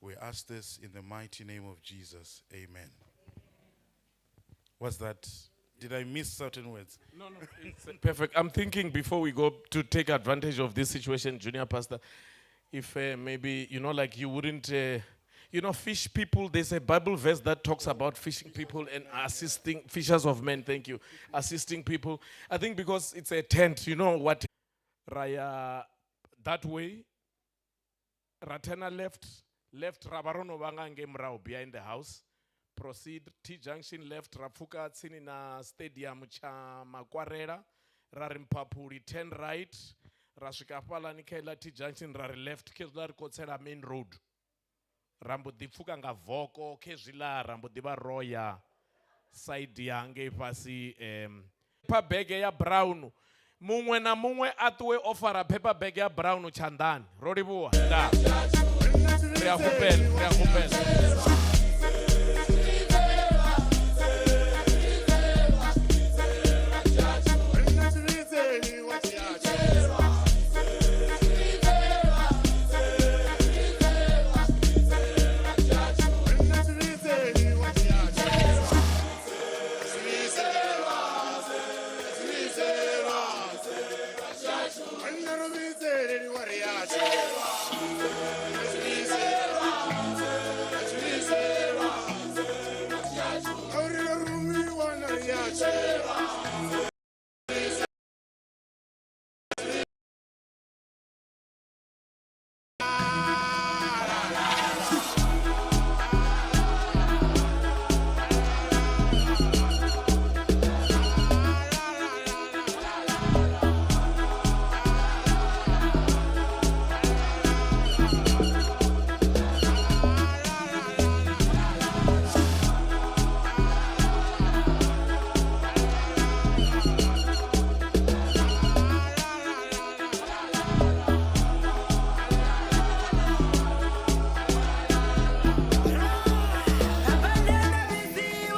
We ask this in the mighty name of Jesus. Amen. What's that? Did I miss certain words? No, no, it's perfect. I'm thinking before we go to take advantage of this situation, Junior Pastor, if maybe, you know, like you wouldn't, you know, fish people, there's a Bible verse that talks about fishing people and assisting, fishers of men, thank you, assisting people. I think because it's a tent, you know what, Raya, that way, Ratena left, left Rabarono Wangange Mrao behind the house, proceed T junction left, Rafuka tsini na stadium cha Makwarela, Rarimpapuri 10 right, Raswika hafhaḽani kha iḽa T junction rari left, khezwiḽa ri khou tsela main road. Rambo ḓi pfuka nga voko, khezwiḽa rambo ḓi vha roya side ya ngei fhasi, paper bag ya brown. Muṅwe na muṅwe a ṱuwe o fara paper bag ya brown tshanḓani. Ro livhuwa. Ndaa. Ri a humbela, ri a humbela.